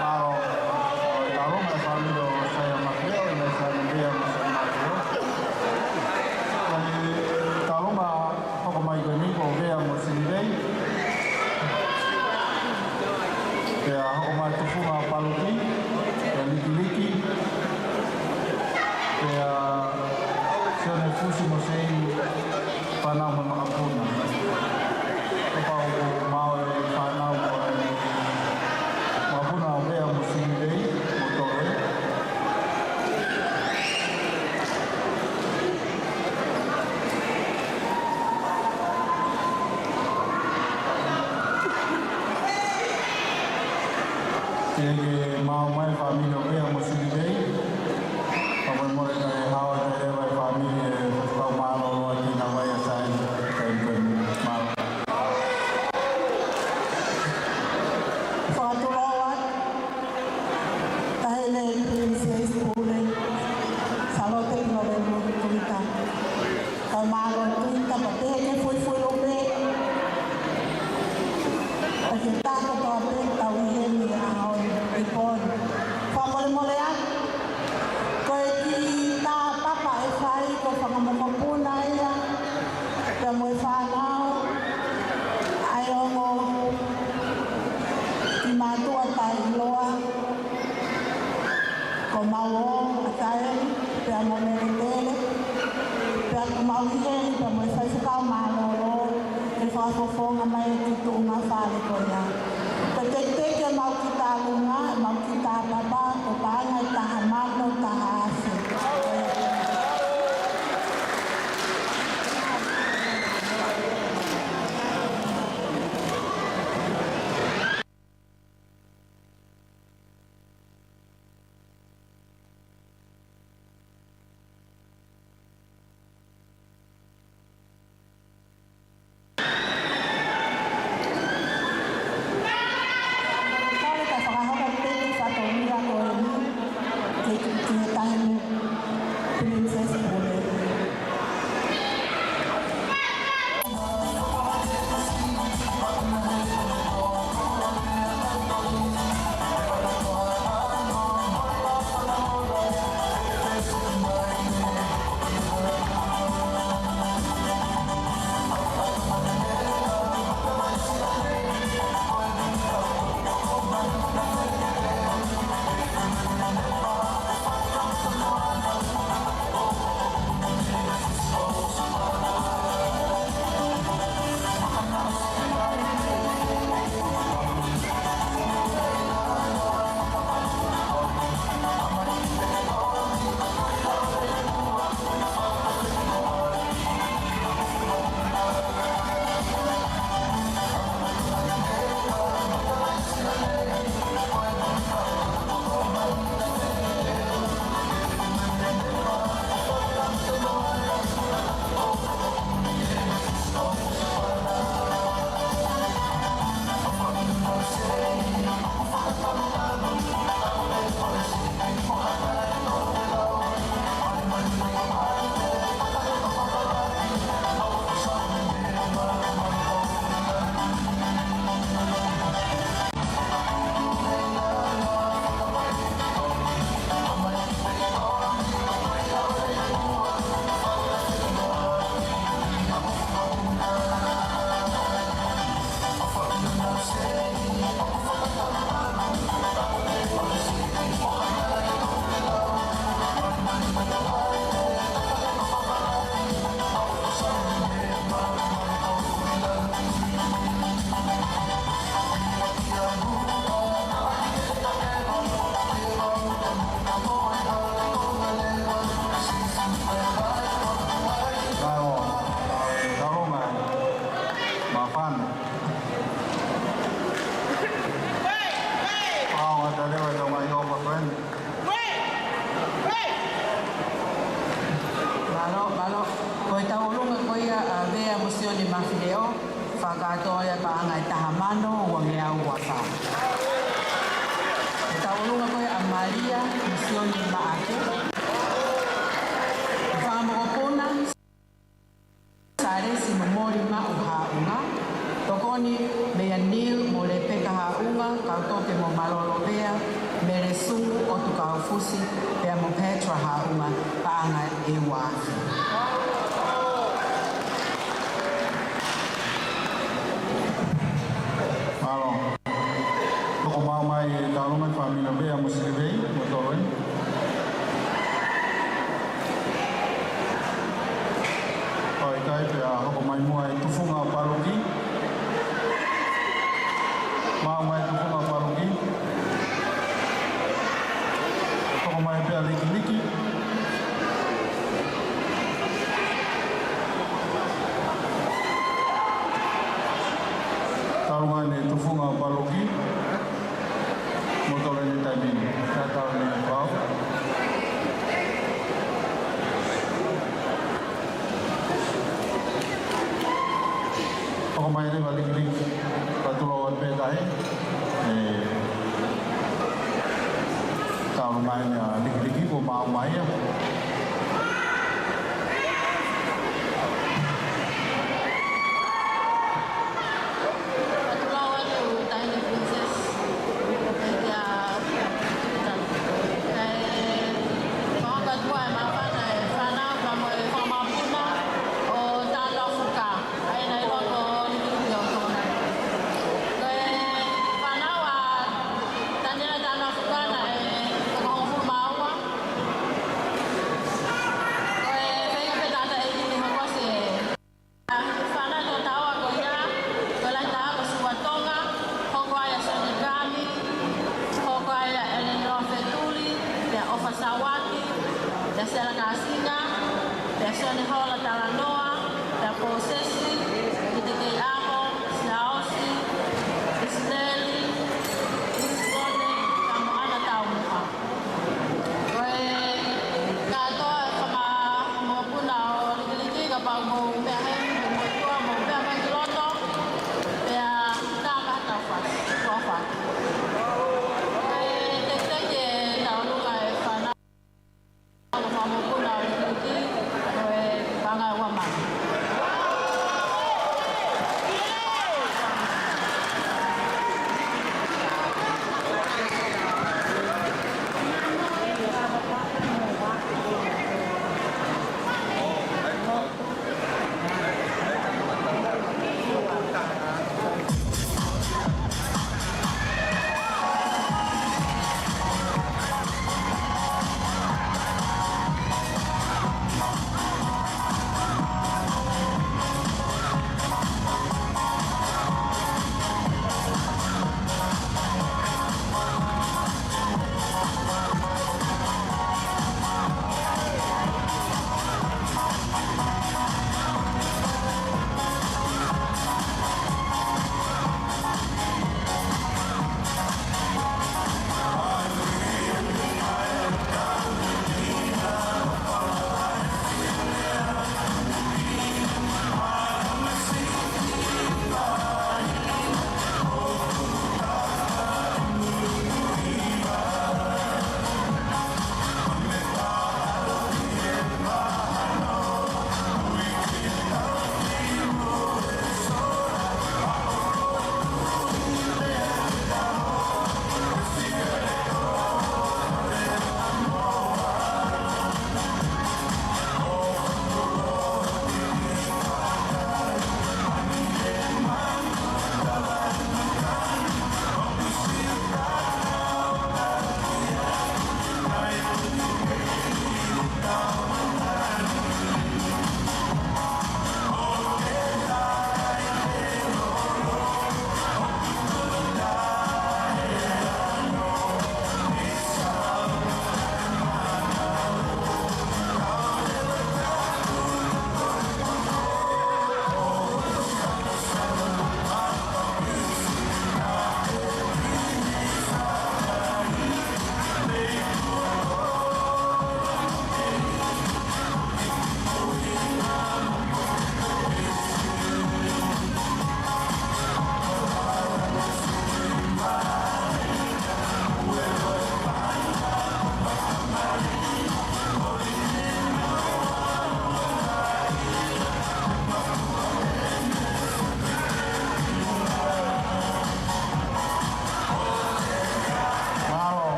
Mālō, ʻo e talofa e fāmili ʻo Saia Mafiao, mo Saia Mafiao, mo Saia Mafiao. Ko e talofa hoko mai ko eni ko Vea mo Sinivei. Pea hoko mai tufunga Paluki, pea Likiliki, pea Sione Fusi mo Sei, fānau mo e makapuna. Kapau ʻoku maʻu e fānau mo e makapuna ʻo Vea mo Sinivei, mo Toloe. Ke ke maʻu mai fāmili ʻo Vea mo Sinivei. Ka molemole kae hao atu leva e fāmili ʻe fakakaukau mālōlō atu ʻi he ngāue ʻa Saia, kae tuku mālō. Fakatulou atu, Taʻahine Princess Pule, Sālote Lovelu Tuita. Kau mālō Tuita, pea pehē ki he fuifui lupe. ʻOku ke taha kotoa pē ʻoku tau ʻi heni he ʻaho ni, ʻi Poni. Fakamolemole atu, ko e kiʻi tā papa ʻe fai, ko e fanga mokopuna ia, pea mo e fānau, ʻa e ongo kiʻi mātuʻa taʻeʻiloa, ko Mauo ʻAtaeli, pea mo Meletele, pea ko Mauhiheli, pea mo e faifekau mālōlō, ke fakafofonga mai e kiʻi tuʻunga fale ko ia. Ko e tekiteki ʻemau kiʻi tālunga, ʻemau kiʻi tā papa, ko e paʻanga ʻe taha mano taha afe. Kole ka fakahoko e teki fatongia ko eni, ke, ke taimi. Kakato ia paʻanga ʻe taha mano uangeau ua fā. ʻE tauʻolunga ko ē ʻa Malia Misioni Maʻake. Fanga mokopuna, Salesi mo Moli Maʻu Haʻunga. Tokoni meia Neil mo Lepeka Haʻunga, Kautoke mo Malolovea, Mele Sungu, ʻOtu Kaufusi, pea mo Petra Haʻunga, paʻanga ʻe ua afe. Mālō. Hoko mai e tauʻolunga e fāmili Vea mo Silivei, mo Toloi. ʻOku ʻikai pea hoko mai muʻa e tufunga ʻo Paloki. Maʻu mai e tufunga ʻo Paloki. Hoko mai pea Likiliki. Tauʻolunga ʻene tufunga ʻo Paloki. Mo Toloi ʻene taimi ni. Ka tau ne pau. Hoko mai leva Likiliki. Ka tulo atu pē tahi. ʻE, tauʻolunga ʻene ʻa Likiliki kuo maʻu mai ia. Ka tulo atu Taini Princess. Pea, kae, fakatua e māfana e fānau, pea mo e fanga mokopuna ʻo Tanofuka. ʻA ia naʻe ʻi loto Likiliki ʻo tona. Ko e fānau ʻa Taniela Tanofuka naʻe toko hongofulu mā ua.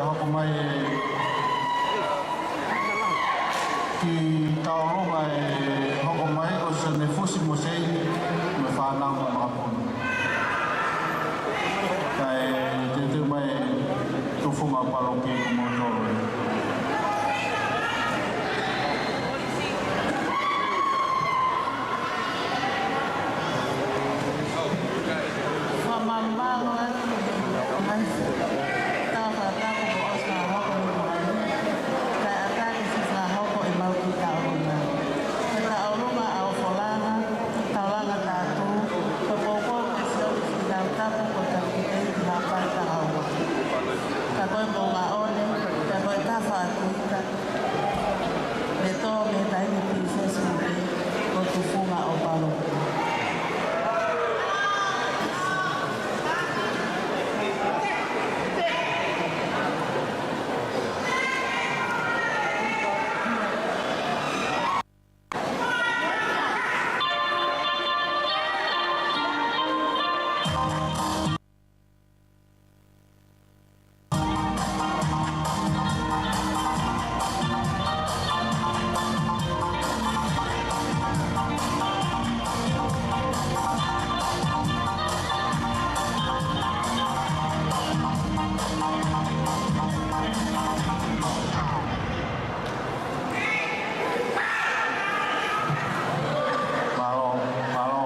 Hoko mai e kiʻi tauʻolunga ʻe hoko mai ko Sione Fusi mo Seini mo e fānau mo Makapuna. Kae teuteu mai e tufunga ʻo Paloki ko moutolu. Fakamālō atu ki he ʻomai tau fakatapu kuo ʻosi fakahoko ʻi muʻa ni, kae ʻatā ke siʻi fakahoko ʻemau kiʻi tauʻolunga. Ko e tauʻolunga ʻa e ʻofa langa, taulanga tautolu, ko e poupou ke sio ki he tautapu ko e tapu ki he ʻEiki Haʻapai taha ua. Ka ko e moʻunga ʻo ne, ka ko e tafa atu ita, me tō me taimi Pilinisesi Mule, ko e tufunga ʻo Paloki. Mālō, mālō.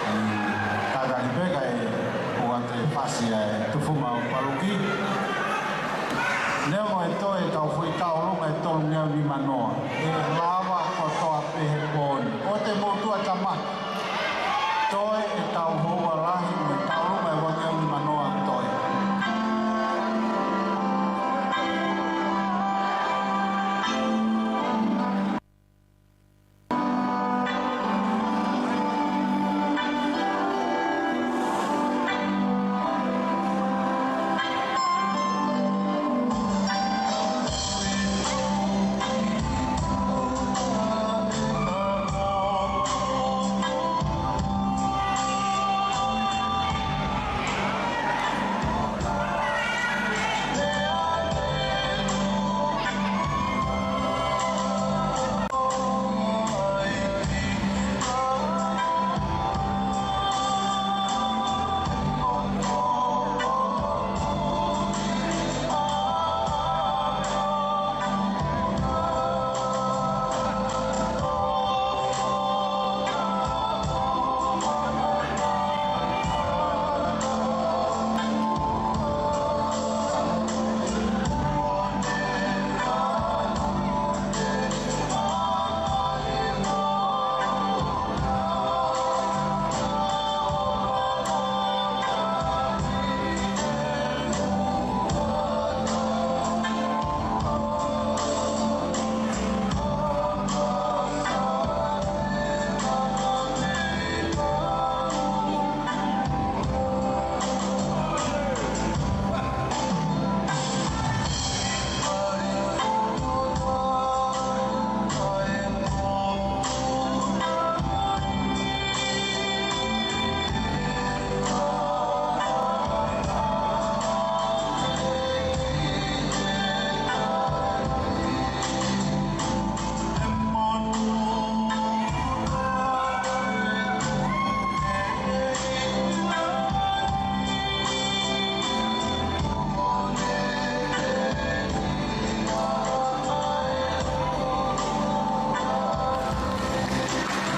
Mm, kātaki pē kae ʻoua te fasi ʻa e tufunga ʻo Paloki. Neongo e toe ʻetau foʻi tauʻolunga ʻe tolungeau nimanoa, ʻe lava kotoa pē he pō ni. ʻOua te mou tuʻa tāmaki. Toe ʻetau houa lahi mo e tauʻolunga ʻe uangeau nimanoa toe.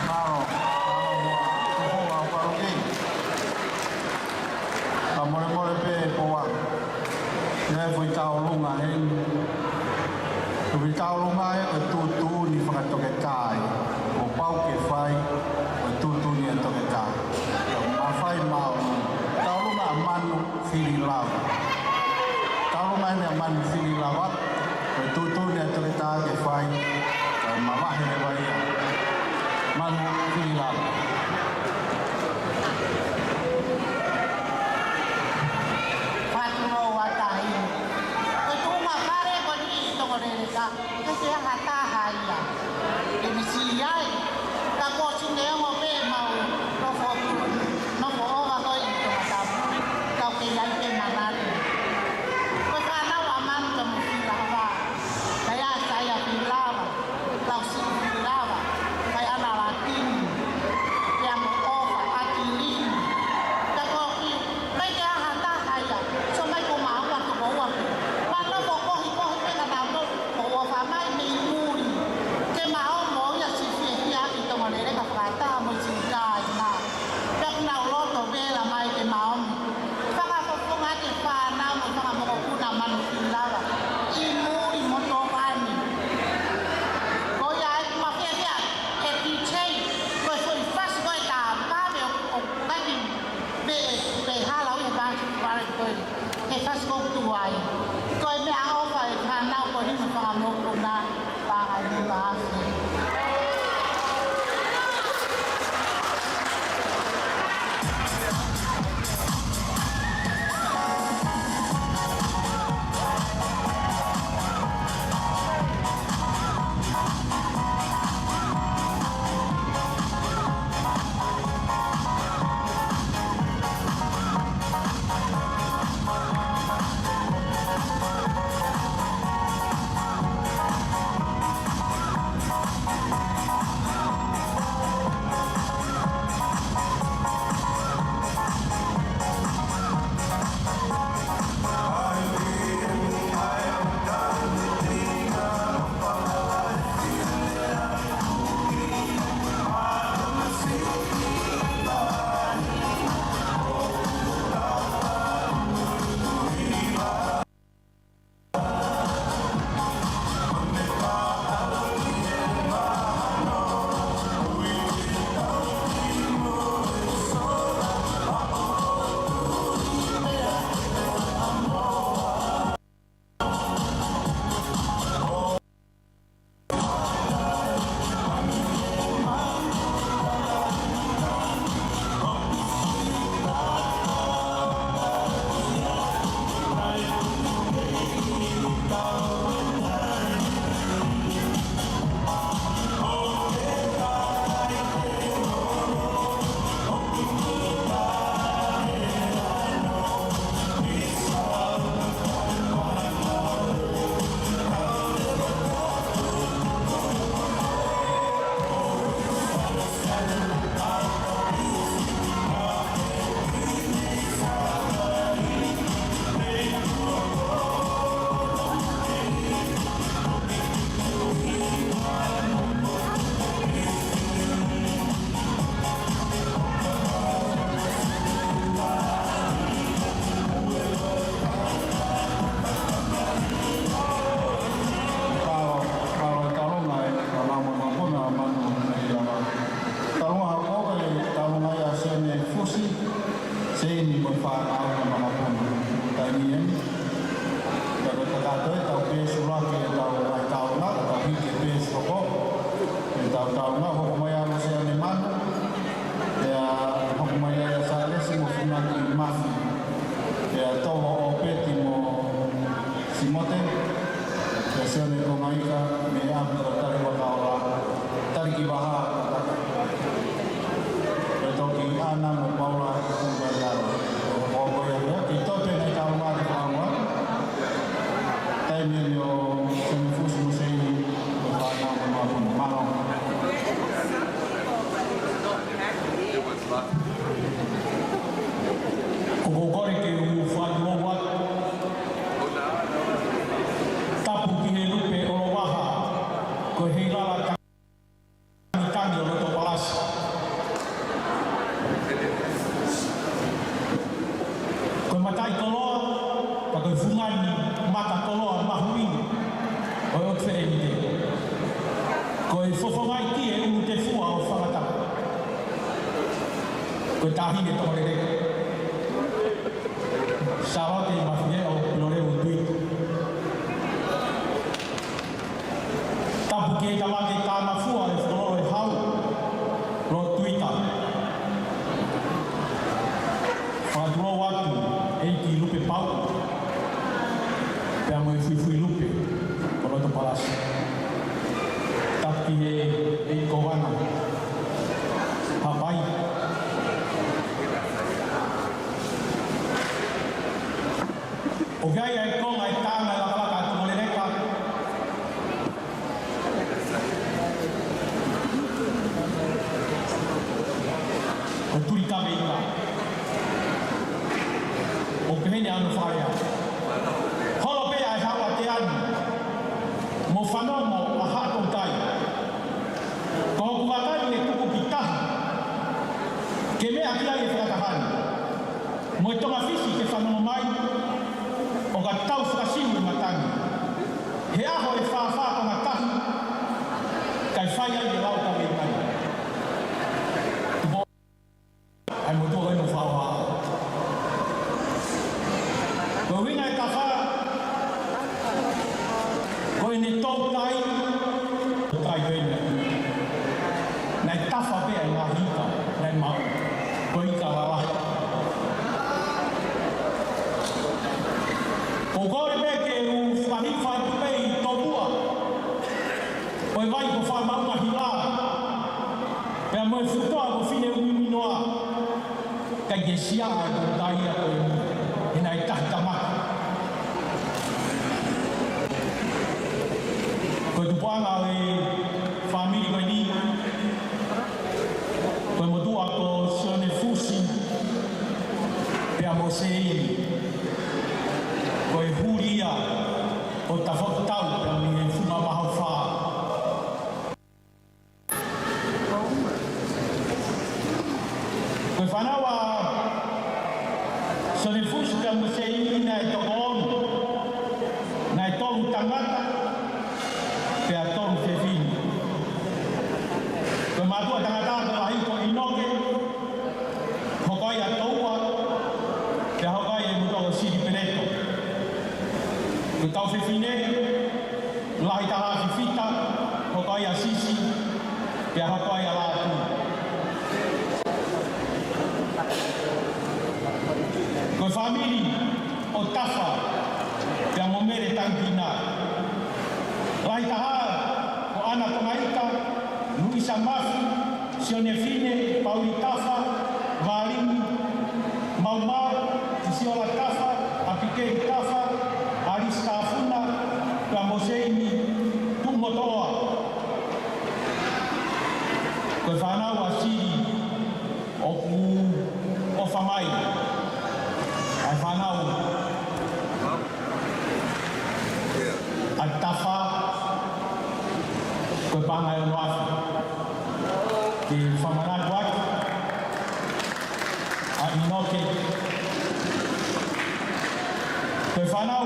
Mālō, mālō muʻa, tufunga ʻo Paloki. Ka molemole pē ʻe Poa. ʻI ai e foʻi tauʻolunga heni. Ko e foʻi tauʻolunga ē ko e tuʻutuʻuni fakatoketā ē. Kuo pau ke fai, ko e tuʻutuʻuni ʻa e toketā. Ka mafai maʻu. Tauʻolunga ʻa Manu Fililava. Tauʻolunga eni ʻa Manu Fililava. Ko e tuʻutuʻuni ʻa e toketā ke fai, kae mavahe leva ia. Manu Fililava. Fakatulou atu ai. Ko e tuʻunga fale ko eni ʻi Tongoleleka, ʻikai ke ʻi ai ha taha ia. ʻE misi ai, ka ko e ʻosi neongo pē ʻemau nofo ʻi, nofo ʻova ko ē ʻi Tongatapu, ka ʻoku kei ʻi ai pē manatu. Ko e fale Timote, pea Sione Kongaika, mei he ʻapi ko Talivahaola, Talikivaha, pea toki ʻAna mo Paula, Kuvaitalo. ʻO ko ia, ki tote na i tau mate kaua, taimi ni ʻo Sione Fusi mo Seini, ʻo fānau mo Mapuna. Mālō. ʻOku ou kole ke u fakatulou atu. Tapu ki he lupe ʻolovaha, ko e heilala tangitangi ʻo loto palasi. Ko e mataʻikoloa, pea ko e fungani matakoloa mahuʻinga ʻo e ʻOtu Feʻenite. Ko e fofonga ʻi he ʻulu tefua ʻo Fangatapu. Ko e taʻahine Tonga lelei. Sālote Mafileʻo Pilolevu Tuita. Tapu ki he tamake Tāmafua ʻe Fololo e Hau, Lord Tuita. Fakatulou atu ʻEiki Lupe Pau, pea mo e Fuifui Lupe, ko Loto Palasi. Tapu ki he ʻEiki Kōvana, Hapai. ʻOku ʻi ai e konga e tama e lakalaka atu mo Leleka. Ko Tuli Kaveinga. ʻOku pehē ni ʻa hono fakalea. Holo pē ʻa e Haʻu ʻa Teani, mo fanongo ʻa Haʻa Toutai. Ko hoku vaka ni ʻe tuku ki tahi, ke meʻa ki ai e fakataha ni. Mo e Tonga Fisi ke fanongo mai, ʻo ka tau fakasiu e matangi. He ʻaho ʻe fāfā konga tahi, kae fai ai e lau ka mei mai. ʻAi mo tuʻu ai mo faoa. Ko e ʻuhinga e tafa, ko ʻene toutai, toutai ko ʻene. Naʻe tafa pē ʻa e ngaahi ika, naʻe maʻu. Ko e ika lalahi. ʻOku ou kole pē ke u fakahifo atu pē ʻi tōpua ʻo e vai ko Faamaʻunga Hila, pea mo e futoa ko Fineʻumiʻuminoa. Kae ke sia ai ko taia ko e, he naʻe tahi tamaki. Ko e tupuʻanga ʻo e fāmili ko eni, ko e motuʻa ko Sione Fusi, pea mo Seini. Ko e huli ia ʻo Tafakitau, pea mei he Funga Mahaofā. Ko e fānau ʻa Sione Fusi pea mo Seini naʻe toko ono. Naʻe tolu tangata, pea tolu fefine. Ko e mātuʻa tangata ko e lahi ko ʻInoke, hoko ai ʻa Toua, pea hoko ai e motuʻa ko Sili Peleto. Ko e tau fefine, lahi taha ʻa Fifita, hoko ai ʻa Sisi, pea hoko ai ʻa Lātū. Ko e fāmili ʻo Tafa, pea mo Mele Tangikina. Lahi taha ko ʻAna Tongaika, Luisa Mafi, Sione Fine, Pauli Tafa, Valimi Maumau, Tisiola Tafa, ʻApikeli Tafa, Alisi Tafuna, pea mo Seini Tuʻumotoa. Ko e fānau ʻa Sili ʻoku ʻofa mai ʻa e fānau ʻa Tafa, ko e paʻanga ʻe ono afe. Ke fakamanatu atu ʻa ʻInoke, ko e fānau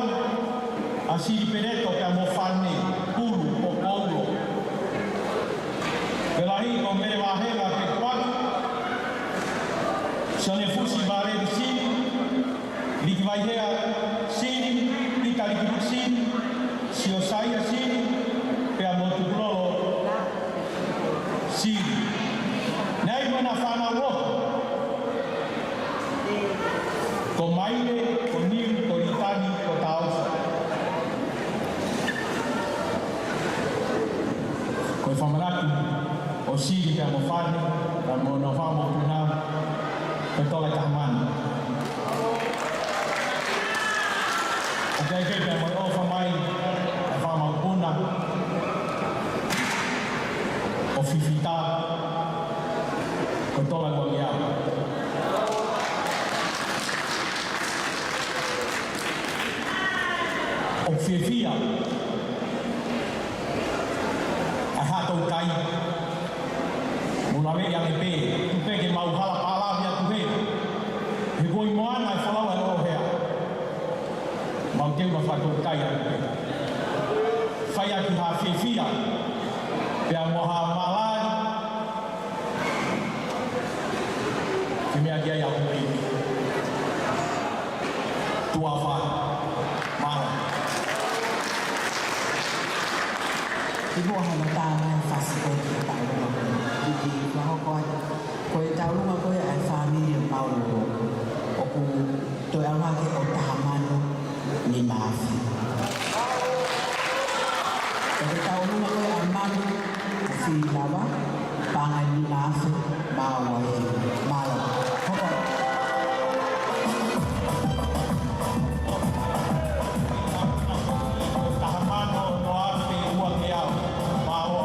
ʻa Sili Peleto pea mo Fane Pulu ʻo Koulo. Ko e lahi ko Mele Vahela Pekuaki, Sione Fusi Valeli Sili, Liki Vaihea Sili, Pita Likivusi Sili, Siosaia Sili, pea mo Tukulolo Sili. Naʻe ʻi ai mo ʻena fānau ʻoho, ko Maile, ko Niu, ko Litani, ko Taufa. Fakamanatu ʻo Sili pea mo Fani, pea mo hono fanga mokopuna, ko e tola ʻe taha mano. ʻOku ʻikai ke pea mo e ʻofa mai ʻa e fanga mokopuna ʻo Fifita, ko e tola ʻe uangeau. ʻOku fiefia ʻa e haʻa toutai. Mou laveʻi ange pē, tuku pē ke mau hala pālavi atu hē. He ko e moana ʻe folau ai ʻo hea. Mau teu ma fakatoutai atu pē. Fai ʻaki ha fiefia, pea mo ha mālali. Ke meʻa ki ai ʻa e ʻEiki. Tuʻa ʻofa. Mālō. Kimuʻa hono tā mai fasi ko e taulunga ko ē. Kiʻi fakahoko atu. Ko e taulunga ko ē ʻa e fāmili ʻo Maulolo. ʻOku toe ʻalu hake ʻo taha mano nima afe. Ko e taulunga ko ē ʻa Manu, ko Fili lava, paʻanga ʻe nima afe mā ua hiva. Mālō. Hoko. Taha mano noa afe uangeau. Mālō.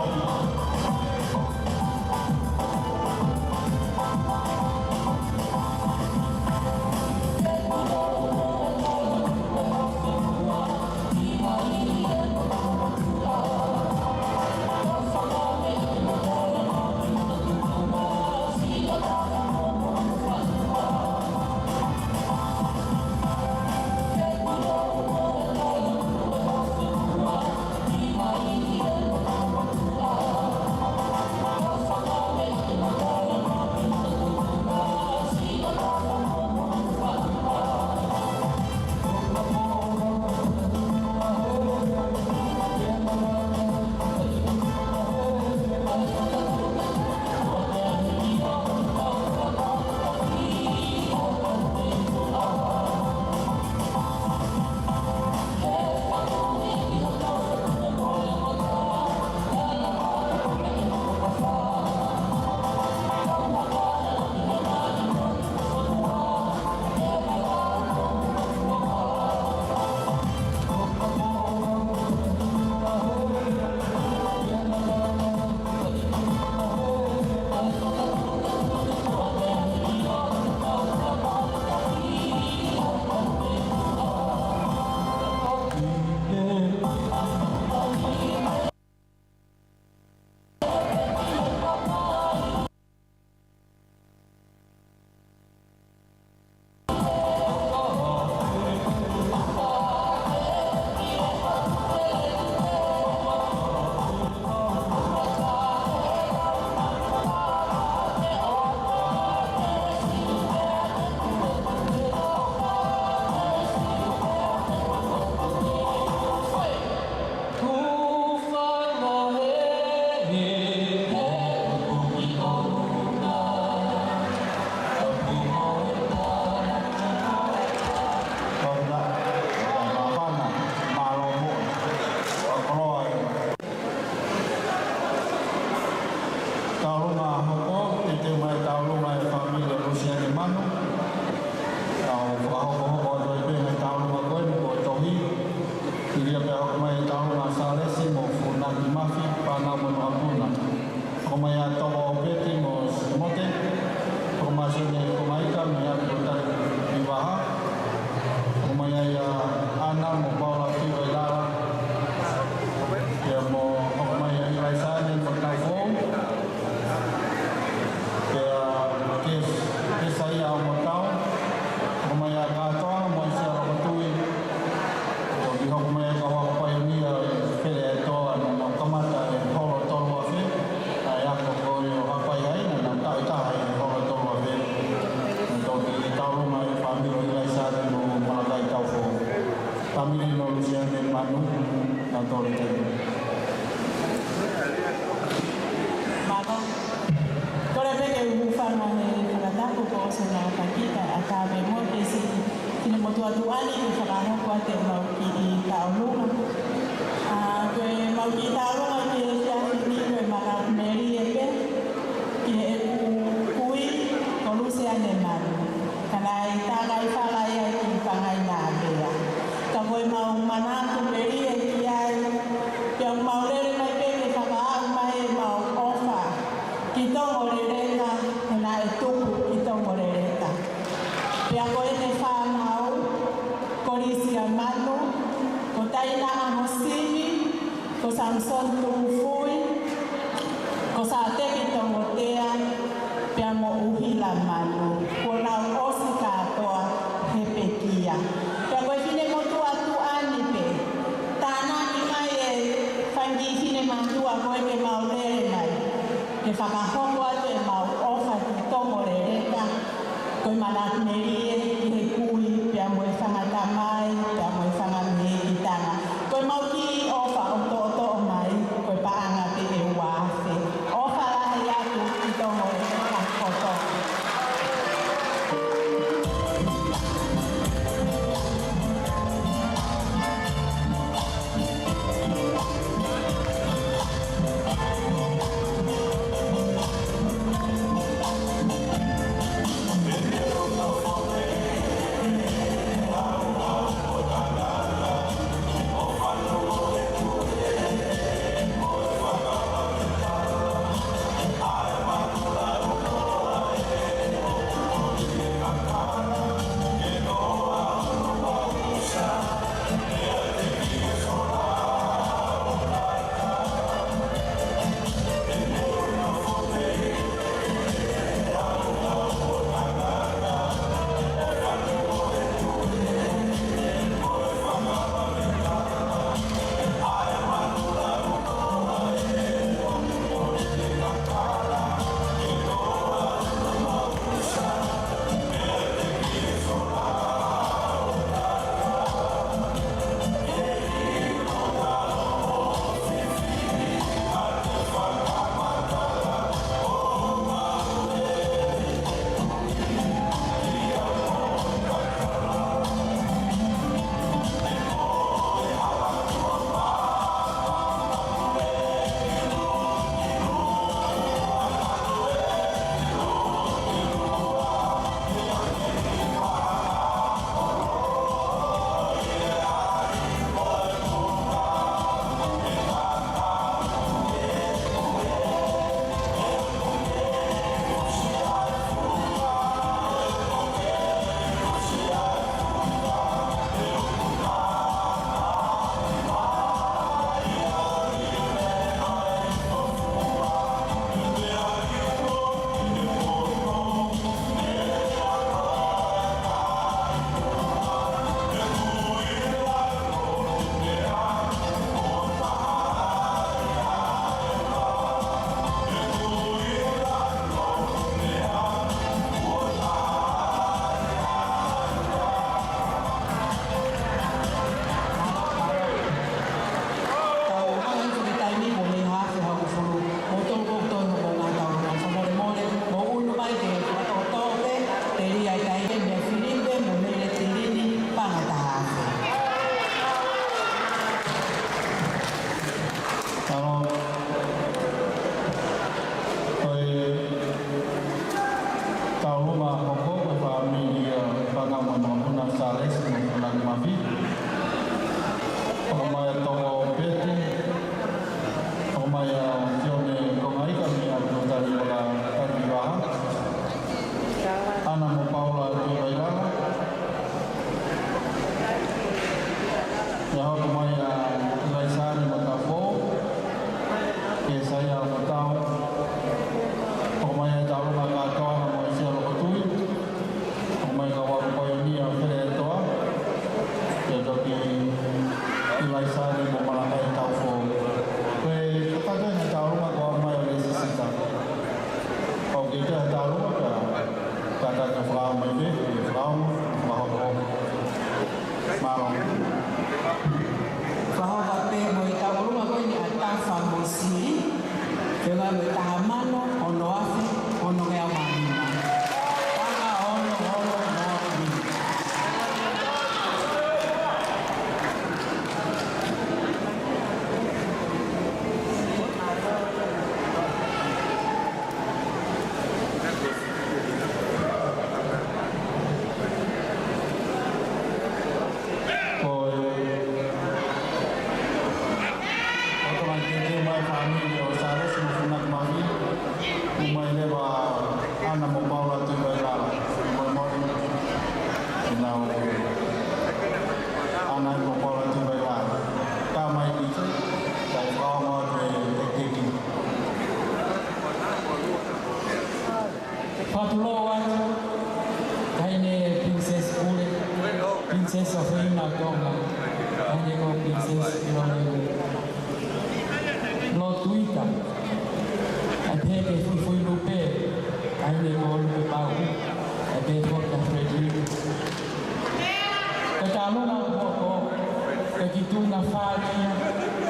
Taulunga hoko, teuteu mai taulunga ʻa e fāmili ʻo Lusiane Manu. ʻOku fakahokohoko atu ai pē ʻa e taulunga ko eni ko e tohi. Hili ia pea hoko mai ʻa e taulunga ʻa Salesi mo Funaki Mafi, Panau mo Nohapuna. Hoko mai ʻa Toko ʻo Peti mo Simote. Hoko mai Sione Komaika mei ʻApi ko Taki ʻi Vaha. Hoko mai ai ʻa Ana mo Paula Fiu ʻi Lala. Pea mo hoko mai ʻa ʻIlaisane mo Taufou. Pea Kes-, Kesaia ʻo Motau. Hoko mai ʻa Kātoa mo ʻAisea Lokotui. Toki hoko mai ʻa e kau ako paionia ʻi Fele ʻa e Toa, naʻa nau kamata ʻi he holo tolu afe. ʻA e ako ko ē ʻo Haʻapai Haʻina, naʻa nau taʻu ʻe taha ʻi he holo tolu afe. Naʻe toki taulunga ʻa e fāmili ʻo ʻIlaisane mo Malakai Taufou. Fāmili ʻo Lusiane Manu, naʻa nau tolu te. Mālō. Kole pē ke u hūfanga he fakatapu ko ʻOsana Fakita ʻa Tāve mo Kesi, kine motu atu ani ke fakahoko atu ʻemau kiʻi taulunga. ʻA, ko ʻemau kiʻi taulunga ki he efiafi ni ko e ma- Mo Simi, ko Samson Tufui, ko Sateki Tongotea, pea mo ʻUhila Manu. Kuo nau ʻosi kātoa he pekia. Pea ko e finemotuʻa tuʻa ni pē, tānaki mai e fanga kiʻi finemotuʻa ko ē ke mau lele mai, ke fakahoko atu ʻemau ʻofa ki Tongoleleka. Ko e manatu melie ki he kui, pea mo e fanga tamai, pea mo e fanga mehikitanga. Ko ʻemau kiʻi ʻofa ʻoku toʻotoʻo mai, ko e paʻanga pē ʻe ua afe. ʻOfa lahi atu ki Tongoleleka kotoa.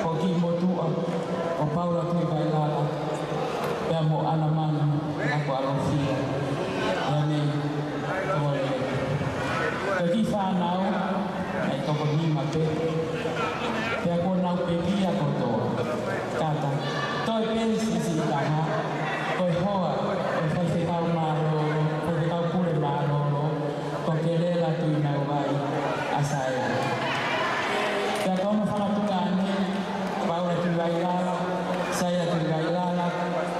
Ko e kiʻi motuʻa, ko Paula Tuʻivailala, pea mo ʻAnamanu Lako ʻAlofia. ʻIa nei, tole. Ko e kiʻi fānau, ʻe toko nima pē. Pea kuo nau pekia kotoa. Kātaki, toe pē siʻisiʻi taha, ko e hoa ʻo e faifekau mālōlō, faifekau pule mālōlō, ko Kelela Tuʻinauvai ʻa Saela. Pea ko hono fakatuʻunga ʻanenai, Paula Tuʻivailala, Saela Tuʻivailala,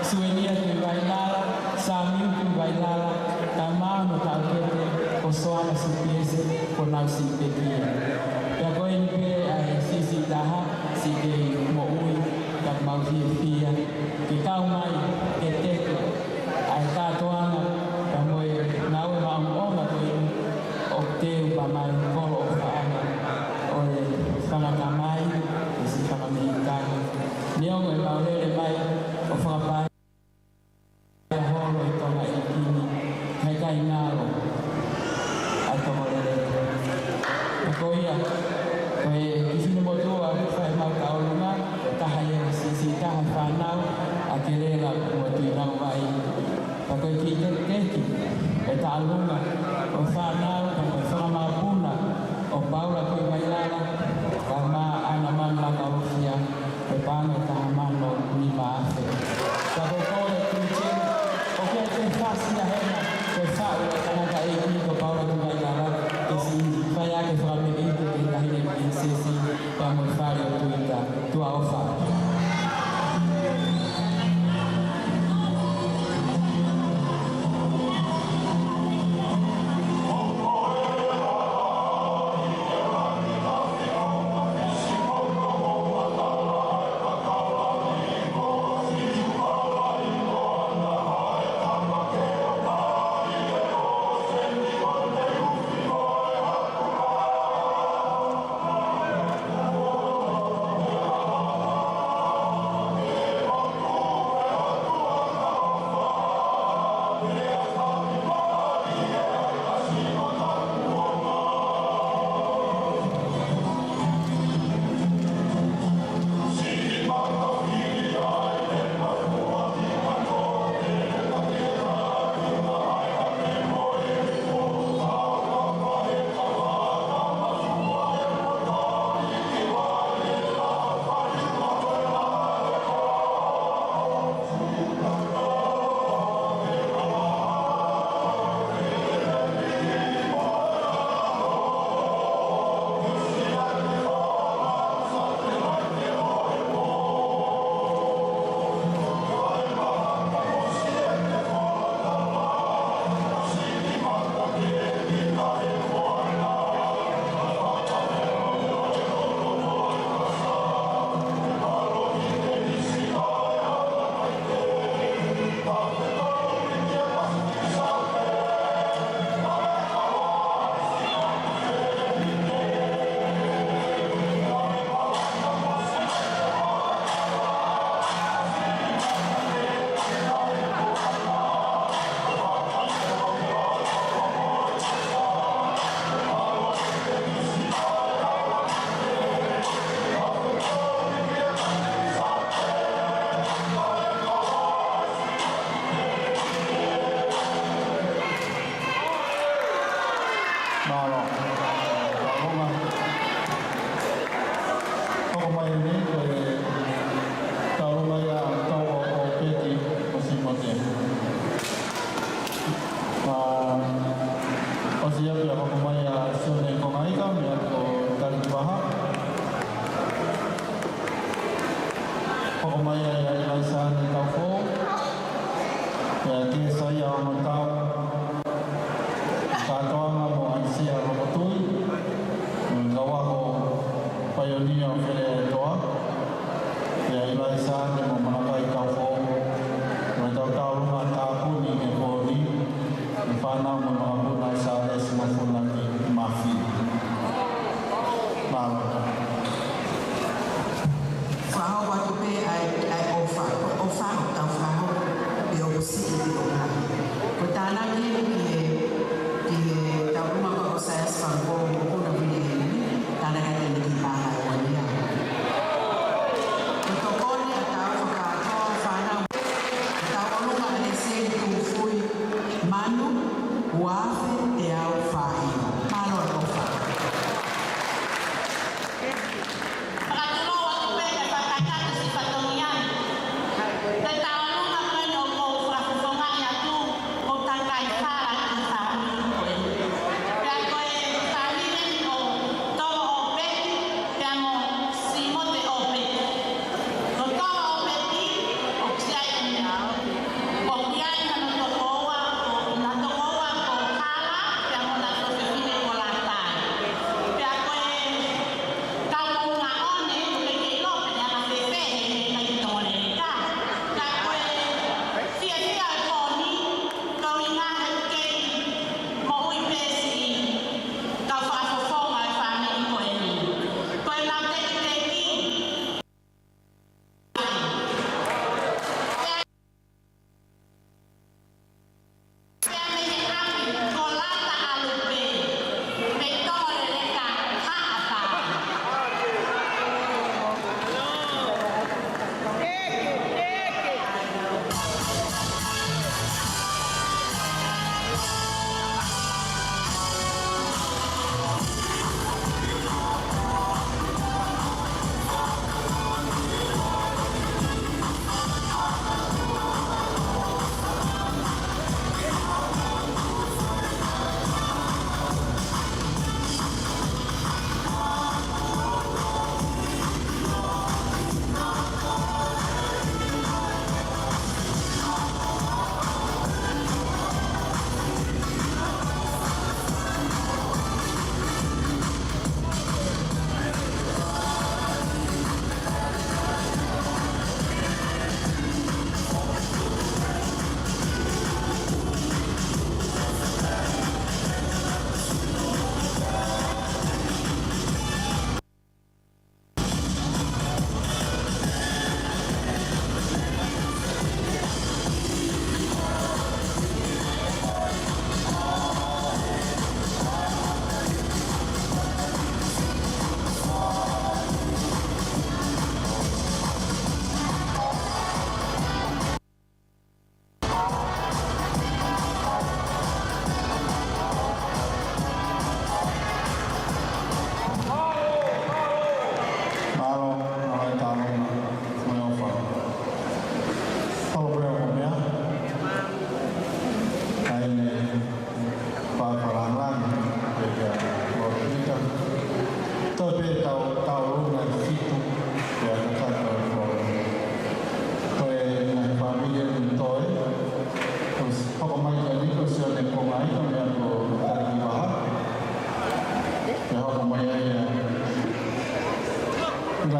Suenia Tuʻivailala, Samiu Tuʻivailala, kae ʻumaʻā hono taʻokete ko Soana Sipiese, kuo nau siʻi pekia. Pea ko eni pē ʻa e siʻisiʻi taha, siʻi kei moʻui, ka mau fiefia ke kau mai ke teke ʻa e kātoanga, pea mo e ngāue maʻongoʻonga ko eni ʻoku teu pē mai kolo ʻofaʻanga ʻo e fanga tamai, ʻo e siʻi fanga mehikitanga. Neongo ʻemau lele mai ʻo fakapā holo ʻi Tonga ʻi he ʻikai ngalo ʻa e toko lele. Pea ko ia, ko e kiʻi finemotuʻa fai mau ka ʻolunga, ko e taha ia e siʻisiʻi taha fānau ʻa Kelela mo Tuʻinauvai. Pea ko e kiʻi tekiteki e taʻalunga ʻo e fānau, pea mo e fanga mapuna ʻo Paula Tuʻivailala, kae ʻumaʻā ʻAnamanu Lako ʻAlofia, ko e paʻanga ʻe taha mano nima afe. Ka ko e kole ki he timi, ʻoku ʻikai ke fasi ia hena, ke faʻu e tangataʻeiki ko Paula Tuʻivailala, ke siʻi fai ʻaki e fakameʻite ki he Taʻahine Pilinisesi, pea mo e fale ʻo Tuita. Tuʻa ʻofa.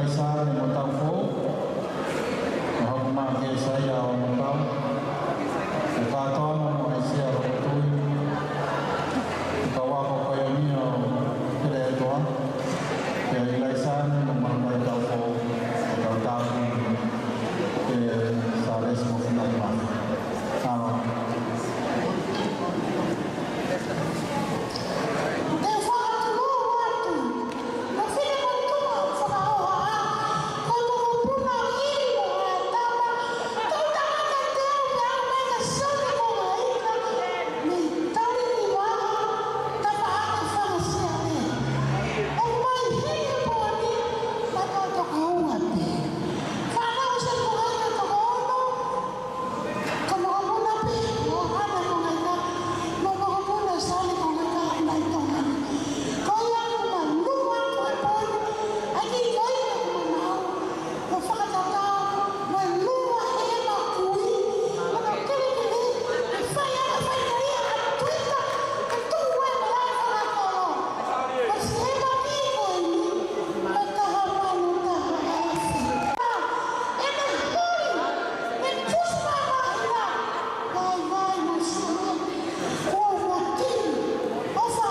Laisane mo Taufoʻou, mo hoku mā Kesaia ʻo Matau, ʻe kātoa mo ʻAisea Hokotui, ʻe kau ako paionia ʻo Peleʻetoa, ʻe Laisane mo Malakai Taufoʻou, ʻe kau tāpuni ʻe Sālesi mo Finai Mafi. Mālō. Te u fakatulou atu, ʻa Fine Motuʻa Fakaʻoha, ko e mokopuna ʻo ʻIvi mo Hātama, ko e tangata teau pea mo e sone ko Maika, mei Tauliʻivaha, Tapaʻaki Fanga Siale. ʻOku mai heni he pō ni, mata toka ua pē. Fānau Siale ko Maika toko ono, ko e mokopuna pē ʻo ʻAna ko Maika, mo e mokopuna ʻo Sale ko Maika, nai Tonga ni. Ko ia ʻoku ma luku atu he pō ni, ʻa e kiʻi koia ʻoku ma maʻu, mo fakatatau mo e lua ʻema kui, mo e kelekele, ʻe fai ʻa e faingamālie ʻa Tuita, ke tuku e malaʻe fakakolo. Ko e ʻema kui ko eni, ʻe taha mano taha afe. ʻE mei huli, mei Tuspa Mahila, Vaivai mo Sulu, kuo moti, ʻofa.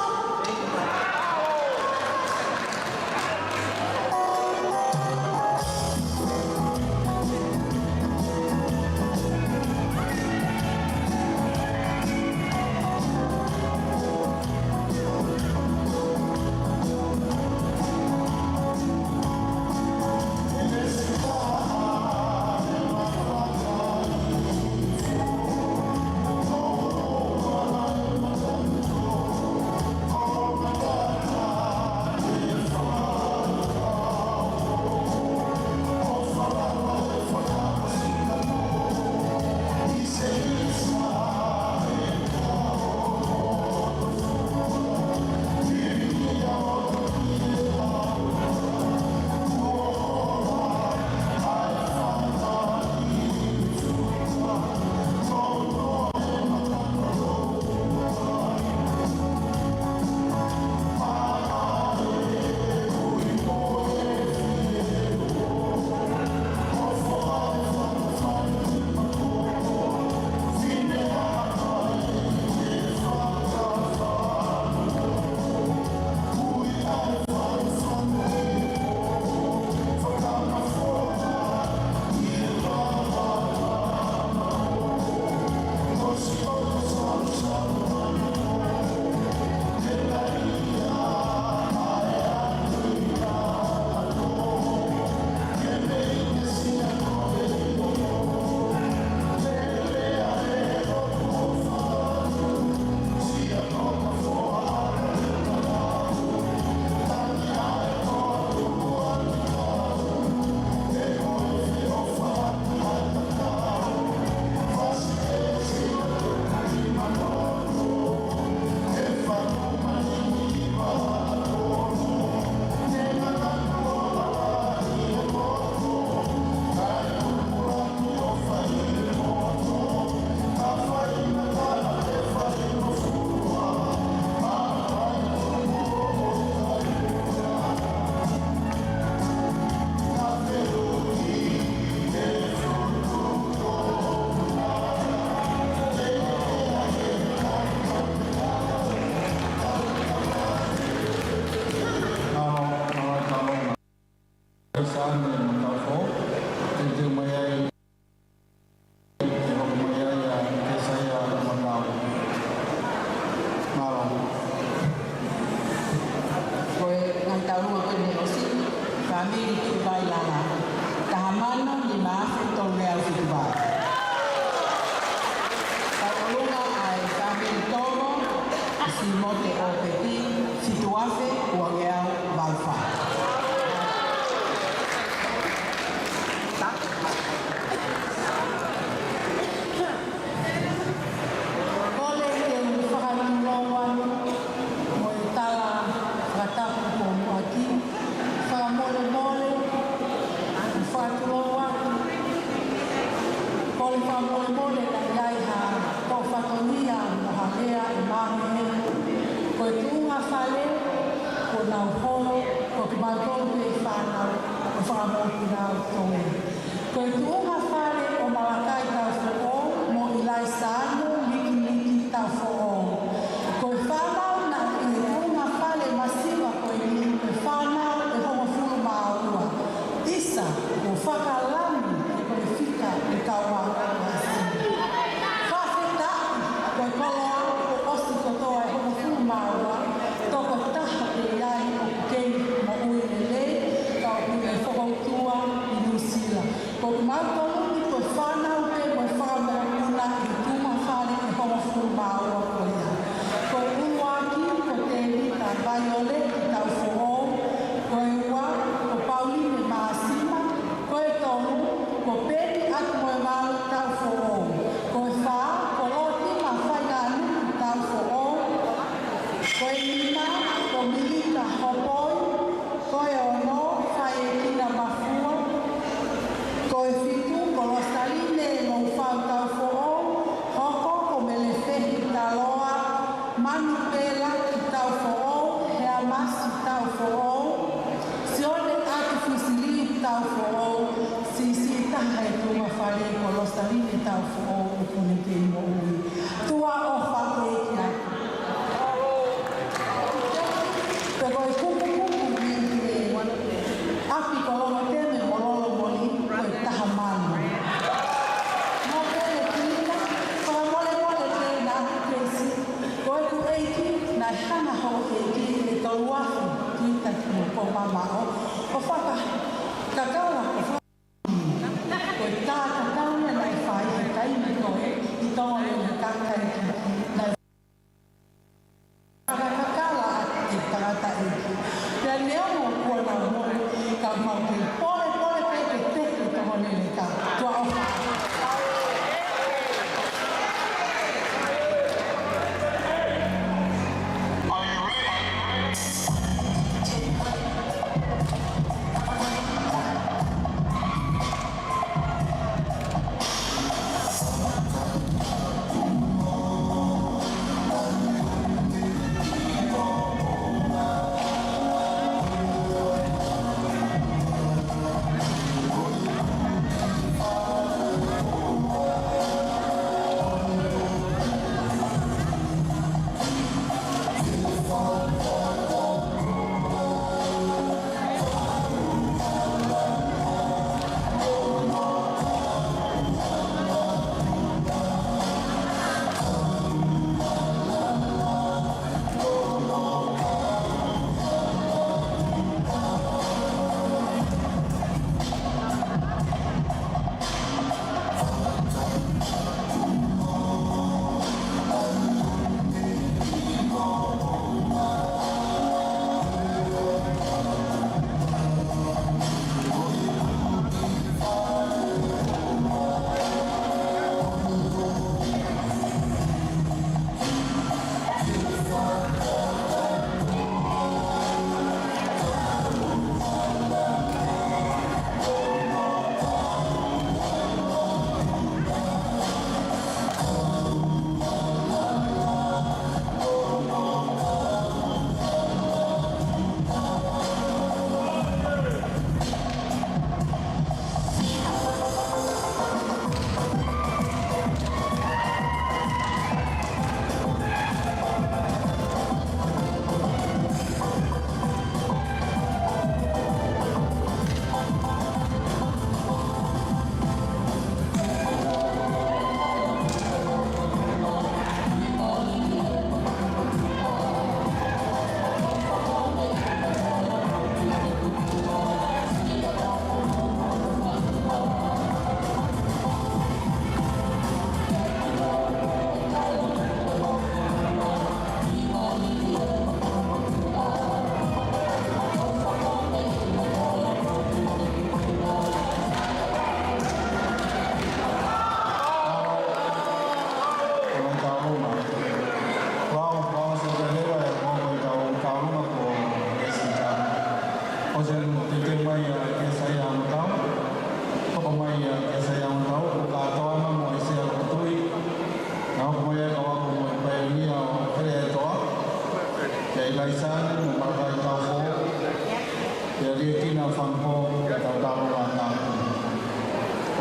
Sane mo Taufoʻou, ʻe teu mai ai, ʻe hoko mai ai ʻa Kesaia mo Matau. Mālō. Ko e ngaahi tauʻolunga ko eni ʻosi, fāmili Tuʻivailala, taha mano nima afe tolu ngeau fitu vā. Tauʻolunga ʻa e fāmili Tomo, Simote ʻOpeti, fitu afe ua ngeau valu fā. Kole ke u fakatulou atu mo e tala fakatapu kuo muʻaki, fakamolemole, u fakatulou atu. Kole fakamolemole naʻe ʻi ai ha tō fatongia mo ha lea ʻe mahuʻinga. Ko e tuʻunga fale, kuo nau holo, ko kimautolu pē fānau, ko Fakamoʻui kinautolu. Ko e tuʻunga fale ʻo Malakai Taufoʻou mo ʻIlaisamu Mikimiki Taufoʻou. Ko e fānau naʻe ʻi he tuʻunga fale masiva ko eni, ko e fānau ʻe hongofulu mā ua. ʻIsa, ʻo fakalami ʻe ko e fika ʻe kau ʻa Fakafetaʻi, ko e koloa kuo ʻosi kotoa ʻe hongofulu mā ua, tokotaha pē ai ʻoku kei moʻui lelei, ka ʻoku ne fokoutua ʻi Nuʻusila. Ko kimautolu ni ko e fānau pē mo e fānau ʻi he tuʻunga fale ʻe hongofulu mā ua ko ia. Ko e ʻuluaki ko Tēvita Vaioleti Taufoʻou, ko e ua ko Pauline Māsima, ko e tolu ko Peni Atumoevalu Taufoʻou, ko e fā ko Lotima Faingānuku Taufoʻou, ko e nima ko Milita Hopoi, ko e ono Faekina Mafua, ko e fitu ko Losaline Loufau Taufoʻou, hoko ko Melefehi Taloa, Manu Pela Taufoʻou, Heamasi Taufoʻou, Sione Atu Fisiliu Taufoʻou, siʻisiʻi taha ʻi he tuʻunga fale ko Losaline Taufoʻou ʻoku ne kei moʻui. Tuʻa ʻofa ē kia. Pea ko e kupukupu ʻi he ʻapi ko Longoteme mo Lolomoli ko e taha mano. Mo pele kina, fakamolemole pē na kesi. Ko ʻeku ʻEiki, naʻe hanga hoʻo ʻEiki ʻe tolu afe ki taki mo ko mamaʻo. ʻO fakakakala, ʻo faka-, ko e tākakau ia naʻe fai he taimi ko ē ʻi Tonga ni, kakai ki, naʻe fakakakala ʻe he tangataʻeiki. Pea neongo kuo nau mole, ka mau kei polepole pē ke teke Tonga ni ka. Tuʻa ʻofa. Are you ready?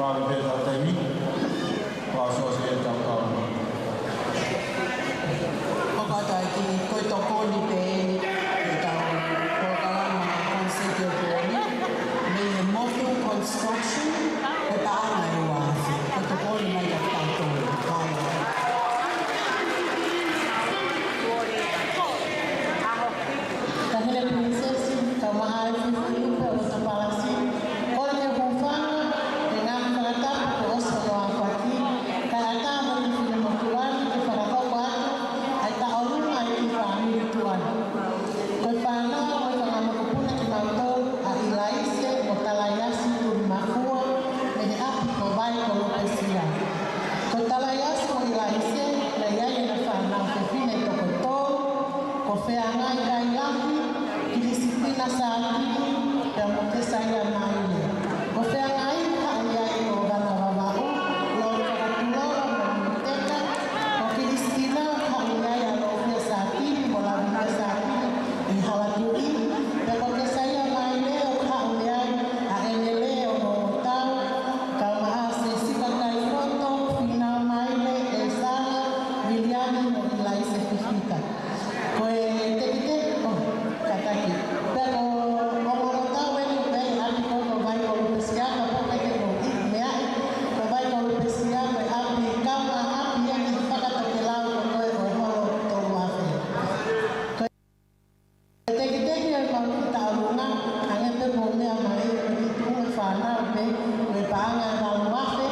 Pea taimi, ʻoku ʻosi ʻetau kau. ʻOku ʻatā ki he ko e tokoni pē eni ʻetau polokalama Koniseiti ʻo e Puoni, mei he Motu Construction, ko e paʻanga ʻe ua afe. Ko e tokoni mai kiate kitautolu. Mālō. Tahine Pilinisesi, Kaumaʻā Fifi Lupe ʻo Lotopalasi, kole ke u hūfanga he ngaahi fakatapu kuo ʻosi hono aofaki, kae ʻatā mo e Fefine Motuʻa ni ke fakahoko atu ʻa e tauʻolunga ʻa e kiʻi fāmili tuʻa ni. Ko e fānau mo e fanga mokopuna kimautolu ʻa ʻIlaise mo Talaiasi Tulimafua mei he ʻapi ko Vai ko Lupesia. Ko Talaiasi mo ʻIlaise, naʻe ʻi ai ʻena fānau fefine toko tolu, ko Feangai Kailahi, Kilisitina Sātini, pea mo Kesaia Maile. Ko Feangai haʻu ia ʻi Kovana Vavaʻu, Lolo Fakatuloa mo Muteka. Ko Kilisitina haʻu ia ʻia Lofia Sātini mo Lavinia Sātini ʻi Halatuʻi. Pea ko Kesaia Maile ʻoku haʻu ia ʻia ʻEne Leo mo Motau, Kaumaʻā Sesika Kaifoto, Fina Maile, Esana, Viliami mo ʻIlaise Fifita. Ko e tekiteki, ʻo, kātaki. Pea ko, ʻo, ʻo, ʻo tau eni pē ʻapi ko, ko Vai ko Lupesia, ka pō pē ke ko i meaʻi, ko Vai ko Lupesia, ko e ʻapi, kama ʻapi eni fakatokelau ko koe ʻo e holo tolu afe. Ko e tekiteki ʻo e mau ki tauʻolunga, hangē pē ko e meʻa mai, ko e ki tuʻu e fānau pē, ko e paʻanga ʻe valu afe,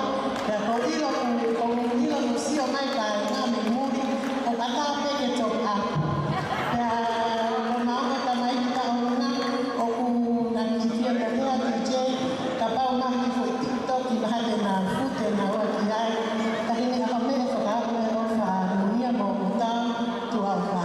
pea ʻoku ou ʻilo, ʻoku ou ʻilo ʻoku sio mai kāinga mei muli, ʻoku ʻatā pē ke top up. Pea ko e mau ko e tamai ki tauʻolunga, ʻoku na ki fia mo hea D J, kapau mahaki foʻi TikTok, ki mahaki na fute na ua ki ai, tahine ʻa ka meʻe fakaʻamu e ʻofa, munia mo mutau, tuʻa ʻofa.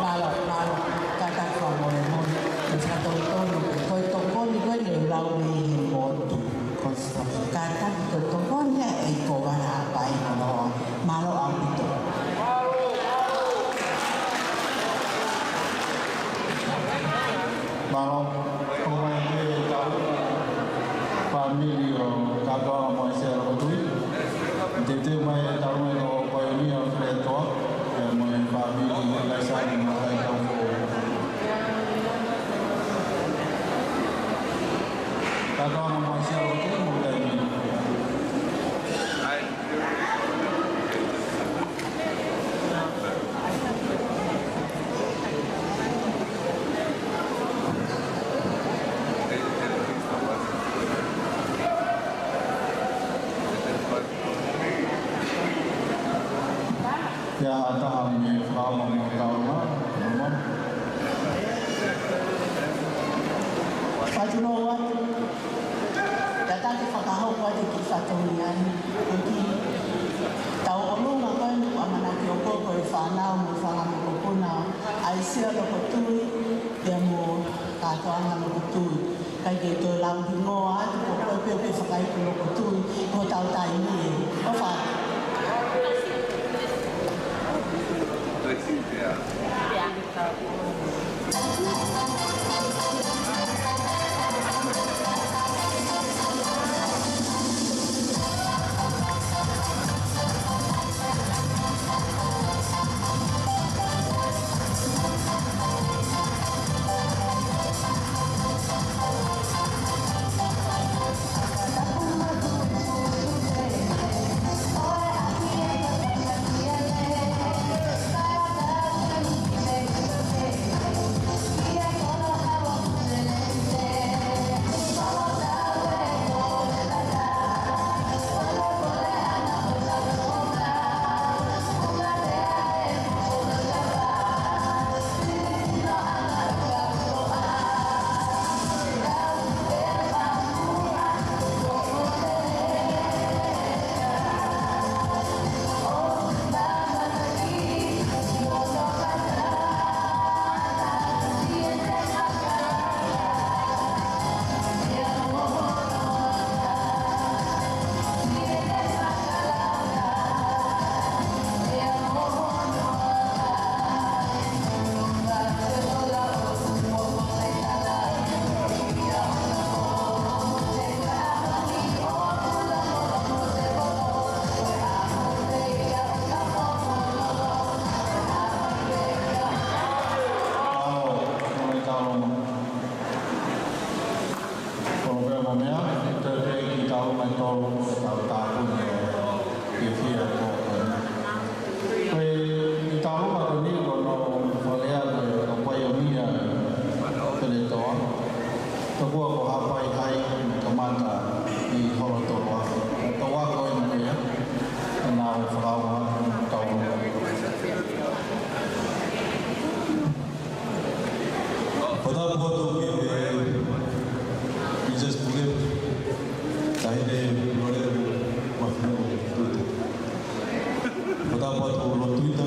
Mālō, mālō, kātaki fakamolemole, ʻoku ou fakatotonu, ko e tokoni ko eni ʻoku lau mei he motu. Ko e, kātaki ko e tokoni ia ʻe Kovana Haʻapai Manoa. Mālō ʻaupito. Mālō, ʻoku mai ʻetau fāmili ʻo Katoa mo e Sea Lokotui. Teuteu mai ʻetau mai ko e paionia ʻo Feleʻatoa, pea mo e fāmili ʻo Kaisani mo Kaitau Fou. Katoa mo e Sea Lokotui mo taimi. Ia, ʻatā ha meʻa fakaʻamu mo e tauʻolunga, mo. Faitulou atu. Ua te ki fatongia ni, ko ki tau ʻolunga ko eni ʻoku ʻamanaki ʻo ko ko e fānau mo e fanga mokopuna ʻa e sia loko tui, pea mo kātoanga loko tui. ʻIkai ke toe lau hingoa atu, ko koe pē ʻoku ke fakaiku loko tui, ko hotau taimi ē. ʻOfa. Mālō, mālō e tau. Kolope mo mea, te te ki tau mai tolu, tau tāpuni e fiefia ko eni. Ko e, ʻi tau ma ko eni ko hono fakalea ko e paionia Peletoa. Tokua ko Haʻapai Hai, kamata ʻi Holo Toloa. Tau ako eni ko ia, ʻa ia naʻe fakaaʻu ʻa tau. Fakatapu atu ki he Princess Pule, Taʻahine Lorelei Mafiu Tuita. Fakatapu atu Lord Tuita.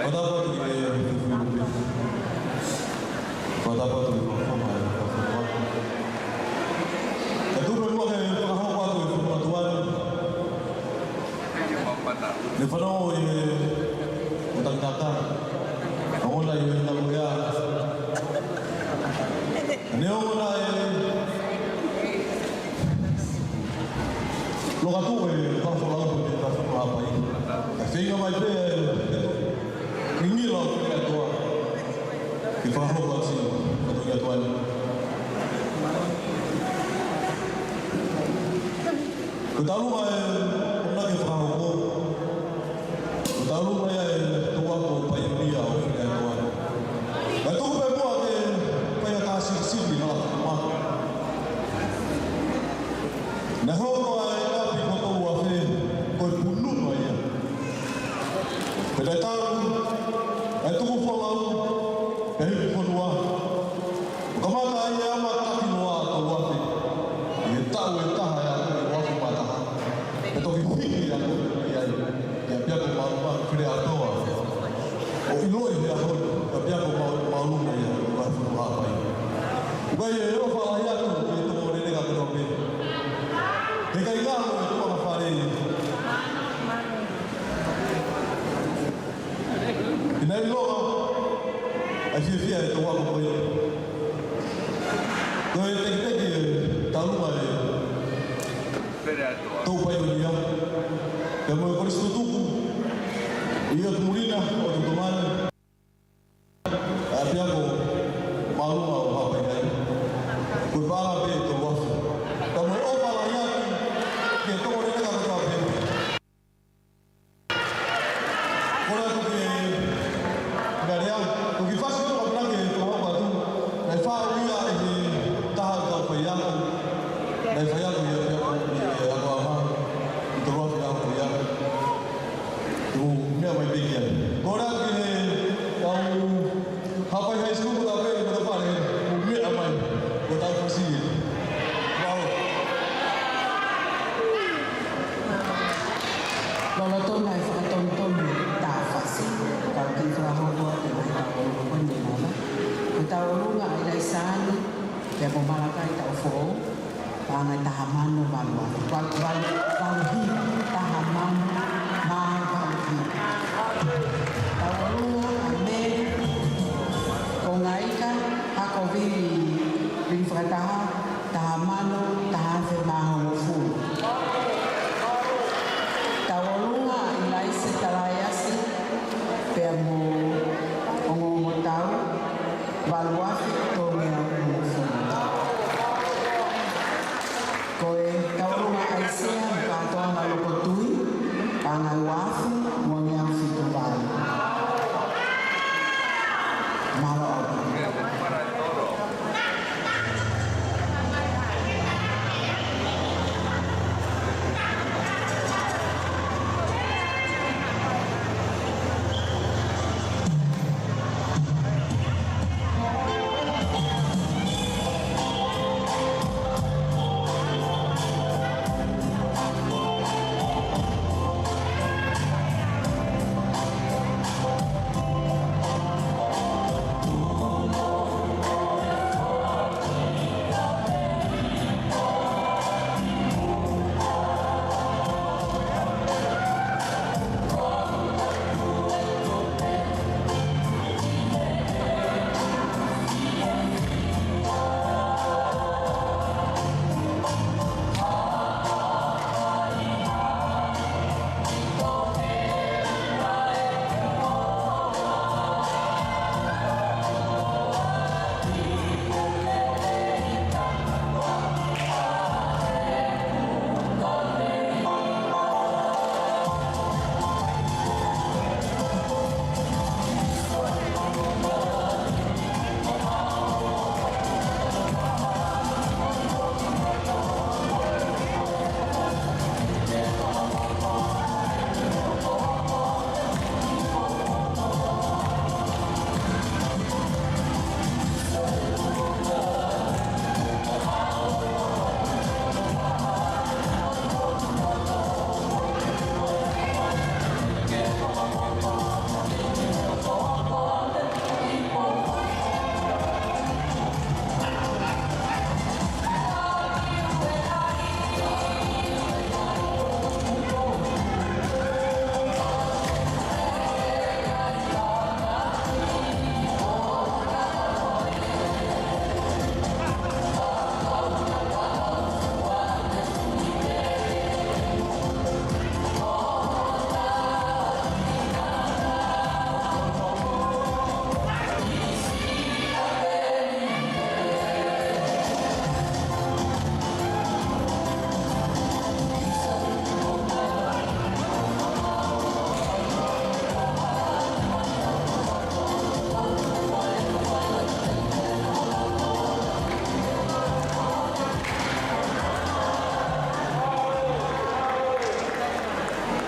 Fakatapu atu ki he Fufuiupe. Fakatapu atu ki he Fakafofonga, Fakafofonga. Kae tuku pē muʻa ke fakahoko atu e fakapatouʻanga. Ne fanongo ʻi he, ʻo takitaka. Ongona ʻi he tau ia. Ne ongona e loka tuʻu e fakafolau pe ka fakahapai. Ka feinga mai pē e ngingila ʻo e katoa. Ke fakahoko atu e katoa ni. Ko e taulunga e, ko e laki fakahoko. Ko e taulunga ia e tau ako paionia ʻo e katoa. Kae tuku pē muʻa ke fai ha siʻisiʻi ʻi he laka ma. Naʻe hoko ʻa e ʻapi ko Toluafe, ko e pununga ia. Pea talu, ʻa e tuku folau, pea hiki fonua. Kamata ai e ʻamanaki noa ʻa Toluafe. ʻI he taʻu ʻe taha ʻe aʻu ki he uafu mā taha. Pea toki hiki ʻa Toluafe ai. ʻI he ʻapiako māʻolunga, File ʻAtoa. ʻO ʻiloʻi he ʻaho ni, ʻapiako māʻo-, māʻolunga ia, ʻo e Fakafofonga Haʻapai. ʻOku ʻi ai e ʻofa lahi atu ki he toko leleka kotoa pē. He ʻikai ngalo e tuʻa fale. Pea naʻe ʻiloa ʻa e fiefia e tau ako ko ia. Ko e teketeke e taulunga e tau paionia. Pea mo e kolisi tutuku ʻi ʻOtu Muli na, ʻOtu Tomani. ʻApiako māʻolunga ʻo Haʻapai Hai. Ko e paʻanga pē ʻe tolu afe. Pea mo e ʻofa lahi atu ki he toko leleka kotoa pē. Kole atu ki he Ngalea, ko e kiʻi fasi ʻoku ʻamanaki ke u ʻoatu. Naʻe faʻu ia ʻe he taha ʻo e kau faiako. Naʻe faiako ia, ia, ia, ia, ako ama. ʻI Toluafe ʻa e faiako. Tuku meʻa mai pē ki ai. Kole atu ki he kau Haʻapai High School kotoa pē ʻi hotau fale, mou meʻa mai, ko ʻetau fasi ē. Mālō. Pea mo Malakai Taufou, paʻanga ʻe taha mano valu afe. Valu, valu, valu hiva, taha mano, mā valu hiva. Tauʻolunga ʻa Mele Kongaika Hakovili, Vilifakataha, taha mano, taha afe mā hongofulu. Tauʻolunga ʻa ʻIlaise Talaiasi, pea mo Ongoongotau, valu afe tolu ngeau hongofulu. Ko e tauʻolunga ʻa ʻAisea Katoanga Lokotui, paʻanga ʻe ua afe ua ngeau fitu valu. Mālō ʻaupito.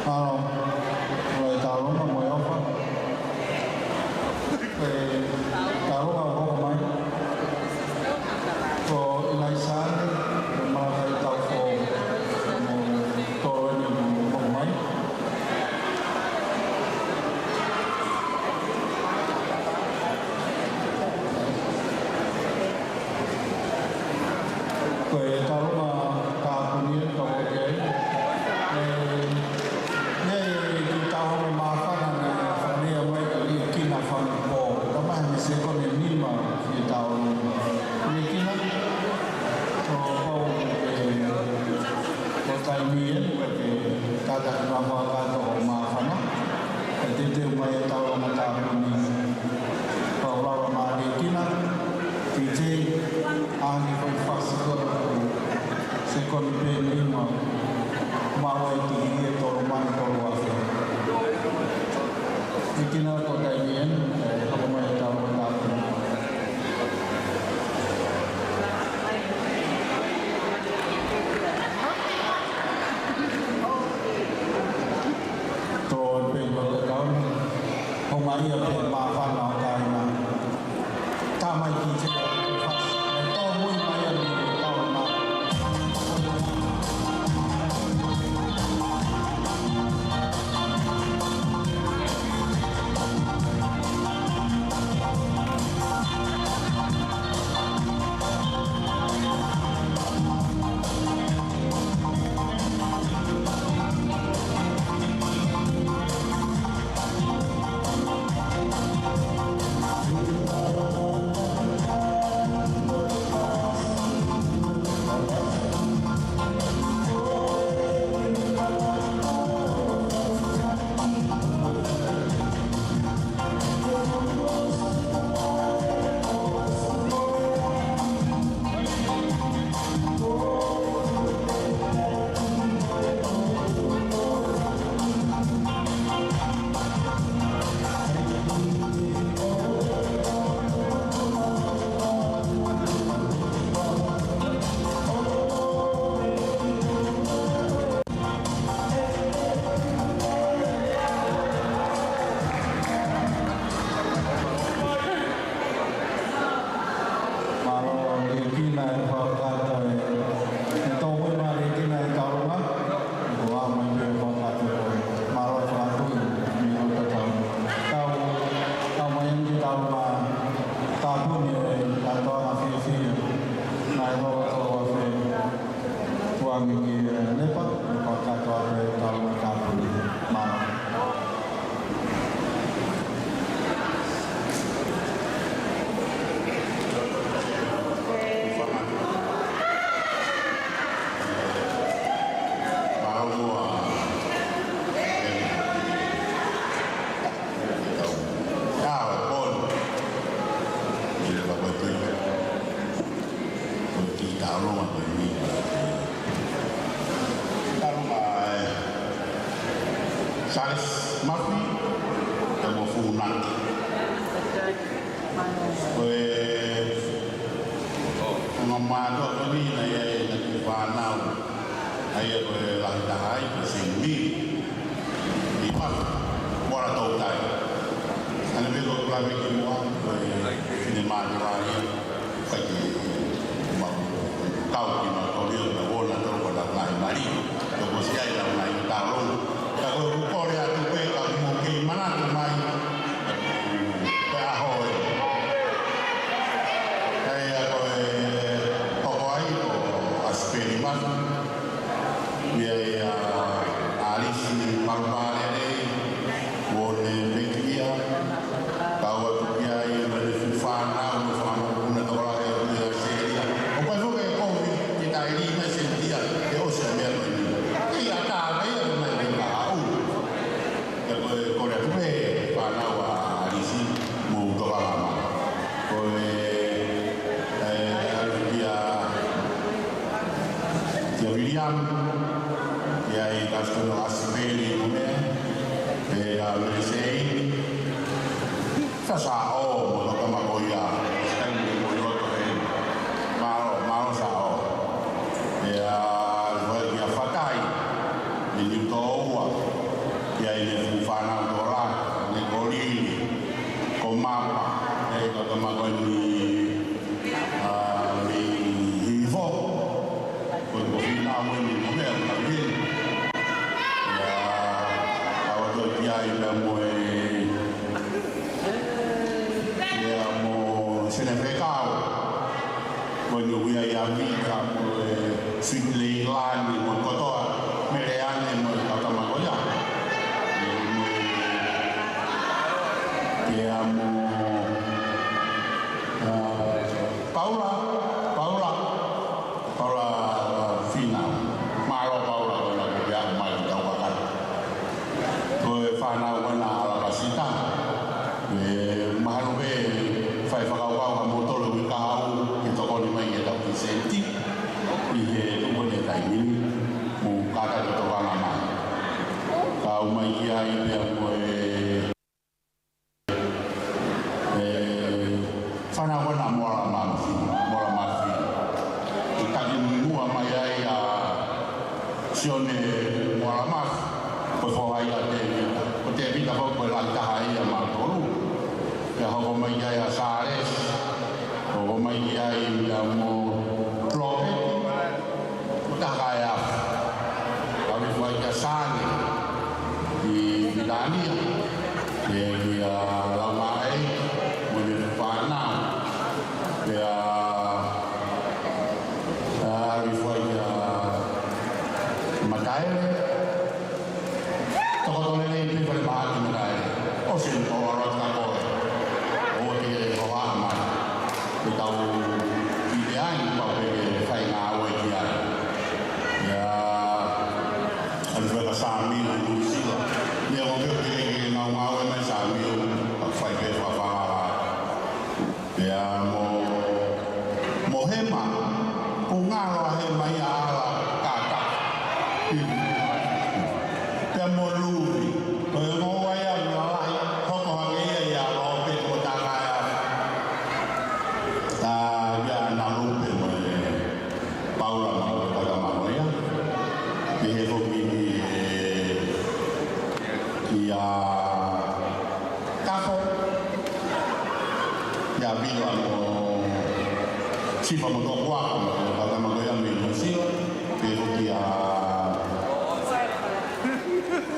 Mālō, ko e tauʻolunga mo e ʻofa. Ko e tauʻolunga ʻoku hoko mai ko ʻIlaise ʻa Mele, ko Malakai Taufou, mo Toloeni ʻoku hoko mai. Ko e tauʻolunga tāpuni eni ka ʻoku ʻi ai. ʻE, ʻi ai e kiʻi tauʻolunga māfana naʻe faleʻi mai ʻa Liekina Fangupō. Ka mai he sekoni ʻe nima ki he tauʻolunga. Liekina, ʻoku ou pau ʻe, ʻo taimi eni, ʻoku ke kātaki mai fakakātoa ʻo māfana. Ke teuteu mai e tauʻolunga tāpuni. Pau lava mai Liekina, T J, ʻa e kiʻi foʻi fasi ko ē, sekoni pē ʻe nima, maʻu ai e kiʻi hia ʻe tolu mano tolu afe. Liekina, ko e taimi eni, ʻe hoko mai e tauʻolunga tāpuni. Tō pē ʻo te tau, ʻo mai ia pē māfana ʻo kāinga. Tā mai ki te fasi, ʻe tō mui mai ia ni tau na. Tau lava ko eni. Tau lava, ē, Sālesi Mafi, pea mo Funaki. Ko e ongo mātuʻa ko eni naʻe ʻi ai ʻena kiʻi fānau. ʻA ia ko e lahi taha ai ko Seinimili ʻi Mafi, Moala Toutai. ʻA ia pē ko e kula miki mua, ko e finemātuʻa ia. Kai ke mau kau ki mau kau leo na wona tau ka na ngai mali. Tau ko si ai na ngai tau. Ka ko e kole atu pē ka mou kei manatu mai. Ko e ʻaho ē. ʻA ia ko e hoko ai ko ʻAsipeli Mafi. Meʻa ia ʻAlisi Palopalele, Vone Mekia, kau atu ki ai mo ʻene fuʻu fānau, mo e fānau ʻoku na tokolahi atu ʻi ʻAositelēlia. ʻO kai foki e kovi, ke taʻelima sēniti ia, ʻe ʻosi ʻa e meʻa ko eni. Kei ʻatā mai ia, ko mai ko e kahaʻu. Pea ko e kole atu pē fānau ʻa ʻAlisi, mou tokanga mai. Ko e, ē, ʻalu kia, kia Viliami, ʻi ai Kasitono ʻAsipeli mo meʻa, ē, ʻa Meleseini, Sasaʻo mo e kau tama ko ia, Sitaini mo Ioto ē, mālō, mālō Saʻo. ʻE, ʻalu ai kia Fatai, ʻi Niutōua, ʻi ai ʻene fuʻu fānau tokolahi, ʻene ko Lili, ko Mapa, ʻe, kau tama ko eni, ʻa, mei Hihifo, ko e ko Fina mo eni, mo meʻa, mo meʻa. ʻIa, ʻalu atu ki ai pea mo e, ʻia mo Sene Fekau. Ko eni ʻoku ʻi ai ʻa Mika mo e Sweet Leilani mo kotoa, Meleane mo e kau tama ko ia. Mo e, ʻia mo, ʻa, Paula, Paula, Paula Fina, mālō Paula, ko ena ko ia mai tau kakata. Ko e fānau ʻa ena ʻAlapasita, ē, mahalo pē fai fakakaukau ka mou tolo ui kahaʻu ke tokoni mai ke tau ki sēniti, ʻi he tuku ne taimi ni, mou kātaki tokanga mai. Kau mai ki ai pea mo e ē, fānau ko ena Moala Mafi, Moala Mafi. ʻI taki muimua mai ai ʻa Sione Moala Mafi, ko e foha ia ʻo Tēvita. Ko Tēvita foki ko e lahi taha ia ʻa mautolu. Pea hoko mai ai ʻa Sālesi, hoko mai ai ia mo Lopeti. Ko Takaeafu. Kau ni fai kia Sane ʻi Milania. ʻE kia Laumaʻei, mo ʻene fānau. Pea, ʻa, ʻi fai kia Mataele. Toko tole nei pē fale mahaki Mataele. ʻOsi eni ko ʻAlapasita ko ē. ʻOua te ke hohaʻa mai. Ke tau kiʻi ai, pau pē ke fai ngāue ki ai. ʻIa, ʻalu fai kia Samiu ʻi Nuʻusila. ʻIa, ʻoua pē ke, ke ngāue mai Samiu, ka fai pē fafanga. Pea mo, mo Hema, ko ngalo ʻa Hema ia ʻa ala kata. Pea mo Luvi, ko e ongo ua ia ʻoku lalahi, hoko hake ia ʻia Lope mo Takaeafu. Tā ia ʻa Lupe mo e Paula mo e kau tama ko ia. Pehē foki ʻe, ʻia Kafo, ʻia Vila mo Sifa mo Tokuako mo e kau tama ko ia mei Nuʻusila, pehē foki ʻa,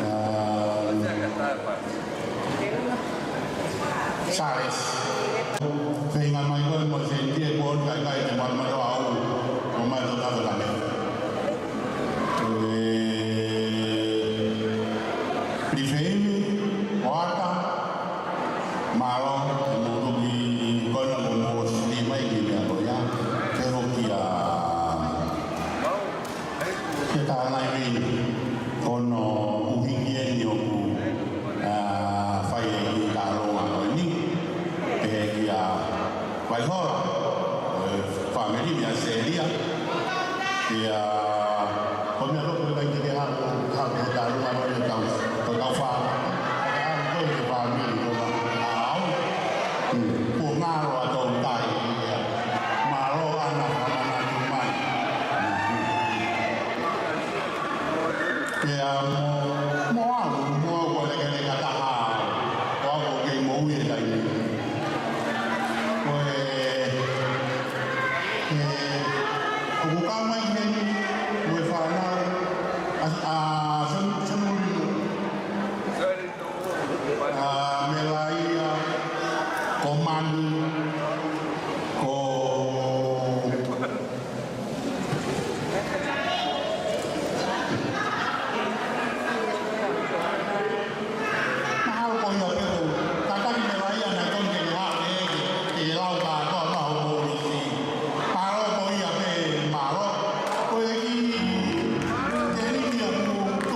ʻa, Sālesi. Feinga mai ko ē mo e sēniti ʻe pō ni kaikai te malumalu au, ʻo mai tō tafe lane. Ē, Lifeimi, ʻOata, mālō, ʻe mou toki ko ena ko mou ʻosi mai ki he meʻa ko ia. Pehē foki ʻa, ke tā nai vini, ko hono ʻuhinga eni ʻoku, ʻa, fai e kiʻi talanoa ko eni. Pehē kia Vaihola, ʻo e fāmili mei ʻAositelēlia. Ia, ko e meʻa ko ē ʻoku ʻikai ke ke haʻu, haʻu ki he talu ʻa e tau, ko e tau fā. Ka ko e fāmili ko ē ʻa au. Kuo ngalo ʻa Tonga ia. Mālō ʻaʻana fakamanatu mai. Ia, mo, mo au, mo au ko e lekeleka taha. Ko au ʻoku kei moʻui he taimi ni. Ko e, ē, ʻoku kau mai heni mo e fānau ʻa, ʻa Sen-, Senulino, ʻa Melaia, ko Manu, ko Mahalo ko ia pē ko, kātaki Melaia naʻe tonu ke ne haʻu ke, ke, ke lau kātoa maho polisi. Mahalo ko ia pē, mahalo. Ko e kiʻi, ke liki ʻoku,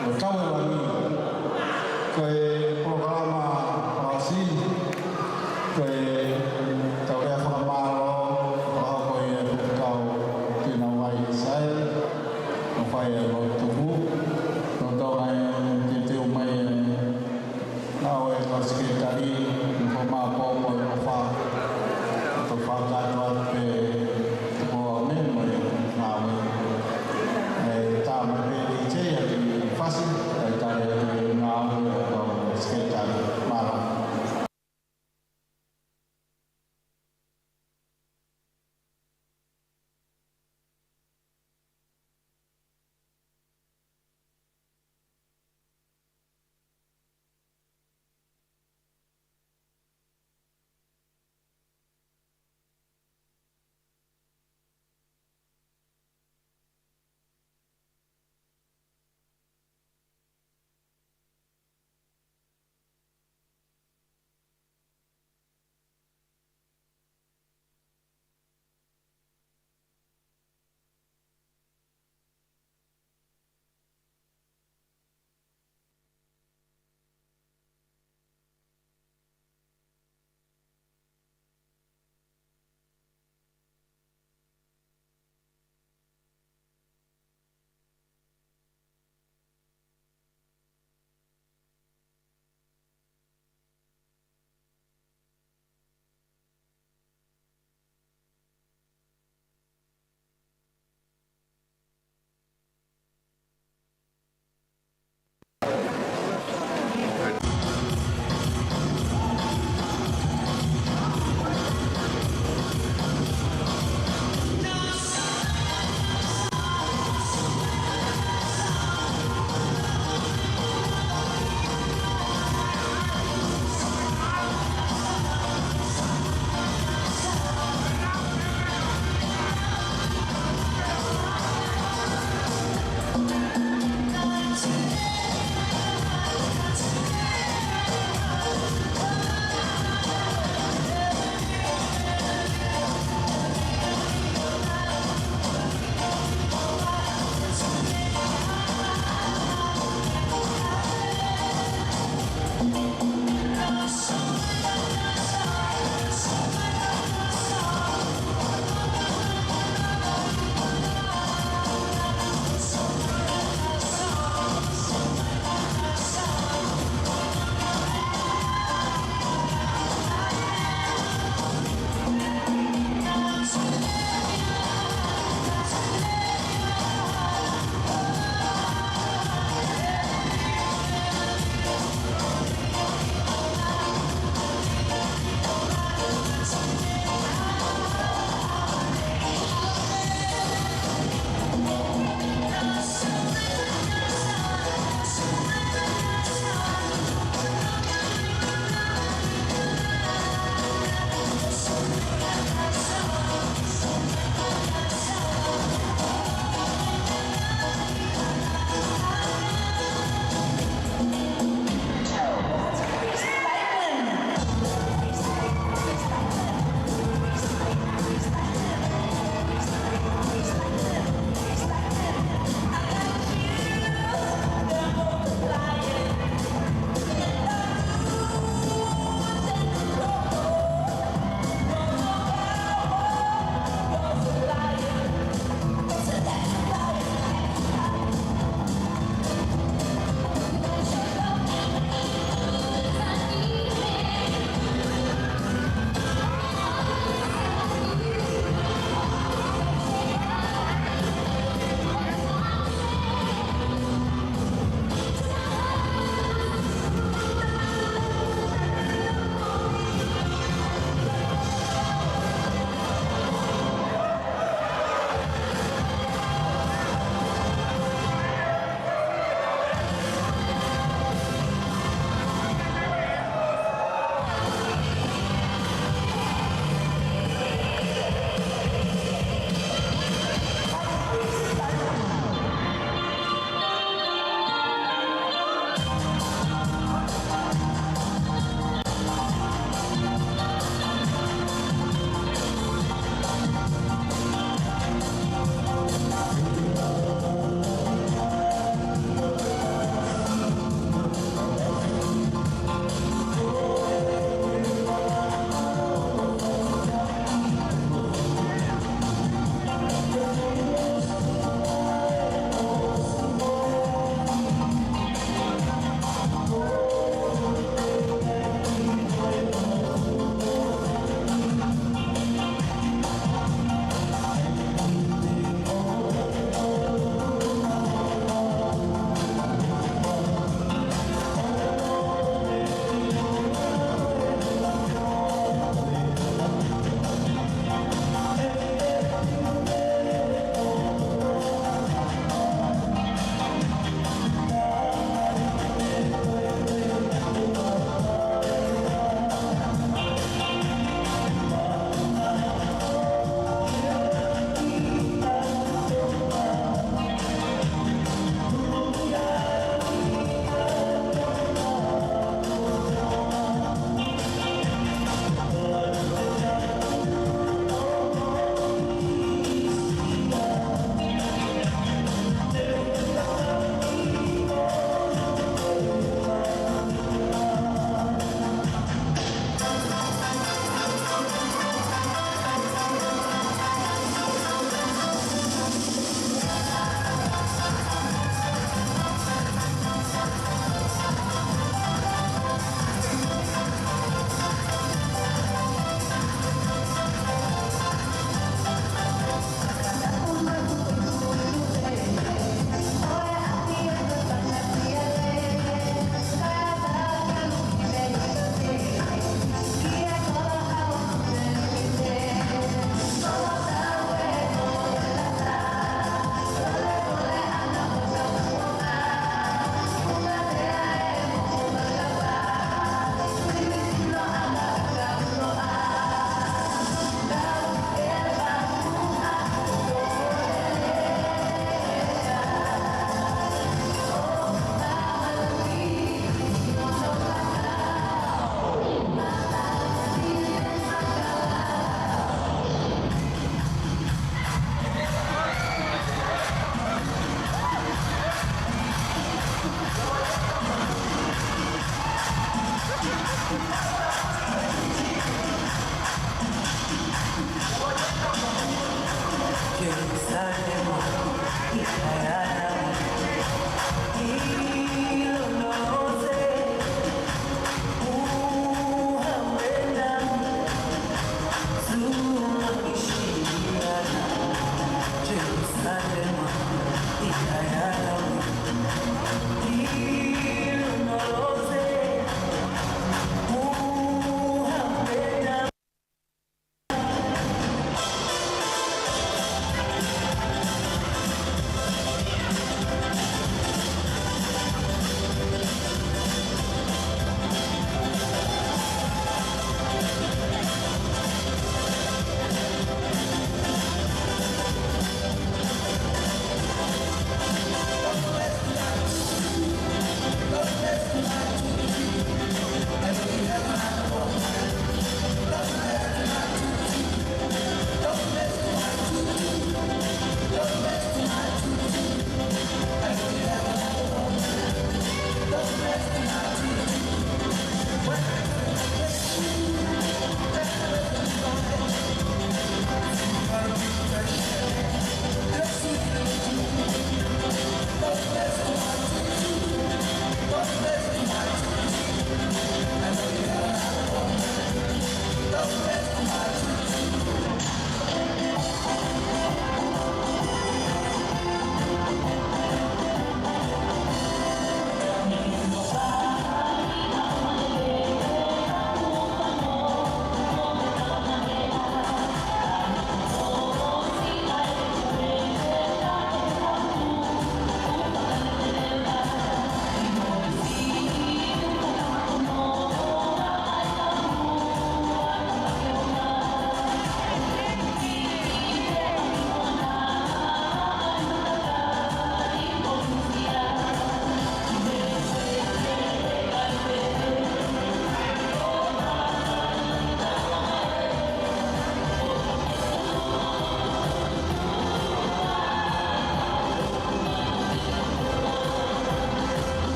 Ko e Kau ʻo e Langi. Ko e polokalama ʻosi, ko e tau lea fakamālō, fakahoko ʻe he Faifekau Tinavai ʻIsaele, ʻo fai e lotu tuku, lolotonga e teuteu mai e ngāue ʻa e Sekelitali, ko e māpō mo e ʻofa, ko e fakakātoa pē ko e meʻa mai e ngāue. ʻE tā mai pē ʻe T J ʻa e kiʻi fasi, ʻe tā mai e ngāue ʻa e Sekelitali. Mālō.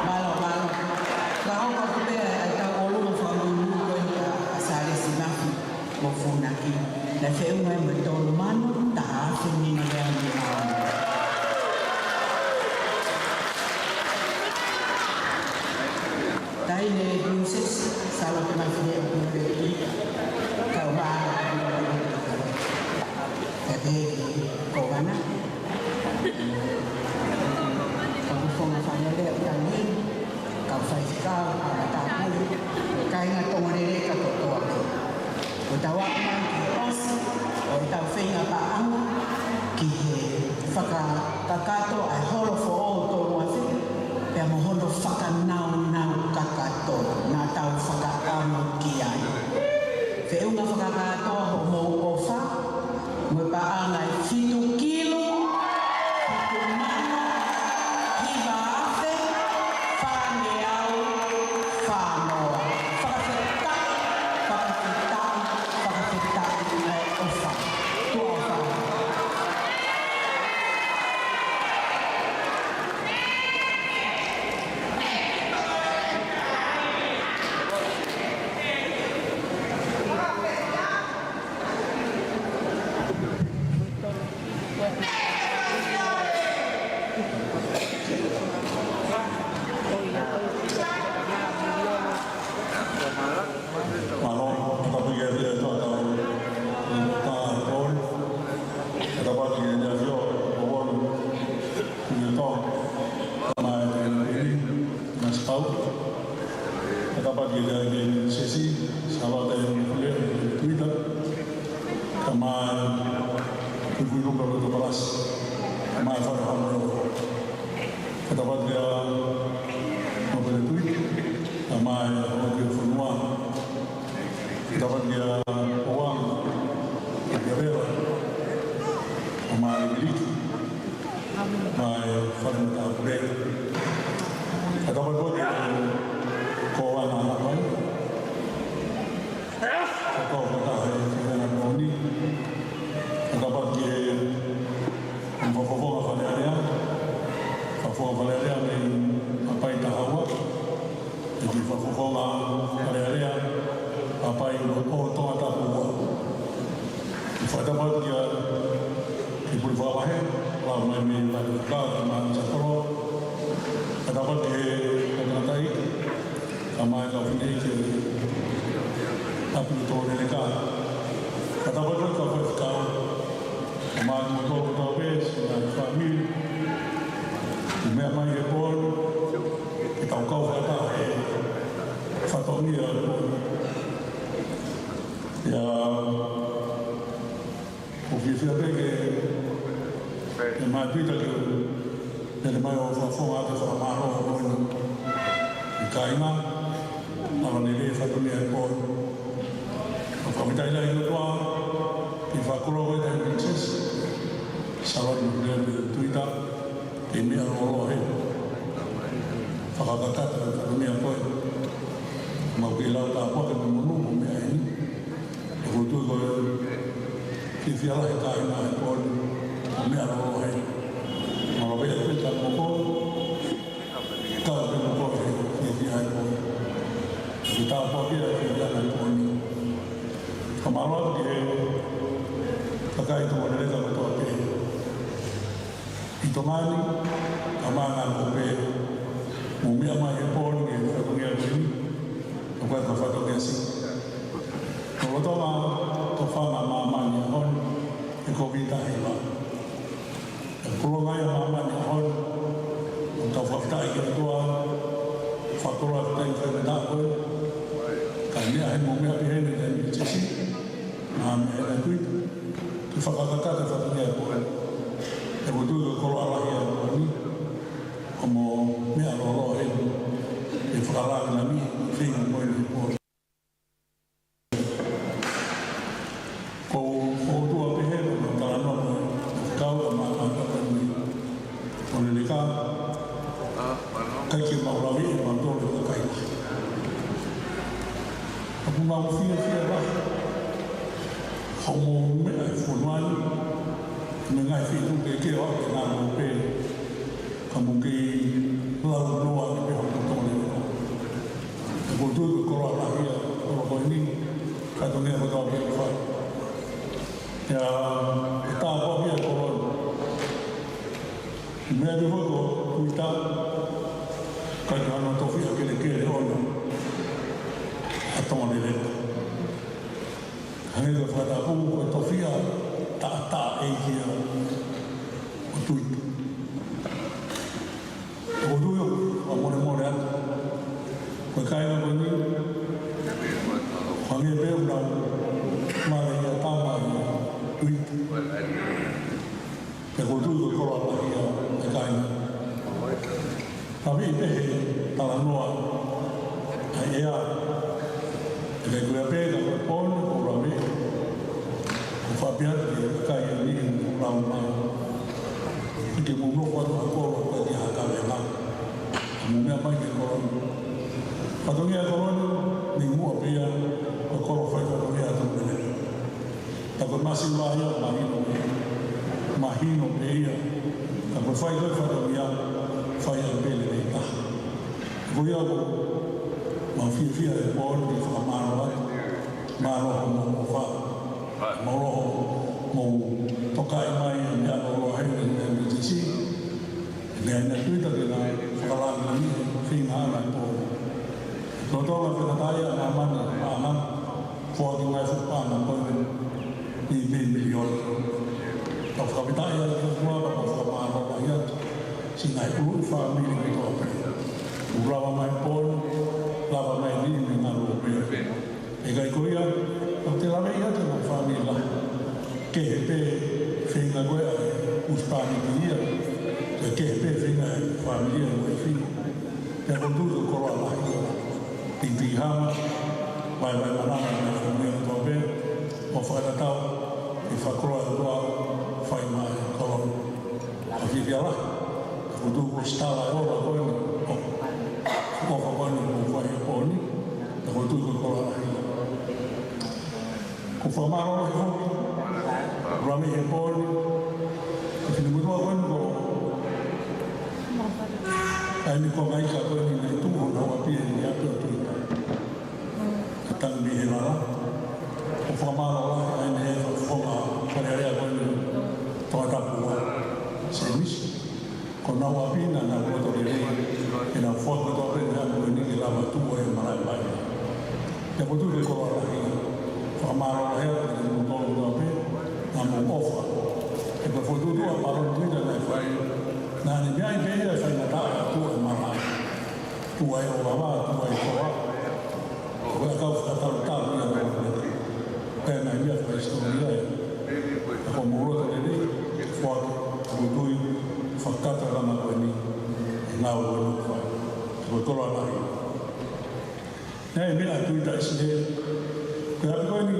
Mālō, mālō. Ka hoko atu pē ʻa e tau ʻolunga fakamolemole ko eni ʻa Salesi Mafi mo Funaki. Naʻe feʻunga ia mo e tolu mano taha afe nima ngeau nima. Taʻahine Princess Salote Mafileʻo Puleleki, kau mā, ʻa e pehē ki he Kōvana, kau fofonga fakalea ʻo Tangihili, kau faifekau, kau matāpule, kāinga Tonga lelei kātoa pē. Ko ʻetau aʻu mai ki he ʻosi ʻo ʻetau feinga paʻanga ki he fakakakato ʻa e holo foʻou tolu afe, pea mo hono fakanaunau kakato naʻa tau fakaʻamu ki ai. Feʻunga fakakātoa hoʻomou ʻofa, mo e paʻanga ʻe fitu kilu, fitu mano, hiva afe, fāngeau, fānoa. Fakafetaʻi, fakafetaʻi, fakafetaʻi ʻa e ʻofa. Tuʻa ʻofa. Mālō, tapu ia ʻi he tau tau, tā koi, tapu ki he ʻEne ʻAfio, ʻo wonu, ʻi he tau, mai ʻi he ʻEne ʻAfio, mas pau, Paki ia ki he Sesi, Salata e Mifule, Tuita, kae ʻumaʻā e Kuikui Luka Loto Palasi, kae ʻumaʻā e Fale Haʻamoʻo. Fakatapu atu kia Nōpele Tuita, kae ʻumaʻā e Houʻeiki Fonua. Fakatapu atu kia Oang, kia Vela, kae ʻumaʻā e Miliki, mo e Fale Matāpule. Fakatapu atu kia Koana Hapai. Fakatapu atu ki he Fale Moʻoni. Fakatapu atu ki he Fakafofonga Fale Alea. Fakafofonga Fale Alea mei Haʻapai Tahaua. ʻEiki Fakafofonga Fale Alea, Haʻapai ʻo Tongatapu ua. Fakatapu atu kia, ki he Pule Fakavahe, lau mai mei Vahefuka, kae ʻumaʻā Sakolo. Fakatapu atu ki he kau tangataʻeiki, kae ʻumaʻā e kau fineʻeiki ʻo e ʻapi ʻo Tonga Leleka. Fakatapu atu ki he kau faifekau, kae ʻumaʻā kimoutolu kotoa pē, siʻi ngaahi fāmili, ʻoku meʻa mai he pō ni, ke tau kau fakataha he fatongia. ʻIa, ʻoku fiefia pē ke, ke mātuʻaki ke, ke ne mai ʻo fakafofonga atu e fakamālō ko eni ki he kāinga, ʻa e lelei e fatongia he pō ni. ʻOku fakafetaʻi lahi ki he ʻOtua, ki he fakakoloa ko ē ʻa e Tahi Pilinisesi, Salata e Mifule Tuita, ke meʻa lōloa heni. Fakakakato e fatongia ko ē. Mau kei lau tāpuaki mo e monū mo e meʻa heni. ʻOku ou tui ko e fiefia lahi e kāinga he pō ni, ʻo meʻa lōloa heni. Mālō pē ʻa e pita moko, kau pē moko he fiefia he pō ni. Ke tāpuakiʻi e fiefia he pō ni. Fakamālō atu ki he kakai Tonga Leleka kotoa pē ʻi Tonga ni, kae ʻumaʻā e ngaahi kupu pē, ʻoku meʻa mai he pō ni ki he fatongia ko eni, ʻa ia ko e fatongia siʻi. Lolotonga tofanga ʻa māmani he ʻaho ni, ʻa e Kōviti taha hiva. ʻOku lolotonga ia ʻa māmani he ʻaho ni, ʻoku tau fakafetaʻi ki he ʻOtua, fakakoloa e taimi faingataʻa ko ē, kae meʻa heni mo meʻa pē heni e Tahi Pilinisesi, mo e Houʻeiki Tuita, ke fakakakato e fatongia he pō ni. ʻOku ou tui ko e koloa lahi ia ʻo e pō ni, ʻoku mou meʻa lōloa heni, ke fakalāngilangiʻi e feinga ko eni he pō ni. ʻOku ou, ʻoku ou tuʻu pē he, ʻo talanoa mo e kau ʻa māmani ʻi Tonga ni. ʻO lele ka, ʻikai ke mau lave ʻe mautolu e kakai. ʻOku mau fiefia lahi hoʻomou meʻa he fonua ni, mo e ngaahi feituʻu kehekehe ʻo aʻu ki he ngaahi kupu pē, ka mou kei lau noa ni pē hoʻomou Tonga ni. ʻOku ou tui ko e koloa lahi ia ʻo e koloa ko eni, fatongia kotoa pē ʻoku fai. ʻIa, ʻe tāpuakiʻi e koloa ni. Meʻa pē foki ko Tuita, ʻikai ke ʻi ai hano tofiʻa kelekele ʻoʻona ʻa Tonga Leleka. Hangē ko e fakatapu, ko e tofiʻa taʻataʻa ʻeiki ia ʻo Tuita. ʻOku ou tui ʻoku fakamolemole atu. Ko e kāinga ko eni, hangē pē ʻoku nau male ia tama ʻi Tuita. Pea ʻoku ou tui ko e koloa lahi ia ʻo e kāinga. Ka ʻi he pehē talanoa ʻa e ʻea, ʻe ʻikai ko ia pē ka ko e pō ni ʻoku ou lave, ʻoku ou fakaʻapaʻapa ki he kakai ʻi heni ʻoku nau lau mai. ʻIkai ke mou nofo atu ha kolo ʻoku ʻikai ha kavenga. Mou meʻa mai ki he kolo ni. Fatongia e kolo ni, ne muʻa pē ia, ko e kolo fai fatongia atu mene. Ka ko e masiva ia, mahino pē, mahino pē ia. Ka ko e fai ko ē fatongia, fai ʻaki pē lelei taha. Ko ia ʻoku mau fiefia he pō ni ke fakamālō atu. Mālō hoʻomou ʻofa. Mālō hoʻomou tokaʻi mai e meʻa lōloa heni ʻi he M B T C. Meʻa ʻa Tuita ke na fakalāngilangiʻi e feinga ʻa e pō. Lolotonga e faingataʻaʻia ʻa māmani, ʻa māmani, foaki mai e fuʻu paʻanga ko eni ʻe mei miliona. Tau fakafetaʻi atu ki he ʻOtua, pea fakamālō lahi atu siʻi ngaahi ʻuluʻi fāmili kotoa pē ʻoku lava mai he pō ni, lava mai ni me ngalo pē. ʻIkai ko ia, ʻoku te lave ia te mo fāmili la. Kehe pē feinga ko ē ʻa e husepāniti ia. Kehe pē feinga ʻa e fāmili ʻa e uaifi. Pea ko e tuʻu ko e koloa lahi ia. Pīpī hama, vaivai manava, mo e fāmili kotoa pē. ʻO fakatatau, ʻi he fakakoloa ʻa e ʻOtua, fai mai koloa. ʻA fifia lahi. Ko e tuʻu ko e sitala ʻo e ola ko eni. ʻO, ko e fakakoloa ko e fai ʻo e pō ni. Ko e tuʻu ko e koloa lahi. Ko e fakamālō lahi foki. Rami he pō ni. Ko e finemutuʻa ko eni ko ʻAini ko Ngaika ko eni naʻe tuʻu honau ʻapi ʻi he ʻapi ʻo Tuita. Ka tangi mei he lala. Ko e fakamālō lahi ʻAini he fakafofonga Fale Alea ko eni Tongatapu ua. Semisi. Ko honau ʻapi naʻa nau loto lelei. Ke nau foaki kotoa pē ʻa e ʻapi ko eni ke lava tuʻu ai e malaʻe pai. Pea ko e tuʻu ko e koloa lahi. Fakamālō lahi atu kiate kimoutolu kotoa pē, naʻa mou ʻofa. He ko e fokotuʻutuʻu ʻa Palōni Tuita naʻe fai, naʻa ne meaʻi pē ia e faingataʻa ʻa e tuʻu ʻa e malaʻe. Tuʻu ʻa e ʻOvava, tuʻu ʻa e Toa. Ko e ʻakau fakatalutalu ia ʻo e malaʻe. Pea naʻe meʻa fakahisitōlia ia. Ka ko e mou loto lelei, foaki, ʻoku ou tui, fakakakato e langa ko eni, ʻi he ngāue ko eni ʻoku fai. Ko e koloa lahi. Naʻe meʻa ʻa Tuita ʻi Sile, ko e ʻapi ko eni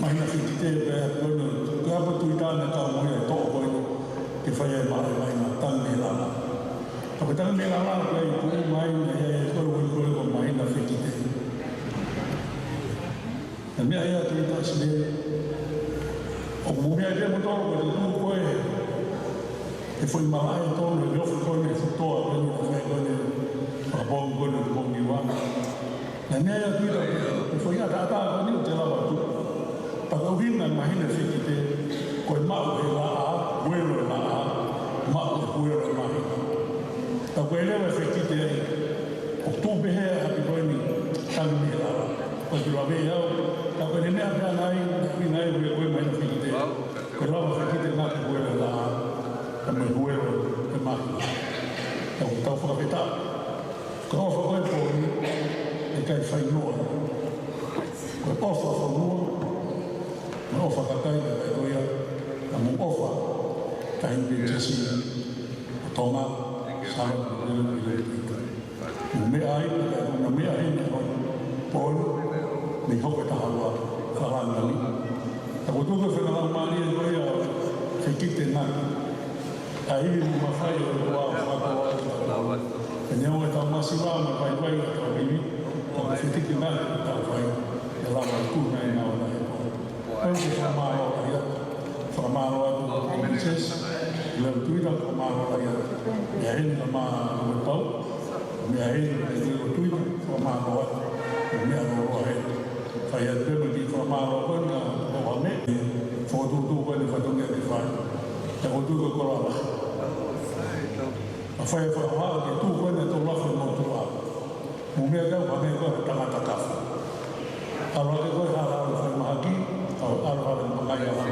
Māhina Fekite, ko e ʻapi ko eni, ko e ʻapi ʻo Tuita naʻe kau mo ia ʻi he toʻo ko eni, ke fai ai e malaʻe mai naʻe tangi mei he lala. Ka ko e tangi mei he lala, ko e tuʻu mai, naʻe ʻi ai e koloa ko eni ko Māhina Fekite. Naʻe meʻa ia ʻa Tuita ʻi Sile, ʻoku mou meaʻi pē kimoutolu ko e tuʻu ko ē, he foʻi malaʻe tonu, he ofi ko eni, he fuʻu toa ko eni, he fai ko eni, fakapoongi ko eni, he pongipongi ua. Naʻe meʻa ia ʻa Tuita, ko e foʻi ʻataʻatā ko eni ʻoku te lava ʻo tuʻu. Pea ko e ʻuhinga e Māhina Fekite, ko e maʻu e laʻā, huelo e laʻā, maʻu e huelo e māhina. Pea ko e lele e fekite ai, ʻoku tuʻu pehē ʻa e ʻapi ko eni, tangi mei he lala. Ko e kilo ave au, ka ko e meʻa pē ʻa e ʻuhinga ia ko e Māhina Fekite. Ko e lava fekite ngāue ki he huelo e laʻā, kae mo e huelo e māhina. ʻOku tau fakafetaʻi. Ko e ʻofa ko ē pō ni, ʻikai fai noa. Ko e ʻofa fonua, mo e ʻofa kakai, ʻikai ko ia, ka mo e ʻofa kakai Siasi, ʻo Tonga, Sālote, Tuʻi Levu, Tuʻi Levu, Tuʻi Levu. Mo e meʻa ai, mo e meʻa ai, mo e pō ni, mei he hoko e taha ua, fakalanga ni. Ka ko e tuʻu ko e fakalanga ni, ko ia, fekite ngāue. ʻA e ivi mo e mafai ʻo e ʻOtua ʻoku fakakoloa ʻaki kitautolu. Pea neongo ʻetau masiva mo e vaivai ʻetau ivi, ka ko e fekite ngāue ʻoku tau fai, ʻe lava ʻo tuʻu mai ʻa e ngāue ʻa e ʻOtua. Ko ia ʻoku ou fakamālō lahi atu, fakamālō atu ki he Pilinisesi, Tuʻi Levu Tuita, fakamālō lahi atu. Meʻa heni ka mā ʻo e pau, meʻa heni ka ʻi he Tuʻi Levu Tuita, fakamālō atu, meʻa lōloa heni. Fai atu pē mo e kiʻi fakamālō ko eni ʻa Tokouhame, fokotuʻutuʻu ko eni fatongia ke fai. Pea ko e tuʻu ko e koloa lahi. ʻA e fai e fakahohaʻa ki he tuʻu ko eni ʻa e Tolu Afe Motuʻa. Mo e meʻa ʻoku ou meʻa ko e tangata kafu. ʻAlu hake ko e hala ʻo e fai mahaki, ʻalu hala ʻo e mangai hala.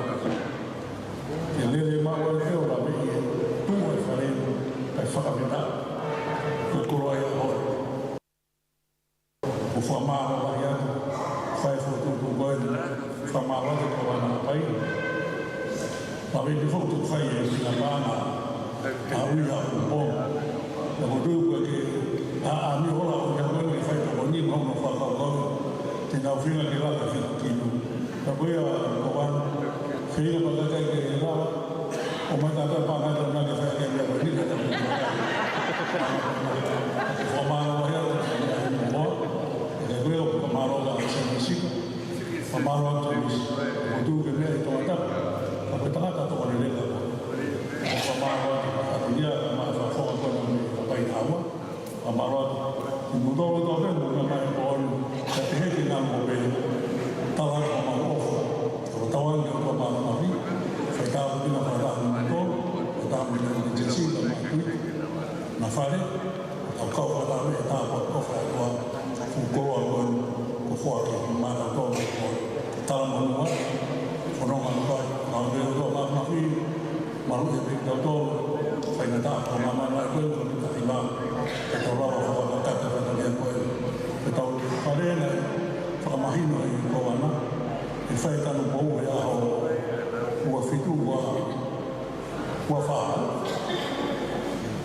Ke lele maʻu ai pē ʻo laveʻi e tuʻu ʻa e fale, kae fakafetaʻi. Ko e koloa ia ʻo e ʻOku ou fakamālō lahi atu, fai fokotuʻutuʻu ko eni, fakamālō atu ki he Kōvana Haʻapai. Pea ʻi he fokotuʻutuʻu fai e sina pānga, ʻa ui ʻa Upong. Pea ko e tuʻu ko ē ke, ʻa, ʻa, ni hola ʻo ia ko eni ke fai tokoni, mo hono fakakaukau, te nau feinga ke laka ki, ki Nuʻu. Pea ko ia Kōvana, feinga pē kakai ke lava, ʻo mai kātoa e pānga ʻoku nau ke fai ki he meʻa ko eni ka tau. Fakamālō lahi atu ki he meʻa ʻi muʻa. Ke koe ʻo fakamālō atu ki he Sēnesi. Fakamālō atu ki he Sēnesi. Ko e tuʻu ke meʻa ʻi Tongatapu. Ka ko e tangata tokoni lelei ka ko. Fakamālō atu ki he ʻapi ni, ka mā fafonga ko ena mei Papai Taua. Fakamālō atu kimoutolu kotoa pē, mou meʻa mai he pō ni, ka te heke ngā mo pē, tala atu homau ʻofa, ʻo tauange ʻa e ʻOtua Māfimafi, fai tāpuekina fakataha mo kimoutolu, fakataha mo e Pilinisesi, mo e Tuʻi, mo e Fale, ʻo tau kau fakataha mo e tāpuaki ʻofa ʻa e ʻOtua, fuʻu koloa ko eni, kuo foaki maʻatautolu, ko e talamonū atu, fononga atu ai, ʻa e ʻOtua Māfimafi, maluʻi pē kitautolu, faingataʻa, ko e māmani lahi ko eni, ko e taʻi mā, ke tau lava fakakakato e fatongia ko eni,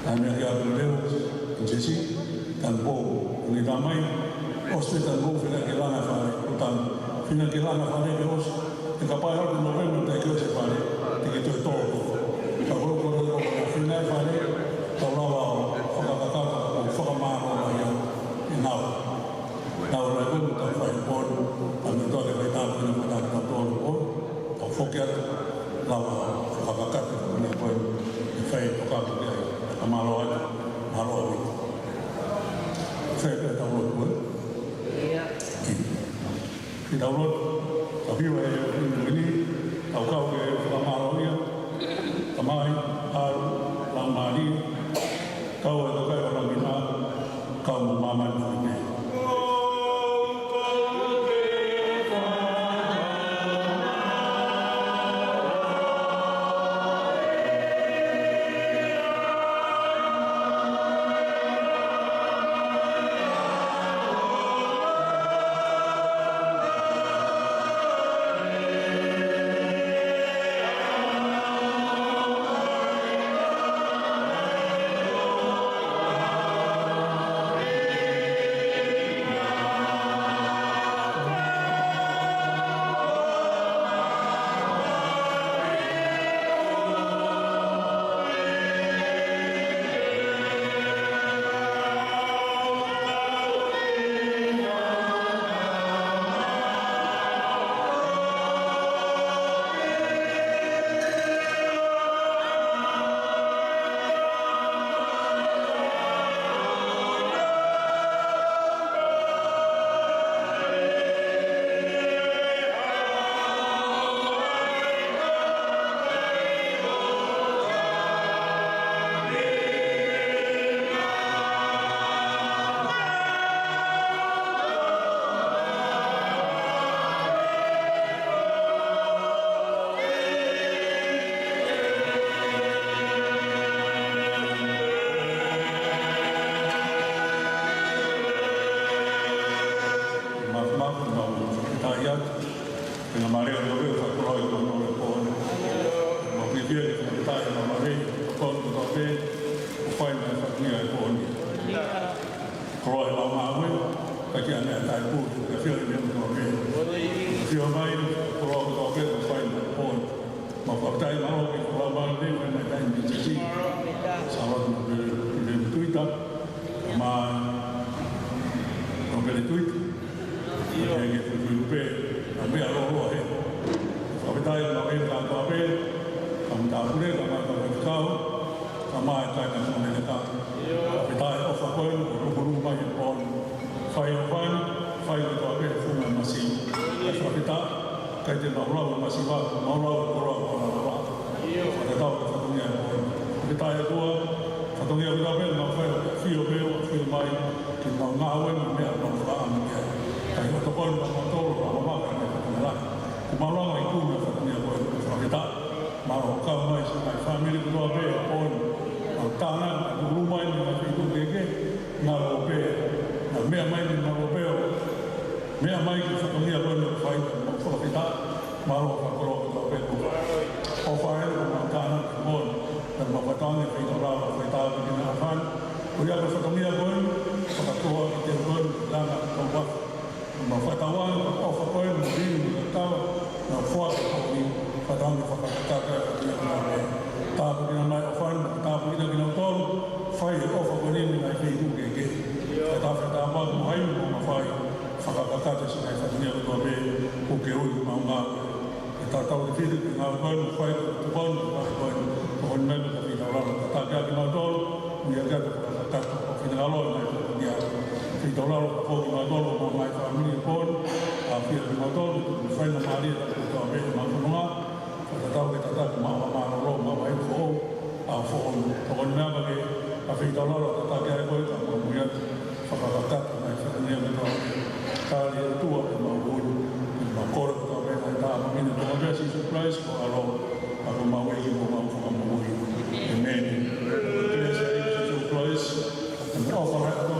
Naʻe meʻa ki ai ʻa Leo, ʻa Jesi, Tanupou, ʻa e tamai, ʻosi pē Tanupou, fina ke langa fale, ʻo Tanu, fina ke langa fale ke ʻosi, ʻe kapau ʻe aʻu Nōvema ʻikai ke ʻosi e fale, te ke toe tō. Ka ko e kole ko e fina e fale, tau lava ʻo fakakakato, ʻo fakamālō ai ʻa e ngāue. Ngāue lahi ko eni ʻoku tau fai he pō ni, ʻa e meʻa ʻoku tau fai, tāpuekina, fakatapu atu ʻa e pō ni, tau foki atu, lava fakakakato e meʻa ko eni, ʻe fai e tokanga ki ai, fakamālō atu, mālō ʻaupito. Fai pē ʻetau lotu, ē? ʻIo. Ke tau lotu, tau hiva e uiuiʻi ni, tau kau ke fakamālō ia, Tamai, ʻAlo, Laumālie, kau e kakai ʻo Lamina, kau mo māmani foki pē. Māfimafi, mau fakafetaʻi atu. Pea mālō e ʻOtua, fakakoloa e ʻOtua ʻi he pō ni. Mau fiefia ke fakafetaʻi, mau mālō e ʻOtua kotoa pē, ʻoku fai mai e fatongia he pō ni. Koloa e lau ngāue, ka ki ʻaneafi taʻepū, ka fio i meʻa kotoa pē. Fio mai, koloa kotoa pē, ʻoku fai mai he pō ni. Mau fakafetaʻi, mālō e koloa, mālō e fai mai e taimi ni, Sālote Nōpele Tuita, kae ʻumaʻā e Nōpele Tuita. Ia ke fuifui pē, ka meʻa lōloa he. Fakafetaʻi, mālō e kātoa pē, ka mo e tāpule, ka mo e kau faifekau, kae ʻumaʻā e kāinga Tonga ni kātoa. Fakafetaʻi e ʻofa ko eni, ʻoku lukuluku mai he pō ni. Fai ʻofa ni, fai kotoa pē he funga masiva. Kae fakafetaʻi, ʻikai te mau lau e masiva, mau lau e koloa ʻo e angahala. Fakatatau ki he fatongia he pō ni. Fakafetaʻi ʻOtua, fatongia kotoa pē ʻoku mau fai, ʻafio pē, ʻafio mai, ke mau ngāue mo e meʻa ʻoku mau fakaʻamu ki ai. Kae ʻoua ʻe tokoni mautolu, ʻa e maka ni fatongia lahi. Kuo mau lava ʻi he kumi e fatongia ko eni, fakafetaʻi. Mālō e kau mai siʻi ngaahi fāmili kotoa pē he pō ni. Mau tānaki, ʻoku lukuluku mai mei he ngaahi feituʻu kehekehe, ngalo pē, naʻa nau meʻa mai mei he ngalo pē ʻo meʻa mai ki he fatongia ko eni ʻoku fai, mau fakafetaʻi, mālō e fakakoloa kotoa pē kuo fai. ʻOfa eni, mau tānaki ki he pō ni, pea mau fakatauange e feitaulalo, fai tāpuekina e ʻofa ni, ko ia ko e fatongia ko eni, fakakoloa ki he teu ko eni, langa ki he taupotu. Mau fakatauange, ʻofa ko eni, mo e liliu mo e kakava, naʻa nau foaki ki he pō ni, fakatauange fakakakato e fatongia ko eni. Tāpuekina mai e ʻofa ni, tāpuekina kinautolu, fai e ʻofa ko eni mei he ngaahi feituʻu kehekehe. Fakataha, fakataha mo hai mo mafai, fakakakato e siʻi ngaahi fatongia kotoa pē, ʻoku ke ui ke mau ngāue. Ke tatau ki he fili, ke ngāue ko eni, fai ko e tuʻu ko eni, fai ko eni, ko eni mai mo e feitaulalo, tataki ʻaki kimautolu, ui ʻaki ʻa e fakakakato, ʻo finangalo e ngaahi fatongia. Feitaulalo, ko kimautolu, mo e ngaahi fāmili ko eni, ʻafio kimautolu, mo e faingamālie, kotoa pē, mo e fononga, fakatatau ke tataki maʻu ha mālōlō, maʻu ha ivi foʻou, ʻa e foʻou. Ko eni mai ʻaki e feitaulalo, tataki ʻaki koe, ka mau ui atu. Fakakakato mai e fatongia kotoa pē. Tali ʻOtua ʻemau ui, ʻemau kole kotoa pē, ʻi he huafa ʻo Sīsū Kalaisi ko e ʻAlo, ʻa homau ʻEiki mo homau Fakamoʻui. ʻĒmeni. Ko e kelesi ʻa e ʻEiki ko Sīsū Kalaisi, ko e ʻofa ʻa e ʻOtua